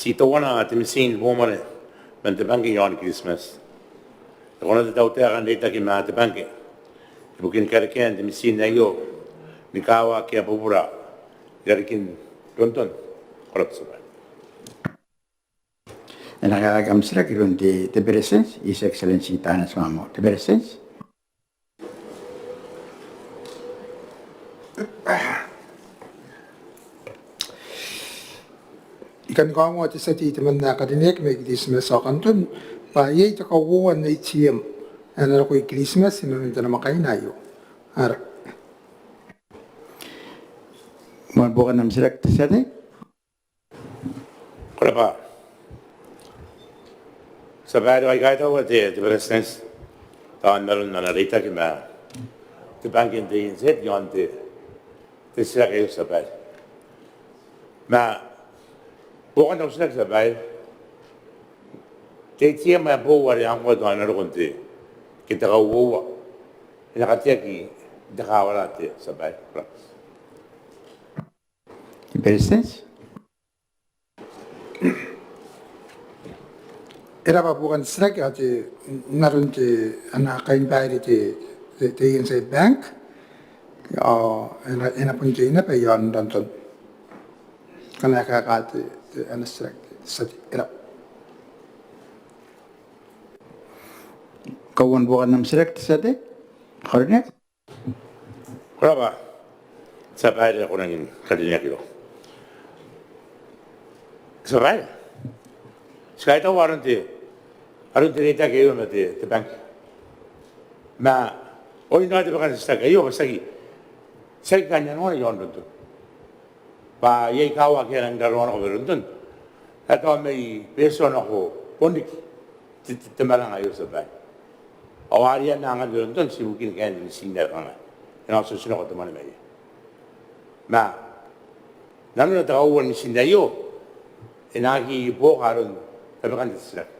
Ti teuana te mitiin ni bobonga man te bangke i aon Kiritimati. E kona te tautaeka n reitaki ma te bangke ibukin karekean te mitiin aio ni kawakea bubura i rarikin Ronton? Ko rabwa, Tia Babaire. E na kaekaaki am titiraki iroun te, te Beretitenti, His Excellency Taneti Maamau. Te Beretitenti. I kan kaongoa te tia tei temanna ae karineaki mai Kiritimati ao Kanton bwa iai te kauoua n ATM ae na roko i Kiritimati inanon te namwakaina aio. Ara. Moan buokan am titiraki te tia tei. Ko rabwa, Tia Babaire. Ao I kaitaua te, te Beretitenti tao n aron ana reitaki ma te bangke n te ANZ i aon te, te titiraki aio, Tia Babaire. Ma buokan au titiraki, Tia Babaire, te ATM ae boou are ngkoa tao e na roko n te, ke te kauoua, e na kateaki n te kawara te, Tia Babaire? Ko rabwa. Te Beretitenti. E rabwa buokan te titiraki. Ao te, n aron te, ana kainibaire te, te, te ANZ Bank, ao e na, e na bon tei naba i aon Ronton ngkana e kaeka te, te, ana titiraki te tia tei. E rabwa. Kauoua ni buokan am titiraki te tia tei ae karineaki. Ko rabwa, Tia Babaire ae ko rangi ni karineaki iroum. Tia Babaire, ti kaitaua aron te, aron te reitaki aio ma te, te bangke. Ma oin raoi tabekan te titiraki aio bwa tiaki, tiaki kainnanoana iaon Ronton. Bwa iai kaawa ake a nang raroa nako mai Ronton ae tao mai Betio nako Bonriki te, te, te maranga aio, tia babaire. Ao a rianna angan Ronton ti ibukin kain mitin ae kangai e na otinako te mwane mai iai. Ma nanona te kauoua n mitin aio e na aki buoka aron tabekan te titiraki.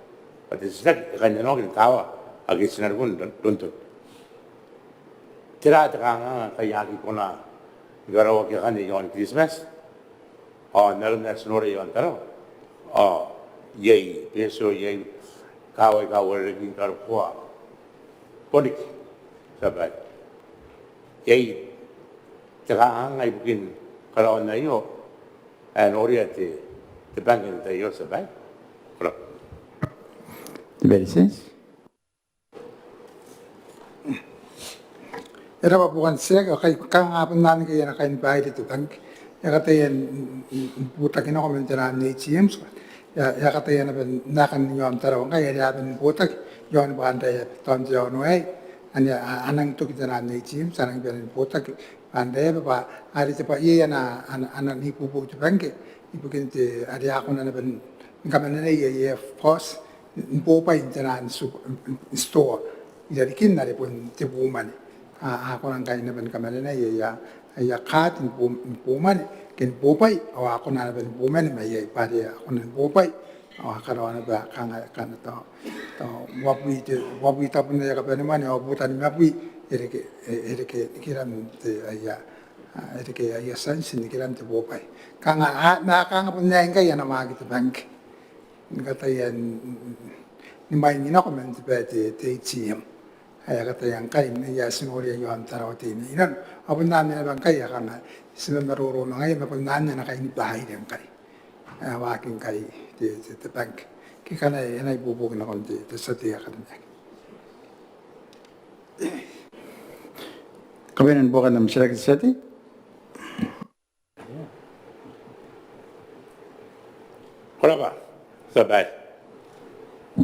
Bwa te titiraki e kainnanoaki ni kaawa ake ti na roko n Ronton. Tera te kanganga ngkai a aki kona ni karaoaki akanne iaon Kiritimati? Ao n aron ae ti noria iaon Tarawa ao iai Betio, iai kaawa aika uarereke ni karokoa Bonriki, tia babaire. Iai te kanganga ibukin karaoan aio ae noria te, te bangke n te tai aio, tia babaire? Ko rabwa. Te Beretitenti. E rab'a bukin titiraki. Ao kanga bon anne ngkai e na kainibaire te bangke. E a kataia ni butaki nako man taian ATMs. E a kataia naba n aekan iaon Tarawa ngkai are a bane ni butaki iaon Banraeaba. Tao n te aono aei anne a nang toki taian ATMs, a nang bane ni butaki Banraeaba bwa are te bwai ae a na ibuobuoki te bangke ibukin te are a kona naba ni kamanenai aia FBOSS ni bobwai n taian sitoa i rarikin are bon te bumwane. A kona ngkai naba ni kamanenai aia kaati ni bumwane ke ni bobwai ao a kona naba ni bumwane mai iai bwa are a kona ni bobwai ao a karaoa naba kanga tao uabwi tabun aia kabanemwane ao butani mabwi e reke nikiran te aia e reke aia tianti nikiran te bobwai. Kanga ma kanga bon aei ngkai ana waaki te bangke ni kataia ni mwaing nako man te bae te ATM ae a kataia ngkai n aia ti noria iaon Tarawa Teinainano. Ao bon anne naba ngkai ae kanga ti mamaroro ma ngaia ma bon anne ana kainibaire ngkai ae waaki ngkai te bangke. Ke kanga e na ibuobuoki nakon te tia tei ae karineaki. Kabanean buokan am titiraki, te tia tei. Ko rabwa, tia babaire.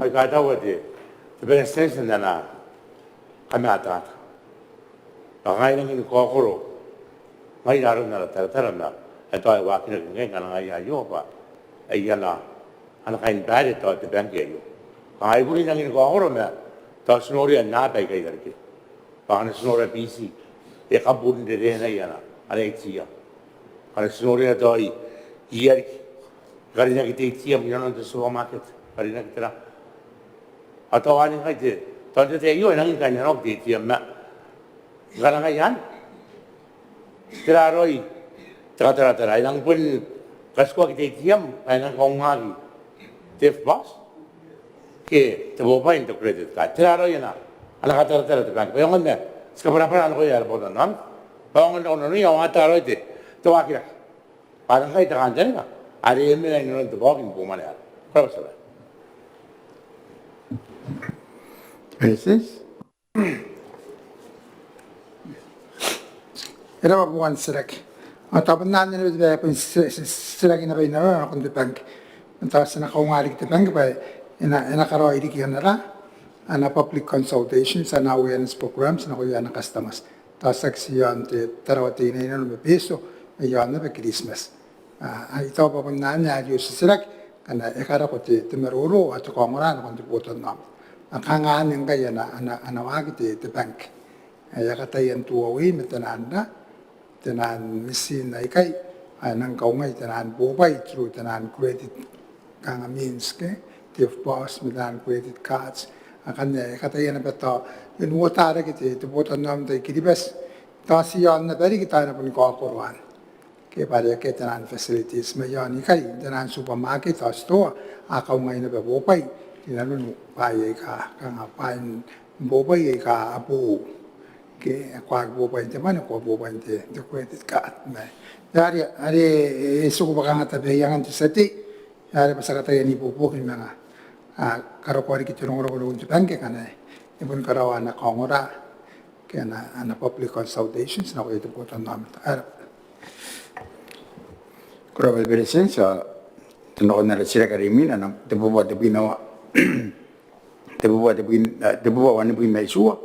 Ai kataua te Beretitenti n ana kamatata bwa kanga e nangi ni kaokoro ngaira aron ara taratara ma e tao e waakinaki ngkai ngkana ngaia aio bwa ai ana kainibaire tao te bangke aio. Kanga e boni nangi ni kaokoro ma tao ti noria n aaba aikai i rarikina. Bwa ngkana ti nora Biti e kaburin rerenai ana ATM. Ngkana ti noria tao i Ariki e karinaki te ATM inanon te supermarket, karinaki tera. Ao tao anne ngkai te tao n te tai aio e nangi ni kainnanoaki te ATM ma ngkana ngaia anne tera raoi te kataratara? E nang bon katikuaki te ATM ae e nang kaungaki te FBOSS ke te bobwai n te credit card? Tera raoi ana kataratara te bangke bwa e aonga ma ti kabwarabwara nakoia ara botannaomata bwa e aonga n nako nanoia ao a ata raoi te waakirake bwa are ngkai te kantaninga are e mena inanon te bwaoki ni bumwane arei. Ko rabwa, tia babaire. E rab'a bukin titiraki. Ao tao bon anne naba te bae bon titiraki naba i nanona nakon te bangke. Ma tao ti na kaunga riki te bangke bwa e na karaoi riki ana ra ana public consultations, ana awareness programs nakoia ana customers. Tao tiaki ti iaon te Tarawa Teinainano ma Betio ma iaon naba Kiritimati. Ai tao bwa bon anne are I titiraki ngkana e karako te maroro ao te kaongora nakon te botannaomata. Ma kanga anne ngkai ana waaki te bangke. E a kataia n tuai ma taian ra taian mitin aikai ae nang kaungai taian bobwai through taian credit kanga means ke te FBOSS ma taian credit cards. Akanne e kataia naba tao n uotarake te botannaomata i Kiribati tao ti iaon naba riki tao e na boni kaokoroa ke bwa are akea taian facilities ma iaon ikai taian supermarket ao titoa a kaungai naba bobwai inanon bwaai aika kanga bwaai n bobwai aika a boou ke ko aki bobwai n te mwane ko a bobwai n te credit card. Ma are e tiku bwa kanga tabeaiangan te tia tei are bwa ti a kataia n ibuobuoki ni manga karokoa riki te rongorongo iroun te bangke ngkana e boni karaoa ana kaongora ke ana public consultations nakoia te botannaomata. Ko rabwa te Beretitenti. Ti a nakon ara titiraki are imwina, te bubua tebwi ma aua, te bubua tebwi, te bubua wanibwi ma itiua.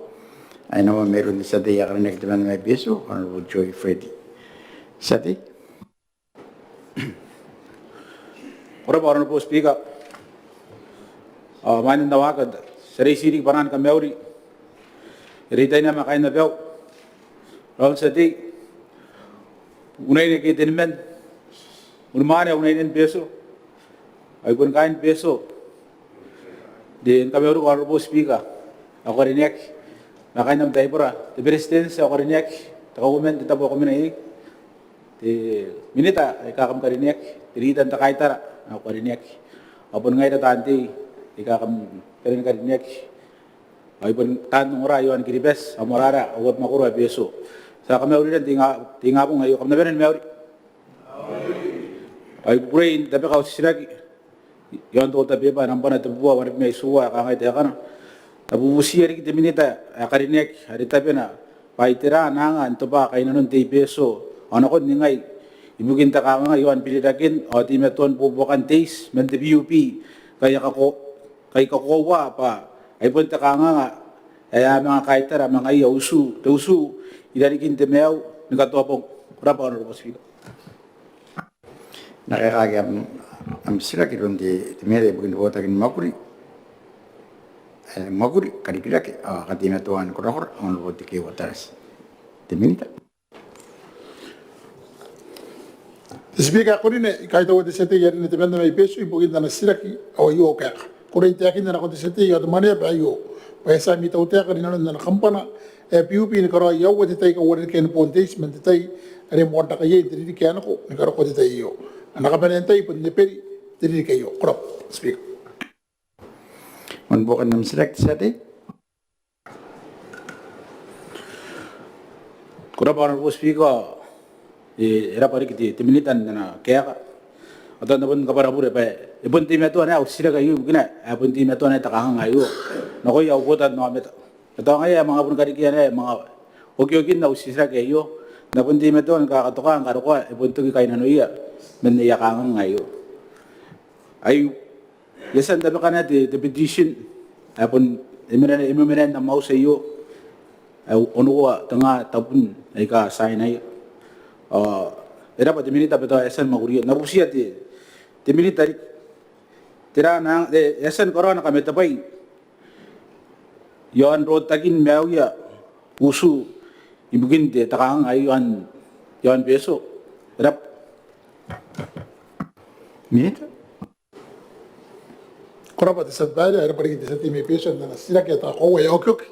Ai naba mairoun te tia tei ae karineaki te mwaane mai Betio, Honourable Joy Freddy. Tia tei. Ko rabwa Honourable Speaker. Ao mwanen au waaki, ti a reitia riki bwanaan kamauri irouia taan anga ma kaain abau, raou n tia tei, unaine ke teniman, unimwane, unainen Betio, ao ai bon kaain Betio. N na kamauriko Honourable Speaker, ao ko karineaki ma kaain am taibora, te Beretitenti, ao ko karineaki, te Kauoman n te tabo ae ko mena iai, te Minita aika kam karineaki, te rita n te kaitara, ao ko karineaki. Ao bon ngaira taan tei aika kam karineaki, ao ai bon taan ongora iaon Kiribati, Abemama ao mwakoro ae Betio. Ti a kamaurira n te inga, te ingabong aio, kam na bane ni mauri. Ao I kukurei n tabeka au titiraki iaon te order paper nambwa tebubua wanibwi ma itiua ae kangai taekana: I bubutiia riki te Minita ae karineaki are tabena bwa tera ana anga n tobwa kainnanon te I-Betio ao nakon ningai ibukin te kanganga iaon biriraken ao teimatoan buobuokan te iti man te PUB ngkai a kako, ngkai a kakoaua bwa ai bon te kanganga ae a manga kaitara ma ngaia utu, te utu irarikin te maiu ni katoabong. Ko rabwa Honourable Speaker. N na kaekaaki am, am titiraki iroun te, te Minita ibukin te botaki ni mwakuri, e, mwakuri, karikirake ao kateimatoan korakora, Honourable Tekeeua Tarati. Te Minita. Te Speaker ae karineaki, I kaitaua te tia tei ae karineaki te mwaane mai Betio ibukin ana titiraki aio ao kaeka. I kukurei n taekinna nakon te tia tei ao te Mwaneaba aio bwa e a tia ami tautaeka rinanon ana kambana ae PUB ni karaoi aua te tai kauarerekean boon te iti man te tai are moan raka iai n te ririki ae nako ni karokoa te tai aio. Ana kabanea n tai bon Eberi te ririki aio. Ko rabwa Speaker. Bon buokan am titiraki te tia tei. Ko rabwa Honourable Speaker. E, e rabwa riki te, te Minita n ana kaeka. Ao tao N na bon kabwara bure bwa e bon teimatoa naba au titiraki aio ibukina ae bon teimatoa naba te kanganga aio nakoia au botannaomata. Ao tao ngaia ae manga bon karikirakean ae manga okiokin au titiraki aio, N na bon teimatoa ni kakatoka ni karokoa e bon toki kainnanoia man aia kanganga aio. Ai I a tia n tabeka naba te, te petition ae bon e mena, e mena n am auti aio, ae onoua tenga tabun aika tiainaia. Ao e rabwa te Minita bwa tao e a tia ni mwakuria. N na butiia te, te Minita riki, tera ana, e, e a tia ni karaoa ana kamatebwai iaon rotakin maiuia utu ibukin te, te kanganga iaon, iaon Betio. E rabwa. Minita. Ko rabwa te tia babaire, e rabwa riki te tia tei mai Betio n ana titiraki ae tao koaua e a okioki.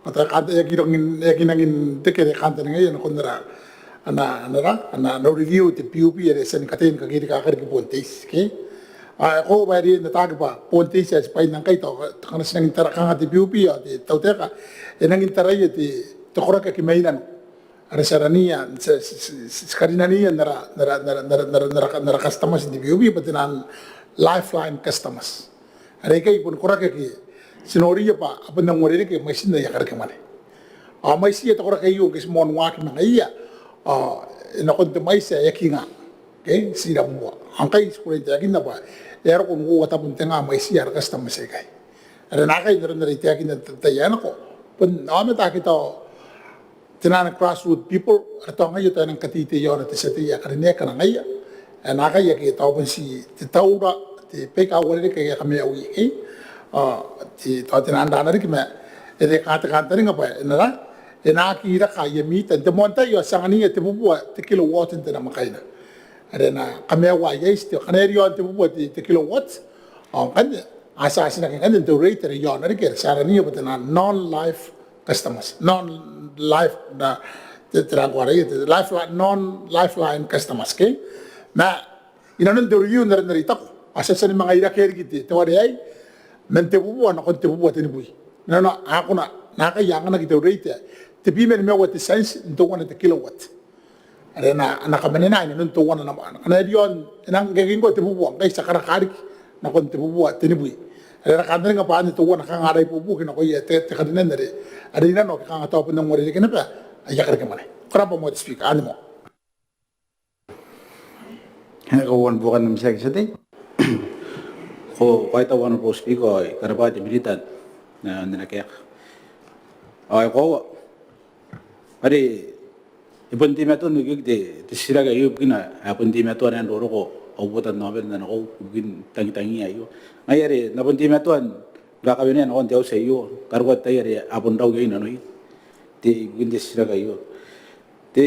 Ao tao e kan, e aki rangi n, e aki rangi n reke are e kantaningaia nakon ara, ana, ana, ana, ana review te PUB are e a tia ni kataia ni kakerikaaka riki boon te iti, ke? Ao e koaua bwa e riai n ataaki bwa boon te iti ae ti bwaina ngkai tao, tao ngkana ti nangi n tara kanga te PUB ao te tautaeka e nangi n taraia te, te koraki ake mai nano are ti a rangi n, ti, ti, ti, ti karinaniia n ara, n ara, n ara customers n te PUB bwa te naan lifeline customers. Are aikai bon koraki ake ti noria bwa a bon nang uarereke mwaitin aia karekemwane. Ao mwaitiia te koraki aio ngke ti moan waaki ma ngaiia ao e nakon te mwaiti ae aki nga, ke, ti ira moa. Ao ngkai ti kukurei n taekinna bwa e a roko n uoua tabun te nga mwaitiia ara customers aikai. Are naakai n aron are I taekinna n te tai ae nako, bon aomata ake tao te naan grassroot people are tao ngaia tao e nang kateitei iaona te tia tei ae karineaki ngkana ngaia. Ae naakai ake tao bon ti te taura, te baika uarereke aia kamaiu ikai. Ao te, tao te naan rana riki ma e reke te kantaninga bwa e na ra, e na aki raka aia mita n te moan tai ao ti angania tebubua te kilowatt n te namwakaina are e na kamaiua aia iti. Te, ngkana e riaon tebubua te, te kilowatt ao ngkanne a tia, a tia n aki ngkanne n te rate are iaona riki are ti arania bwa te naan non-life customers, non-life, na, te, te rang ko araia, te lifeline, non-lifeline customers, ke? Ma inanon te review n aron are I taku ao ti a tia ni manga irakea riki te, te ware aei man tebubua nakon tebubua tenibwi. Nanona a kona naakai anganaki te rate ae tebwi ma nimaua te tianti n teuana te kilowatt. Are e na, a na kamanena inanon teuana namwakaina. Ngkana e riaon, e nang kekingkoa tebubua, ngkai ti a karaka riki nakon tebubua tenibwi. Are ara kantaninga bwa anne teuana kanga ara ibuobuoki nakoia te, te karinan are, are i nano ake kanga tao bon nang uarereke naba aia karekemwane. Ko rabwa moa te Speaker, anne moa. Ko kaitau Honourable Speaker, ao I karabwa te Minita n ana kaeka. Ao e koaua are e bon teimatoa n okioki te titiraki aio ibukina ae bon teimatoa n roroko au botannaomata nakoiu ibukin tangitangiia aio. Ngaia are N na bon teimatoa n kawenea nakon te auti aio karokoa te tai are a bon rau iai nanoia ibukin te titiraki aio. Te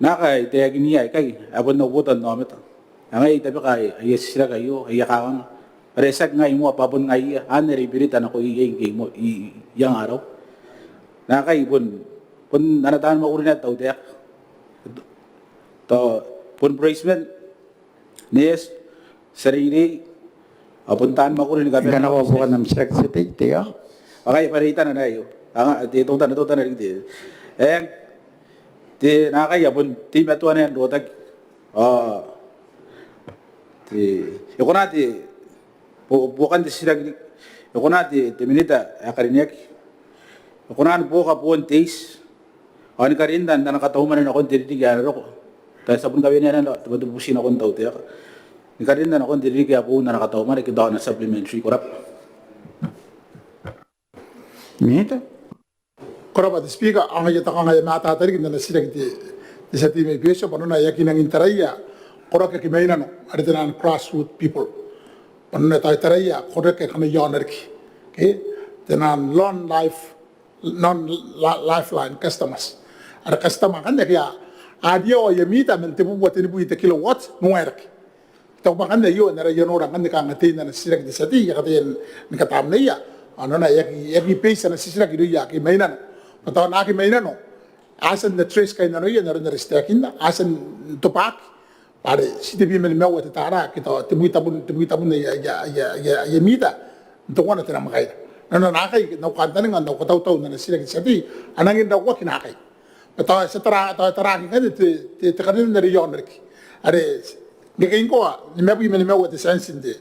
naaka ae I taekinia aikai ae bon au botannaomata. Ao ngaia I tabeka aia titiraki aio, aia kanganga are tiaki ngai moa bwa bon ngaiia anne are I berita nako iai ngke I anga arau. Naakai bon ana taan mwakuri naba te tautaeka, tao bon bureitiman, neeti, tia reirei, ao bon taan mwakuri ni kabane. Ngkana ko a buokan am titiraki te tia tei, te ia. Ao ngaia bwa reitana naba aio. Ao ngaia te teutana, teutana riki te, eng, te naakai a bon teimatoa naba n rotaki. Ao te, e kona te, buokan te titiraki riki, e kona te minita ae karineaki, e kona ni buoka boon te iti ao ni karinna n ana kataumwane nakon te ririki ae na roko. Tao ti a bon kawenea naba te bwai ae bubuti nakon te tautaeka, ni karinna nakon te ririki ae boou n ana kataumwane ke tao ana supplementary. Ko rabwa. Ko rabwa te Speaker, ao ngaia te kanga ae e mataata riki n ana titiraki te tia tei mai Betio bwa nanona e aki nangi n taraia koraki ake mai nano are te naan grassroot people. Bwa nanona tao e taraia koraki ake mai aona riki, ke te naan non life, non lifeline customers. Are customer ngkanne ake a riaon aia mita man tebubua tenibwi te kilowatt n uaerake. Tao bwa ngkanne aio n ara, aio nora ngkanne kanga tein ana titiraki te tia tei ae e kataia ni katamneia. Ao nanona e aki, e aki base ana titiraki irouia ake mai nano. Bwa tao naake mai nano a tia n address kainnanoia n aron are ti taekinna, a tia n tobwaki bwa are ti tebwi ma nimaua te tara ke tao tebwi tabun, tebwi tabun aia, aia, aia, aia mita n teuana te namwakaina. Nanona naakai n au kantaninga, n au katautau n ana titiraki te tia tei, a nangi n rauaki naakai. Bwa tao ti a tara, tao e taraaki ngkanne te, te, te karinan are iaona riki are ngkekei ngkoa nimabwi ma nimaua te tianti n te,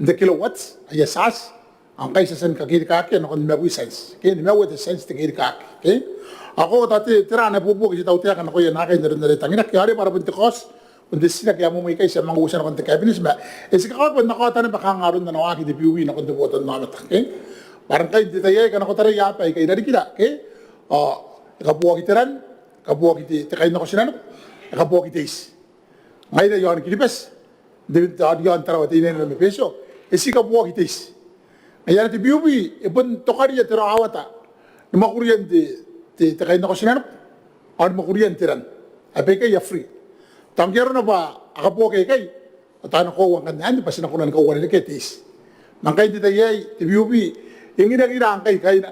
n te kilowatt aia tiaati. Ao ngkai ti a tia ni kakerikaaki nakon nimabwi tianti, ke nimaua te tianti te kerikaaki, ke. Ao ko tao te, tera ana buobuoki te tautaeka nakoia naakai n aron are e tangiraki? Ao are bwa ara bon te kaoti, bon te titiraki ae moa aikai ti a manga uotia nakon te cabinet ma e ti kakawaki bwa N na kaota naba kanga aron ana waaki te PUB nakon te botannaomata, ke. Bwa are ngkai n te tai aei ngkana ko taraia aba aika i rarikira, ke, ao e kaboaki te ran, e kaboaki te, te kainnakotinaniku, e kaboaki te iti. Ngaira iaon Kiribati, n te, iaon Tarawa Teinainano ma Betio, e ti kaboaki te iti. Ngaia are te PUB e bon tokaria te rawawata ni mwakurian te, te, te kainnakotinaniku ao ni mwakurian te ran ae baikai a free. Tao ngke arona bwa a kaboaki aikai ao tao e na koaua ngkanne anne bwa ti na kona ni kauarerekea te iti. Ma ngkai n te tai aei te PUB e nginangira ngkai kaina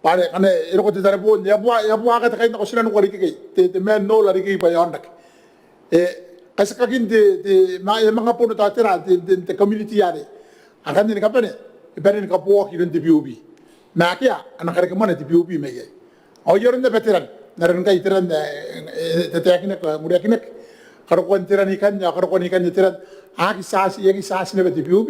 bwa are ngkana e roko te tareboon e a bua, e a buaka te kainnakotinaniku are ikekei, te, te manhole are ikekei bwa e aonrake. E katikaki n te, te, ma, e manga bono tao tera n te, te, te community arei. Akanne ni kabane e bane ni kaboaki iroun te PUB. Ma akea ana karekemwane te PUB mai iai. Ao ai aron naba te ran, n aron ngkai te ran ae e tataekinaki, e ngureakinaki, karokoan te ran ikanne ao karokoan ikanne te ran. A aki tiaati, e aki tiaati naba te PUB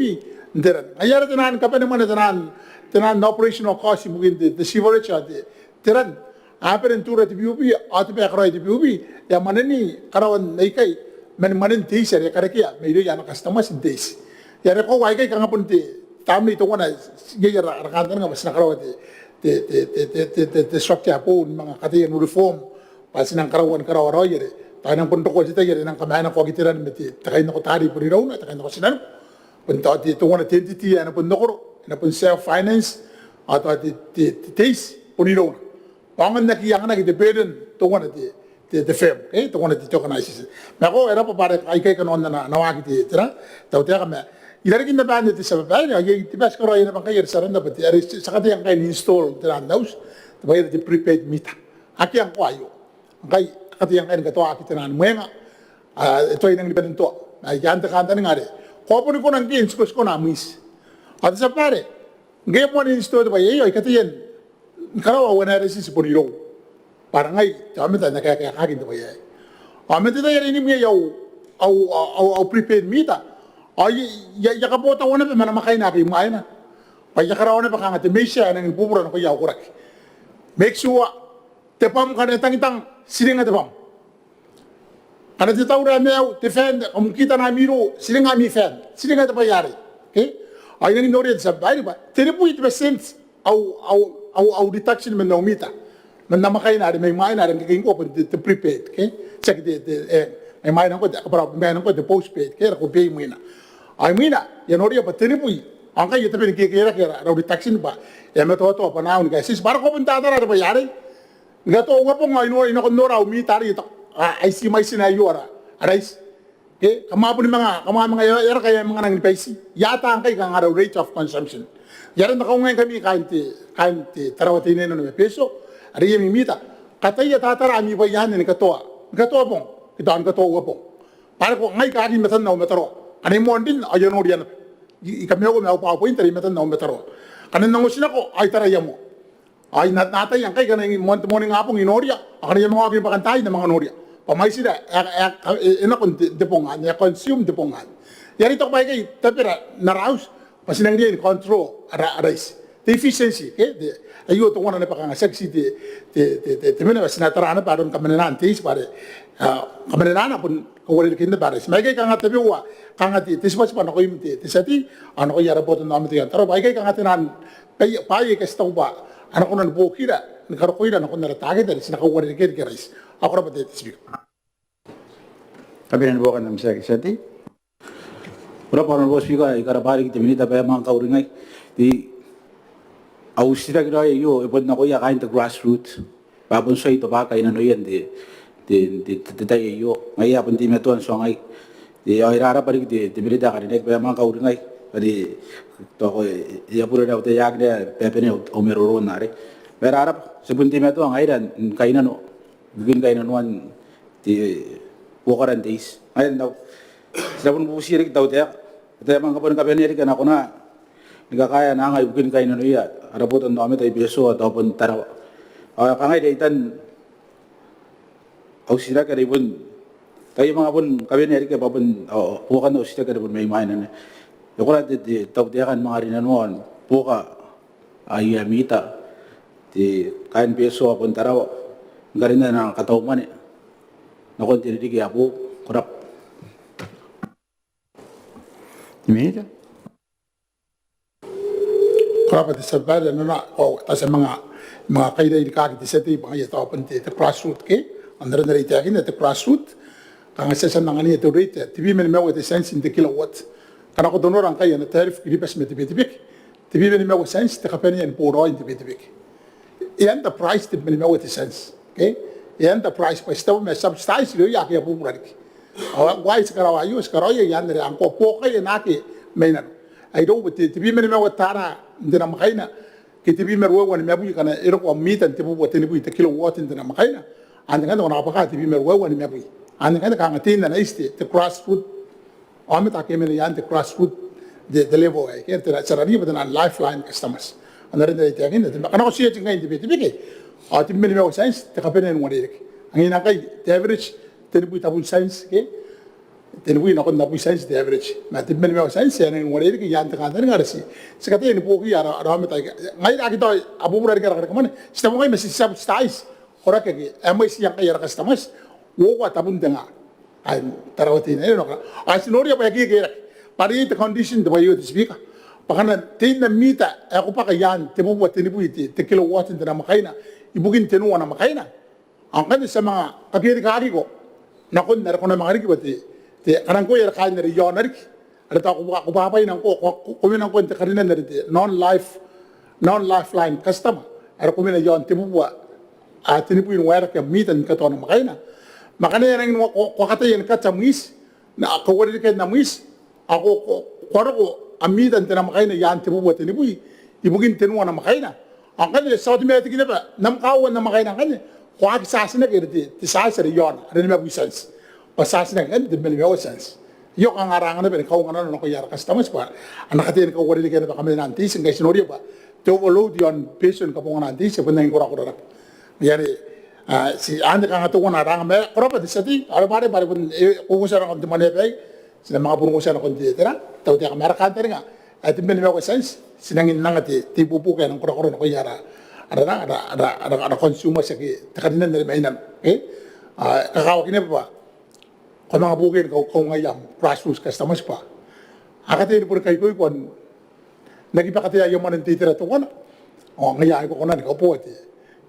n te ran. Ngaia are te naan kabanemwane, te naan, te naan operational cost ibukin te, te sewerage ao te, te ran, a bane n tura te PUB ao te bwai ae karaoia te PUB e a mwaneni karaoan aikai man mwanen te iti are e karekea mairouia ana customers n te iti. Ngaia are koaua aikai kanga bon te tamnei teuana iai ara, ara kantaninga bwa ti na karaoa te, te, te structure ae boou ni manga kataia n reform bwa ti nang karaoa, ni karaoa raoi are tao e nang bon roko te tai are e nang kamaenakoaki te ran ma te, te kainnako taari bon irouna, te kainnakotinaniku. Bon tao te, teuana te entity ae na bon okoro, e na bon self finance, ao tao te, te, te, te iti bon irouna. Bwa aonga n aki anganaki te burden teuana te, te, te firm, e, teuana te, te organisation. Ma ko, e raba bwa are aikai kanoan ana, ana waaki te, te ra, tautaeka. Ma i rarikin naba anne te tia babaire, ao iai te bwai ae ti karaoia naba ngkai are ti aranna bwa te, are ti a kataia ngkai n install te ra n auti, te bwai are te prepaid meter. Akea ngkoa aio. Ngkai a kataia ngkai ni katoaki te naan mwenga, a, e tuai nangi ni bane n toa. Ai anne te kantaninga are ko a boni kona ngke n tikotikona am iti. Ao te tia babaire, ngke e moan install te bwai aio, I kataia ni karaoa au analysis bon irou bwa are ngai te aomata ae N na kaekaekaki n te bwai aei. Ao man te tai are I nimwi iai au, au, au, au prepaid meter, ao I a, I a, I a kabotaua naba ma namwakaina ake i mwaina bwa I a karaoa naba kanga te measure ae nangi ni bubura nakoia au koraki. Make sure te bwam ngkana e tangitang, tiringa te bwam. Ngkana te taura e maiu, te fan, kam kitana ami ro, tiringa ami fan, tiringa te bwai arei. Okay? Ao I nangi noria te tia babaire bwa tenibwi te percent au, au, au, au reduction man au meter. man namwakaina are mai mwaina are ngke ngkoa bon te, te prepaid, ke? Tiaki te, te, e, mai mwaina ngkoa te, kabwara mai mwaina ngkoa te postpaid, ke? Are ko pay imwina. Ao imwina, I a noria bwa tenibwi. Ao ngkai I a tabe ni kekerake ara, ara reduction bwa e a matoatoa bwanaau ni kaetieti bwa are ko bon tatara are bwa iai arei. Ni katoa uabong ao I nora, I nako n nora au mita arei, e taku, a, ai ti mwaiti naba aio ara, ara iti. Ke, kam a boni manga, kam a manga, e a, e a raka, e a manga nangi ni baiti. I ata ngkai kanga ara rate of consumption. I a rang n kaungaingkami kaain te, kaain te Tarawa Teinainano ma Betio, are I a mimita. Kataia tatara ami bwai anne ni katoa, ni katoa bong, ke tao ni katoa uabong. Bwa are ko ngai kaaki matan au mataroa. Ane moan rin, ao I a noria naba. I, I kamaiua ma au PowerPoint are I matan au mataroa. Ngkana N nang otinako, ao I taraia moa. Ao I na, n ataia ngkai ngkana I, moan te moaningabong I noria, ao ngkana I a manga oki ni bwakantaai I na manga noria bwa mwaitira e, e, e, e nako n te, te bong anne, e consume n te bong anne. I a rei taku bwa aikai tabera n ara auti bwa ti nang riai ni control ara, ara iti. Te efficiency, ke? Te, aio teuana naba kanga tiaki ti te, te, te, te, te mena bwa ti na tara naba aron kamanenan te iti bwa are, a, kamanenaana bon kauarerekena bwa are iti. Ma aikai kanga tabeua, kanga te, te tibwatibwa nakoim te, te tia tei, ao nakoia ara botannaomata i aon Tarawa bwa aikai kanga te naan bwai, bwaai aika ti taku bwa a na kona ni buokira, ni karokoira nakon ara takete are ti na kauarerekea riki ara iti. Ao ko rabwa te, te Speaker. Kabanean buokan am titiraki te tia tei. Ko rabwa Honourable Speaker, I karabwa riki te Minita bwa e a manga kauringai. Te, au titiraki raoi aio e bon nakoia kaain te grassroot. Bwa bon tuai tobwa kainnanoia n te, te, te, te, te tai aio. Ngaia bon teimatoa n tuangai. Te, ao e rarabwa riki te, te Minita ae karineaki bwa e a manga kauringai. Are tao e, e a bure naba te iango are e a bane au, au maroro n arei. Ma e rarabwa, ti bon teimatoa ngaira ni kainnano ibukin kainnanoan te buokaran te iti. Ngaia n au, ti na bon bubuti riki te tautaeka. Te, e a manga boni kabanea riki ana kona ni kakaea ana anga ibukin kainnanoia ara botannaomata i Betio ao tao bon Tarawa. Ao kangai reitan au titiraki are I bon, tao e a manga bon kabanea riki bwa bon, ao, buokan au titiraki are bon mai mwaina anne. E kona te, te tautaeka ni manga rinanoa buoka aia mita, te kaain Betio ao bon Tarawa, ni karinna ana kataumwane nakon te ririki ae boou? Ko rabwa. Te Minita. Ko rabwa te tia babaire, nanona, ao tao ti a manga, manga kaira rikaaki te tia tei bwa ngaia tao bon te, te grassroot, ke? Ao n aron are I taekinna te grassroot, kanga ti a tia n angania te rate ae tebwi ma nimaua te cents n te kilowatt. Ngkana ko tonora ngkai ana tariff Kiribati ma te Betebeke, tebwi ma nimaua cents te kabanea ni boraoi n te Betebeke. E a n te price tebwi ma nimaua te cents, ke? E a n te price bwa ti tabe ma subsidize irouia ake a bubura riki. Ao ngkoa ti karaoa aio, ti karaoia i aan are ngkoa buokaia naake mai nano. Ai irou bwa te, tebwi ma nimaua tara n te namwakaina, ke tebwi ma ruaiwa nimabwi ngkana e roko am mita n tebubua tenibwi te kilowatt n te namwakaina. Anne ngkanne ko na kabwaka tebwi ma ruaiwa nimabwi. Anne ngkanne kanga tein ana iti te, te grassroot aomata ake a mena i aan te grassroot, te, te level aei, ke, te ra-, ti a rarikia bwa te naan lifeline customers. Ao n aron are I taekinna, te, ngkana ko tia n oti ngkai n te Betebeke, ao tebwi ma nimaua cents te kabanea n uarereke. Angiia ngkai te average tenibwi tabun cents, ke? Tenibwi nakon abwi cents te average. Ma tebwi ma nimaua cents e a nangi n uarereke i aan te kantaninga are ti, ti kataia ni buokiia ara, ara aomata aika, ngaira ake tao a bubura riki ara karekemwane, ti tabe ngkai ma ti subsidize koraki ake a mwaitiia ngkai ara customers, uoua tabun te nga. Ai Tarawa Teinainano. Ao ti noria bwa e kekerake. Bwa are iai te condition te bwai aio te Speaker. Bwa ngkana tein am mita ae ko bwaka i aan tebubua tenibwi te, te kilowatt n te namwakaina ibukin tenua namwakaina, ao ngkanne ti a manga kakerikaakiko nakon are ko na manga riki bwa te, te, ngkana ngkoe are kaain are i aona riki, are tao ko bwa-, ko bwabwaina ngkoa, ko, ko, ko mena ngkoa n te karinan are te non-life, non-lifeline customer, are ko mena i aon tebubua, a, tenibwi n uaeraki am mita ni katoa namwakaina. Ma ngkana e a nangi n ua-, ko, ko a kataia ni kati am iti, n kauarerekean am iti, ao ko, ko, ko a roko am mita n te namwakaina i aan tebubua tenibwi ibukin tenua namwakaina, ao ngkanne ti a automatic naba n am kaaua n namwakaina ngkanne ko a aki charge-naki are te, te charge are i aona, are nimabwi cents. Bwa charge-naki ngkanne tebwi ma nimaua cents. Aio kanga ara anga naba ni kaunga nano nakoia ara customers bwa a na kataia ni kauarerekea naba kamanenan te iti ngkai ti noria bwa te overload i aon Betio ni kabongana n te iti e bon nangi korakora naba. Ngaia are, a, ti, anne kanga teuana ara anga ma, ko rabwa te tia tei, ao bwa are, bwa are bon, e, ko uotia nakon te Mwaneaba aei, ti na manga bon uotia nakon te, tera, tautaeka ma ara kantaninga ae tebwi ma nimaua cents, ti nangi n anga te, te ibuobuoki ae nang korakora nakoia ara, ara, ara, ara, ara, ara consumers ake te karinan are mai nano, e? A, kakawaki naba bwa ko a manga buokia ni kau-, kaungaia am grassroots customers bwa a kataia ni boni kaikoiko n aki bwaka te, aia mwane n te itera teuana. Ao ngaia ae ko kona ni kaboa te,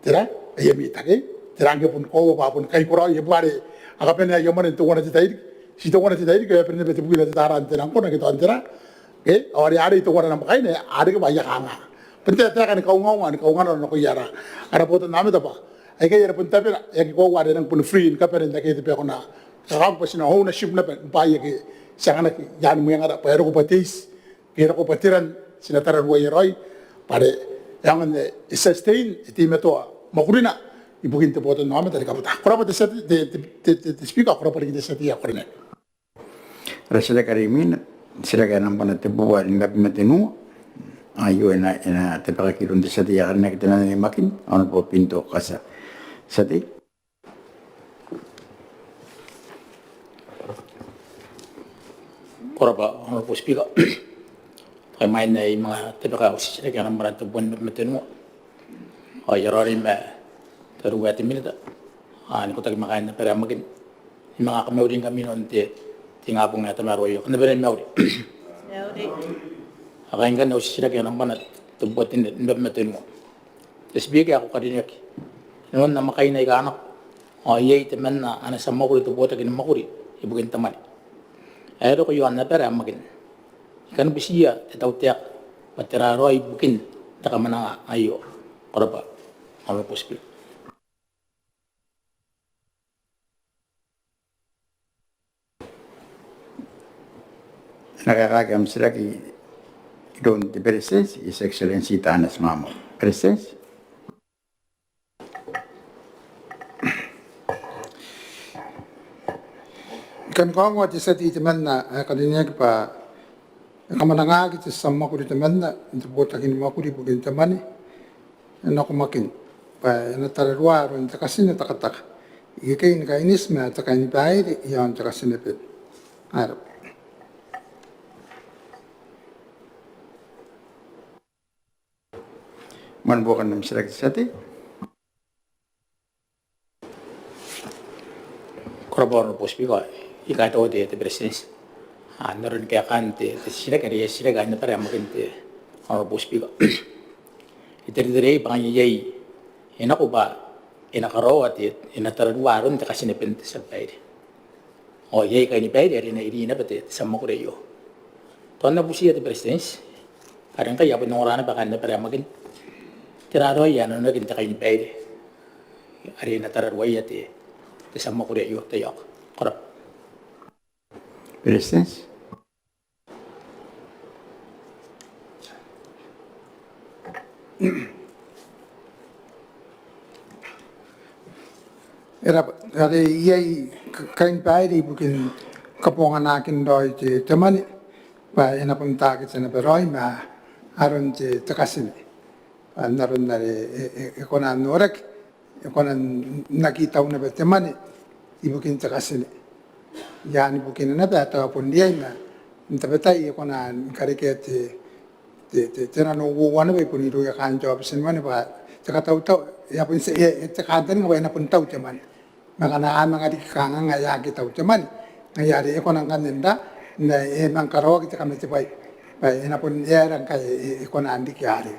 tera, aia mita ke tera ngke bon koaua bwa bon kaikoraoi, e bwa are a kabanea aia mwane n teuana te tairiki, ti teuana te tairiki ao e a bane naba te bwina te tara n te nangkona ke tao n tera, ke ao are arei teuana namwakaina a reke bwa aia kanganga. Bon te taeka ni kaungaunga ni kaunganano nakoia ara botannaomata bwa aikai are bon tabera, e aki koaua are e nang bon free ni kabane n akea te bwai ae kona, kakaaki bwa ti na ownership naba ni bwaai ake ti anganaki i aan mwengara bwa e roko bwa te iti ke e roko bwa te ran, ti na tararuaia raoi bwa are e aonga n sustain, e teimatoa mwakurina ibukin te botannaomata ni kabuta. Ko rabwa te tia tei, te, te, te, te Speaker, ko rabwa riki te tia tei ae karineaki. Ara titiraki are imwina, titiraki ae nambana tebubua nimabwi ma tenua. Aio e na, e na tabekaki iroun te tia tei ae karineaki te nano ni Makin, Honourable Pinto Katia. Tia tei. Ko rabwa Honourable Speaker. Tao imwain ae I manga tabeka au titiraki ae nambana tebubua nimabwi ma tenua ao I a raoiroi ma tariu ae te Minita, a, n ikotaki ma kaain abara ae Makin, I manga kamauri ngkami inanon te, te ingabong ae tamaroa aio. Kam na bane ni mauri. A, kaingan au titiraki ae nambana tebubua nimabwi ma tenua. Te Speaker ae ko karineaki, inanon namwakaina aika a nako ao iai temanna ana tia mwakuri te botaki ni mwakuri ibukin te mwane ae e roko i aon abara ae Makin. I kan butiia te tautaeka bwa tera raoi bukin te kamwananga aio. Ko rabwa Honourable Speaker. E na kaekaaki am titiraki iroun te Beretitenti, His Excellency Taneti Maamau. Beretitenti. I kan kaongoa te tia tei temanna ae karineaki bwa e kamwanangaki te tia mwakuri temanna n te botaki ni mwakuri ibukin te mwane ae nako Makin bwa e na tararua aron te katine takataka ikekei ni kaineti ma te kainibaire i aon te katine ben. Ko rabwa. Manga buokan am titiraki te tia tei. Ko rabwa Honourable Speaker, I kaitaua te, te Beretitenti n aron kaekaan te, te titiraki are e a titiraki kaain abara ae Makin te Honourable Speaker. I teretere bwa ngaia iai e nako bwa e na karaoa te, e na tararua aron te katine ben te tia babaire. Ao iai kainibaire are e na iri naba te, te tia mwakuri aio. Tao N na butiia te Beretitenti are ngkai a bon ongora naba kaain abara ae Makin, tera raoi ae nanonaki n te kainibaire are e na tararuaia te, te tia mwakuri aio? Taiaoka. Ko rabwa. Beretitenti. E rabwa. Are iai ka-, kainibaire ibukin kabonganakin raoi te, te mwane bwa e na bon takete naba raoi ma aron te, te katine. Bwa n aron are e, e, e kona n noraki, e kona n aki tau naba te mwane ibukin te katine. Iai ni bukina naba ae tao bon riai ma n tabetai e kona ni karekea te, te, te, te nanououa naba i bon irouia kaain te aobiti ni mwane bwa te katautau, e a bon tia, e, e, te kantaninga bwa e na bon tau te mwane. Ma ngkana a manga riki kanganga ae aki tau te mwane, ngaia are e kona ngkanne n ra, n ra, e manga karaoaki te kamatebwai bwa e na bon aera ngkai e, e, e kona n riki arei.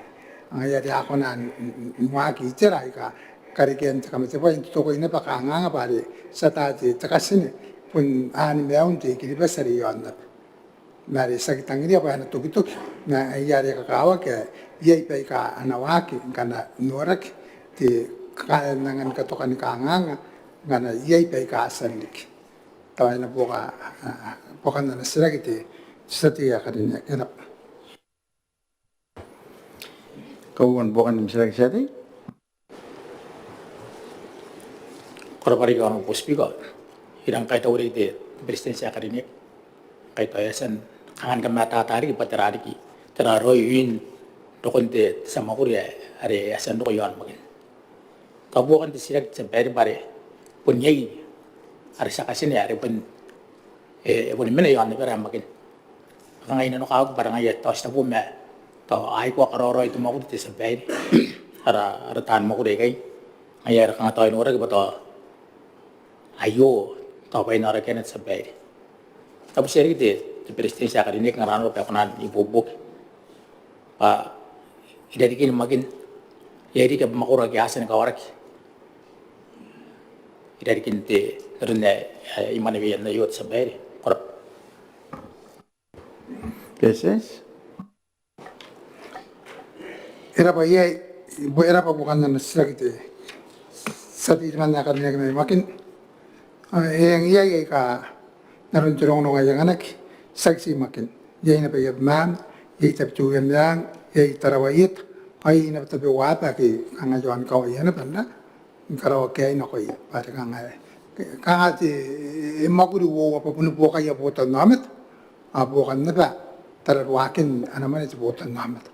Ngaia are a kona n, n, n waaki itera aika karekean te kamatebwai n totokoi naba kanganga bwa are ti ata te, te katine bon aani maiun te I-Kiribati are i aon aba. Ma are ti aki tangiria bwa e na tokitoki, ma ngaia are kakawaki ae iai baika a na waaki ngkana noraki te ka-, anga ni katoka ni kanganga ngkana iai baika a tia n riki. Tao e na buoka, a, a, buokan ana titiraki te, te tia tei ae karineaki. E rabwa. Kauoua ni buokan am titiraki, tia tei. Ko rabwa riki Honourable Speaker. I rang kaitaua riki te, te Beretitenti ae karineaki ngkai tao e a tia n kanga ni kamatata riki bwa tera riki, tera raoi oin rokon te, te tia mwakuri are e a tia n roko i aon Makin. Tao buokan te titiraki te tia babaire bwa are bon iai ara tia katine are bon, e, e boni mena i aon abara ae Makin. Kanga I nanokawaki bwa are ngaia tao ti tabu ma tao a aikoa karaoraoi te mwakuri te tia babaire, ara, ara taan mwakuri aikai. Ngaia are kanga tao e noraki bwa tao aio tao bwaai n aoraki anne te tia babaire. N na butiia riki te, te Beretitenti ae karineaki ngkana arona bwa e kona n ibuobuoki bwa irarikin Makin iai riki abamwakoro ake a tia ni kawaraki irarikin te, n aron ae I mwaneweia n aio, te tia babaire. Ko rabwa. Beretitenti. E rabwa, iai, e rabwa bukin ana titiraki te tia tei temanna ae karineaki mai Makin. Ao e eng iai aika n aron te rongorongo ae e anganaki, tiaki tii Makin. Iai naba i Abemama, iai Tabiteuea Meang, iai Tarawa Ieta, ao iai naba tabeua aba ake kanga e a tia ni kawaia naba n na ni karaoaki aei nakoia. Bwa are kanga, kanga te, e mwakuri uoua bwa boni buokaia botannaomata, ao buokan naba tararuaakin ana mwane te botannaomata.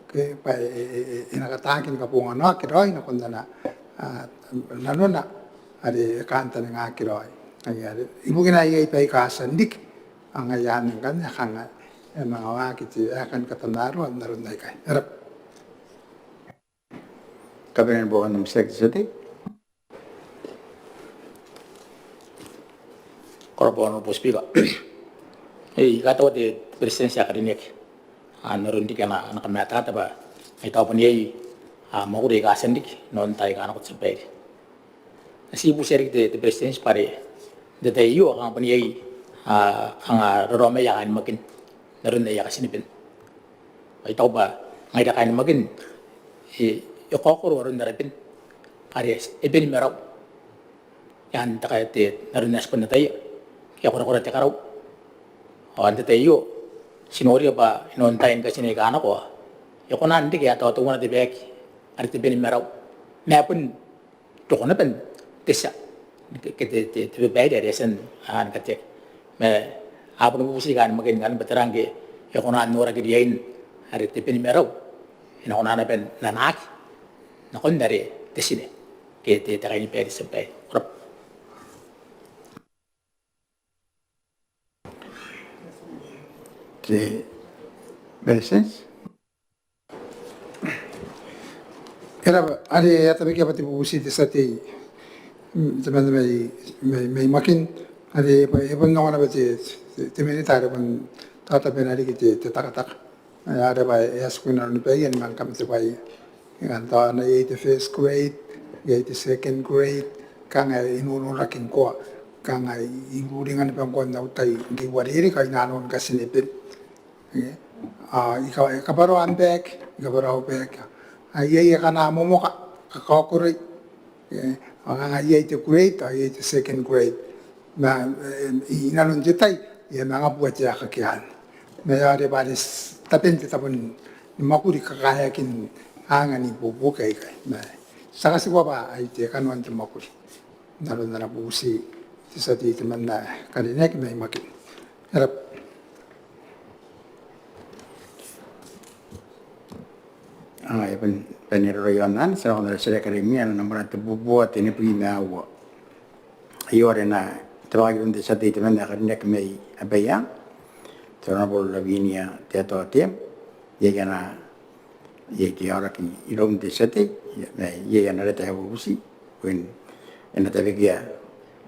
Ke bwa e, e, e, e na kataaki ni kabonganaaki raoi nakon ana, a, nanona are e kantaningaaki raoi. Ngaia are ibukina ae iai baika a tia n riki, ao ngaia anne ngkanne ae kanga e a manga waaki te aeka ni katamaroa n aron aikai. E rabwa. Kabanean buokan am titiraki, te tia tei. Ko rabwa Honourable Speaker. I kataua te Beretitenti ae karineaki, a, n aron riki ana, ana kamatata bwa ai tao bon iai, a, mwakuri aika a tia n riki inanon taai aika nako, te tia babaire. Ti bubutia riki te, te Beretitenti bwa are n te tai aio kanga bon iai, a, kanga raraoma aia kaain Makin n aron aia katineben. Ao I taku bwa ngaira kaain Makin, e, e kaokoro aron ara ben are e ben marau. Ian te kai te, n aron ae ti bon ataia, e a korakora te karau. Ao n te tai aio ti noria bwa inanon taai ni katine aika nako ao e kona n reke ae tao teuana te baeki are te ben marau, ma bon roko naba n te tia, ke te, te, te babaire are e a tia n, a, ni kateaki. Ma a boni bubuti kaain Makin ngkanne bwa tera ngke e kona n noraki riain are te ben marau, e na kona naba n anaaki nakon are te tine ke te, te kainibaire, te tia babaire. Ko rabwa. Te Beretitenti. E rabwa, are e a tabekia bwa te bubuti te tia tei, mm, temanna mai, mai, mai Makin, are e bon, e bon ongo naba te, te, te Minita are e bon taotabena riki te, te takataka. Are bwa e a tiku inanon baia ni manga kamatebwaia. Ngkana tao iai te first grade, iai te second grade, kanga e nonoraki ngkoa, kanga I uringa naba ngkoa n au tai ngke I uarereke ao I na nako ni katineben. E, a, I ka, I kabwaroa am baeki, I kabwaroa au baeki. Ao iai akana momoka, kakaokoroi. E, ao kanga iai te grade, ao iai te second grade. Ma, e, inanon te tai e a manga bua te aekaki anne. Ma are bwa are taben te tabo ni mwakuri kakaeakin anga ni buobuoki aikai. Ma ti a katikua bwa ai te kanoan te mwakuri n aron ana bubuti te tia tei temanna ae karineaki mai Makin. E rabwa. Ao e bon bane raoi aon anne, ti a nakon ara titiraki are imwina, ae nambwa tebubua tenibwi ma aua. Aio are e na tabekaki iroun te tia tei temanna ae karineaki mai Abaiang, te Honourable Lavinia Teatoateam. Iai ana, iai te aoraki iroun te tia tei, iai ana reta ae bubuti, ao e na tabekia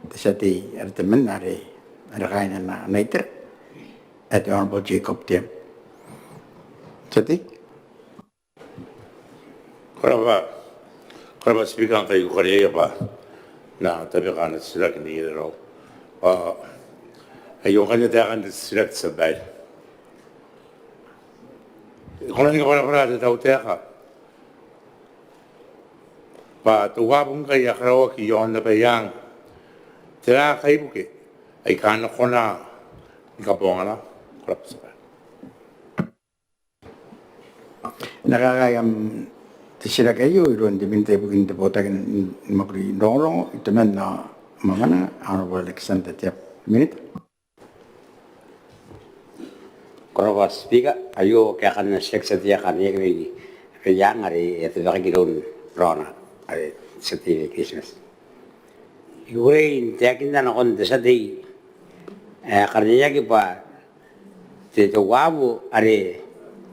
te tia tei are temanna are, are kaain ana itera, ae te Honourable Jacob Team. Te tia tei. Ko rabwa, ko rabwa Speaker, ngkai I kariaia bwa N na tabeka ana titiraki Nei Ererao. Ao aio ngkanne taekan te titiraki, te tia babaire. E kona ni kabwarabwara te tautaeka bwa te uabu ngkai e a karaoaki i aon Abaiang, tera kaibuke aika a na kona ni kabongana? Ko rabwa, te tia babaire. N na kaekaaki am titiraki aio iroun te Minita ibukin te botaki ni mwakuri n rongorongo, iteman ao mwamwananga, Honourable Alexander Teabo. Minita. Ko rabwa Speaker, aio kaekan ana titiraki te tia tei ae karineaki mai Abaiang are e a tabekaki iroun raona are te tia tei mai Kiribati. I kukurei n taekinna nakon te tia tei ae karineaki bwa te, te uabu are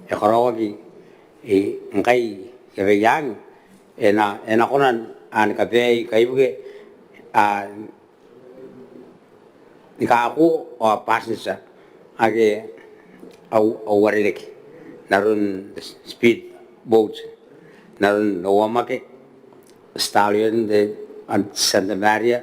e karaoaki ngkai i Abaiang e na, e na kona ni kabaei kaibuke, a, ni kako ao passenger ake a uarereke, n aron speed boat, n aron Ouamake, Stallion, te, Santa Maria,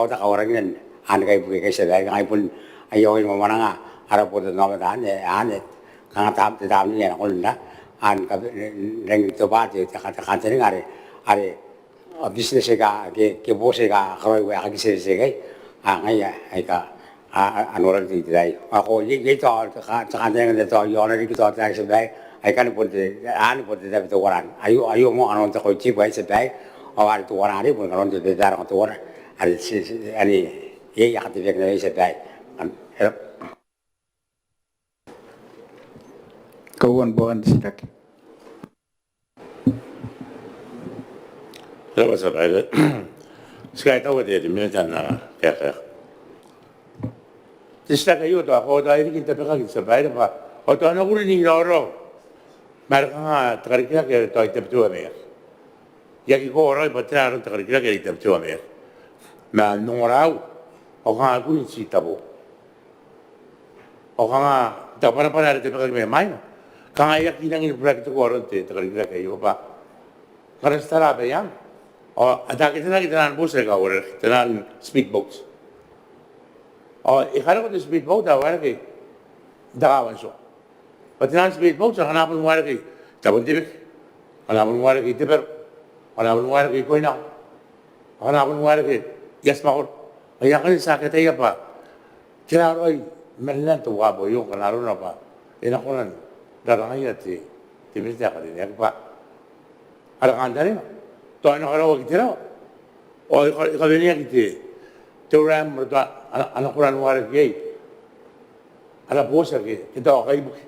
rawata kawaranginan anne kaibuke aikai tia babaire. Kanga ai bon aio ni mwamwananga ara botannaomata anne, anne kanga te tamnei ae nakon ana, anne kanga rangi n tobwa te kantaninga are, are business aika ke, ke booti aika karaoi aika aki service aikai, a ngaia aika a noora n te itera aei. Ao ko iai, iai tao te kantaninga n tao iaona riki tao te tia babaire, aika ni bon te, anne bon te tabe teuana. Aio, aio moa kanoan te koitibu aei tia babaire, ao are teuana arei bon kanoan te tabe teuana are ti, ti, anne iai ae katebeaki naba tia babaire. Kauoua ni buokan te titiraki. Tia babaire, ti kaitaua te Minita n ana kaeka. Te titiraki aio tao e koaua tao e riki n tabekaki tia babaire bwa ao tao a na kuri n iraorao ma are kanga te karikirake are tao i Tabiteuea Maiaki. I aki koaua raoi bwa tera aron te karikirake are i Tabiteuea Maiaki. Ma n ongoraau ao kanga a kuri n titebo ao kanga te kabwarabwara are tabekaki mai mwaina kanga e aki rangi ni buraki te koaua aron te karikirake aio bwa ngkana ti tara baiang ao a taketenaki taian booti aika uarereke, taian speed boats. Ao e karekea te speed boat ae uarereke n te kaawa n tua. Bwa taian speed boats akana a bon uarereke i Tabon te Beke, akana a bon uarereke i Tebero, akana a bon uarereke i Koinao, akana a bon uarereke i Atimwakoro. Ao I a kan tia n ataia bwa tera raoi manenan te uaabo aio ngkana arona bwa e na kona n rarangaia te, te Minita ae karineaki bwa ara kantaninga tao e na karaoaki te rawa ao e ka, e kaweneaki te, te uraem are tao a na, a na kona n uarereke iai ara booti ake, ke tao kaibuke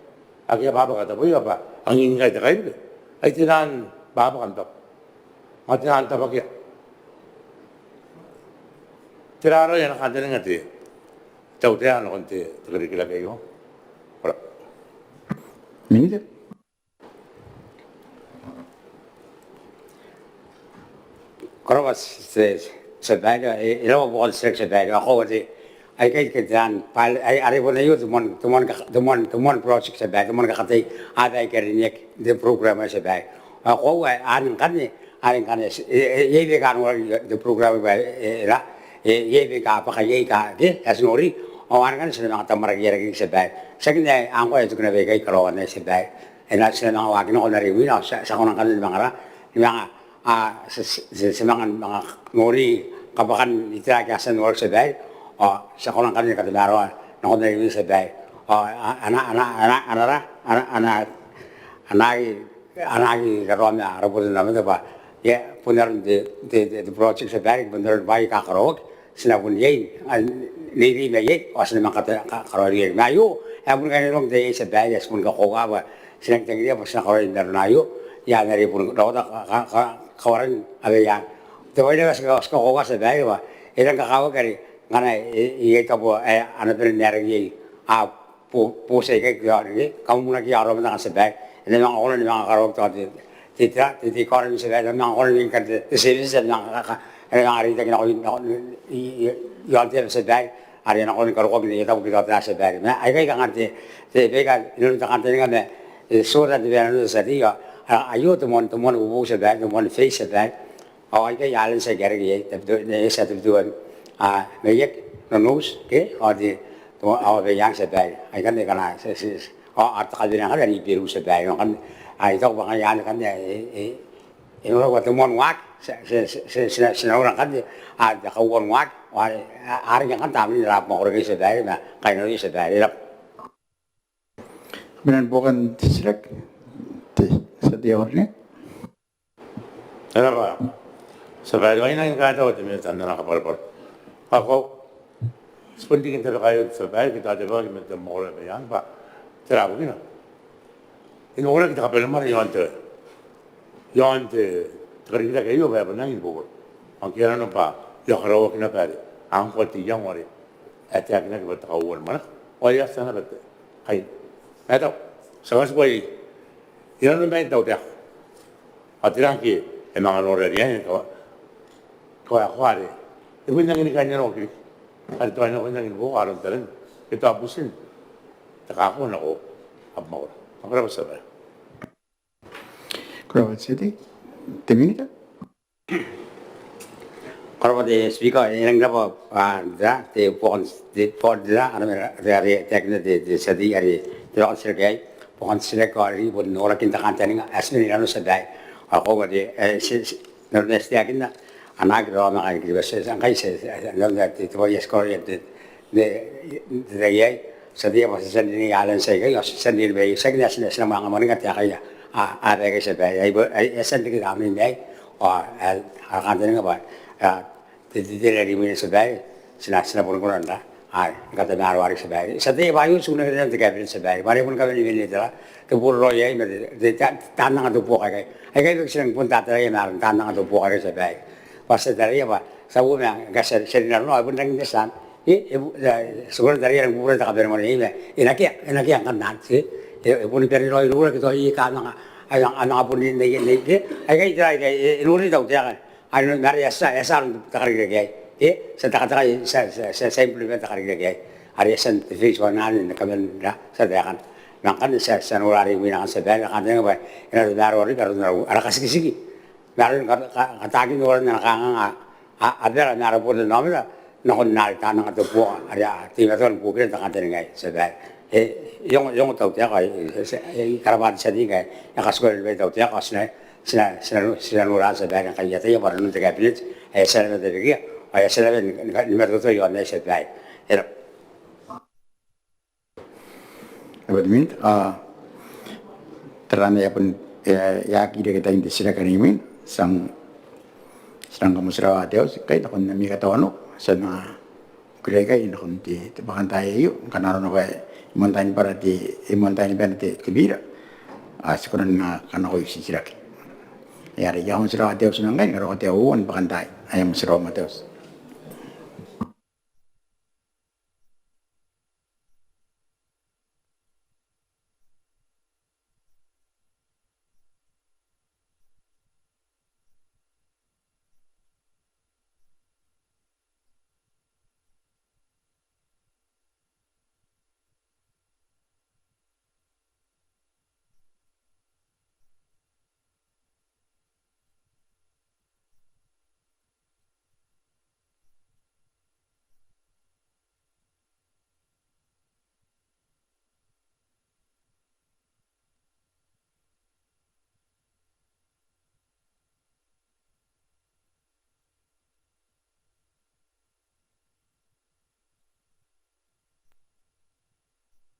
ake a bwabwaka taboia bwa a ngingkai te kaibuke. Ai taian bwabwaka n tabo ao taian tabwakea. Tera raoi ana kantaninga te tautaeka nakon te, te karikirake aio? Ko rabwa. Minita. Ko rabwa tia, tia babaire, e, e rabwa buokan te titiraki tia babaire. Ao koaua te, aikai ke taian, bwa are, are bon aio te moan, te moan, te moan, te moan project tia babaire, te moan kakatai aika a karineaki n te program aei tia babaire. Ao koaua anne ngkanne, anne ngkanne, e, e, iai baika a noraki n te program bwa e, e, ra, e, iai baika a bwaka iai aika ke a ti nori. Ao anne ngkanne ti na manga tamwarake iai riki tia babaire. Tiaki n ae ngkoa e toki naba ikai karaoana tia babaire. E na, ti na manga waaki nako n are imwina ao ti a, ti a kona ngkanne ni manga ra, ni manga, a, ti, ti, ti, ti manga, manga nori kabwakan itera ake a tia n noraki tia babaire. Ao ti a kona ngkanne ni katamaroa nako n are imwina tia babaire. Ao a, a na, a na, a na, a na ra, a na, a na, a na aki, a na aki raraoma ara botannaomata bwa e a bon aron te, te, te, te project tia babaire, bon aron bwaai aika karaoaki. ti na bon iai, a, n reirei mai iai, ao ti na manga kata-, ka-, karaoia. Ma aio, e a bon kainnanoaki n te tai aei, Tia Babaire, ae ti bon kakoaua bwa ti nang tangiria bwa ti na karaoia n arona aio, i aan are bon raota ka-, ka-, ka-, kawaran Abaiang. Te bwai ae ti ka-, ti kakoaua, Tia Babaire, bwa e rang kakawaki are ngkana e, e, iai tabo ae a na bane n aeraki iai, a, bo-, booti aikai, ke, ke, kamwamanaki aroia, Tia Babaire. E na manga kona ni manga karaoaki tao te, te, te, te, te economy, Tia Babaire, e na manga kona ni manga te, te services, e na manga ka-, ka-, e na manga reitaki nakoia, nakoia, i, i, i aon te aba, Tia Babaire, are a na kona ni karokoaki n aia tabo ke tao tera, Tia Babaire. Ma aikai kanga te, te, baika inanon te kantaninga ma, e, ti ota n te bwai ae nanona te tia tei, a, aio te moan, te moan bobotu, Tia Babaire, te moan phase, Tia Babaire. Ao aikai islands aika a reke iai, Tabiteuea, e, Tia Tabiteuea, a, Maiaki, Nonouti, ke, ao te, te, ao Abaiang, Tia Babaire. Aikanne aika a na, ti, ti, ti, ao, ao te kabanea ngkanne ni Beru, Tia Babaire. Ao ngkanne, a, I taku bwa ngkai anne ngkanne, e, e, e nora bwa te moan waaki, ti, ti, ti, ti, ti na, ti na nora ngkanne, a, te kauoua n waaki, ao, a, a reke ngkanne tamnein ara abamwakoro aikai, Tia Babaire, ma kainnanoia, Tia Babaire. E rabwa. Mena ni buokan te titiraki, te tia tei ae karineaki. E rab'a, Tia Babaire. Ao I nang kaitaua te Minita n ana kabwarabwara. Ao ko, ti bon riki n tabeka aio, Tia Babaire, ke tao te bwai ae ti mena n te mwakoro ae Abaiang bwa tera bukina. E noraki te kabanemwane i aon te, i aon te, te karikirake aio bwa e bon rangi ni boboro. Ao ngke arona bwa e a karaoaki naba are a ngkoa te iango are e taekinaki bwa te kauoua ni mwaneka. Ao e a tia naba te, ai, ma e tau, ti a katikua iai inanon bain te tautaeka. Ao tera ngke e manga nora riain kawa-, kawaekoa are e bon rangi ni kainnanoaki riki, are tao e na bon rangi ni buoka aron taran ke tao butin te kako nako abamwakoro. Ko rab'a, Tia Babaire. Ko rab'a te tia tei. Te Minita. Ko rab'a te Speaker, e rangi n rab'a, a, te, te buokan, te buokan te, a, ana mera, te, are e taekinna te, te tia tei are te buokan titiraki aei, buokan titiraki are e bon noraki n te kantaninga ae ti mena inanon, Tia Babaire. Ao ko a tia, e, ti, ti, n aron ae ti taekinna, a na aki rawa ma kaain Kiribati, ngkai ti, ti, ti, n aron ae te, te bwai ae ti karaoia n te, n te, n te tai aei, ti a tia bwa ti a tia n rineia islands aikai, ao ti a tia n rineia, tiaki n ae ti na, ti na manga mwaninga taekaia, a, aaba aikai, Tia Babaire. Ai, ai, e a tia n reke tamnein aei, ao, a, ara kantaninga bwa, a, te, te, te ririki imwina, Tia Babaire, ti na, ti na bon kona n ra, a, ni katamaroa riki, Tia Babaire. Ti a tia bwa aio ti kunea n te Cabinet, Tia Babaire, bwa are e bon kawenewene te ra, te boraraoi aei ma te, te, te, taan anga te buoka aikai. Aikai bwa ti nang bon tataraia ma aron taan anga te buoka aikai, Tia Babaire. Bwa ti a taraia bwa ti a uoman ngkai ti a, ti a rin arona ao e bon rangi n tia, e, e, e, ti kona n taraia e rangi ni bubura te kabanemwane aei ma e na kea, e na kea ngkanne, e, e, e boni bane raoi iroura ke tao iai aika a manga, a manga, a manga bon rin n aia, n aia, e, aikai tera, aikai, e, e nori te tautaeka. Are, ma are e a tia, e a tia aron te karikirake aei. E, ti a takataka, ti a, ti a, ti a, ti a implement te karikirake aei. Are e a tia n te phase one anne ni kaman ra, ti a taekan. Ma ngkanne ti a, ti a nora are imwina ngkanne, Tia Babaire, ara kantaninga bwa e na tamaroa riki aron ara, ara katikitiki ma aron ka, ka, kataakin noran ana kanganga a, a, abara ma ara botannaomata nakon are taan anga te buoka are a teimatoa ni buokira n te kantaninga aei, Tia Babaire. E, e ongo, e ongo te tautaeka, e, e, e, I karabwa te tia tei ngkai e a katikua naba te tautaeka, ao ti na, ti na, ti na, ti na nora, Tia Babaire, ngkai I ataia bwa nanon te Cabinet ae e a tia naba n tabekia, ao e a tia naba ni, ni, ni matoatoa i aon aei, Tia Babaire. E rab'a. Aba te Minita, a, tera ae e a bon, e, e aki reke tain te titiraki are imwina, ti a, ti a kamotirawa te auti ngkai nakon ami katawanou, ti a manga kukurei ngkai nakon te, te bwakantaai aio, ngkana arona bwa e moan tain bwara te, e moan tain bwara te, te bira, a, ti kona ni kanakoi titiraki. Are I a motirawa te auti ngkai ni karokoa te auti ni bwakantaai, ae motirawa ma te auti.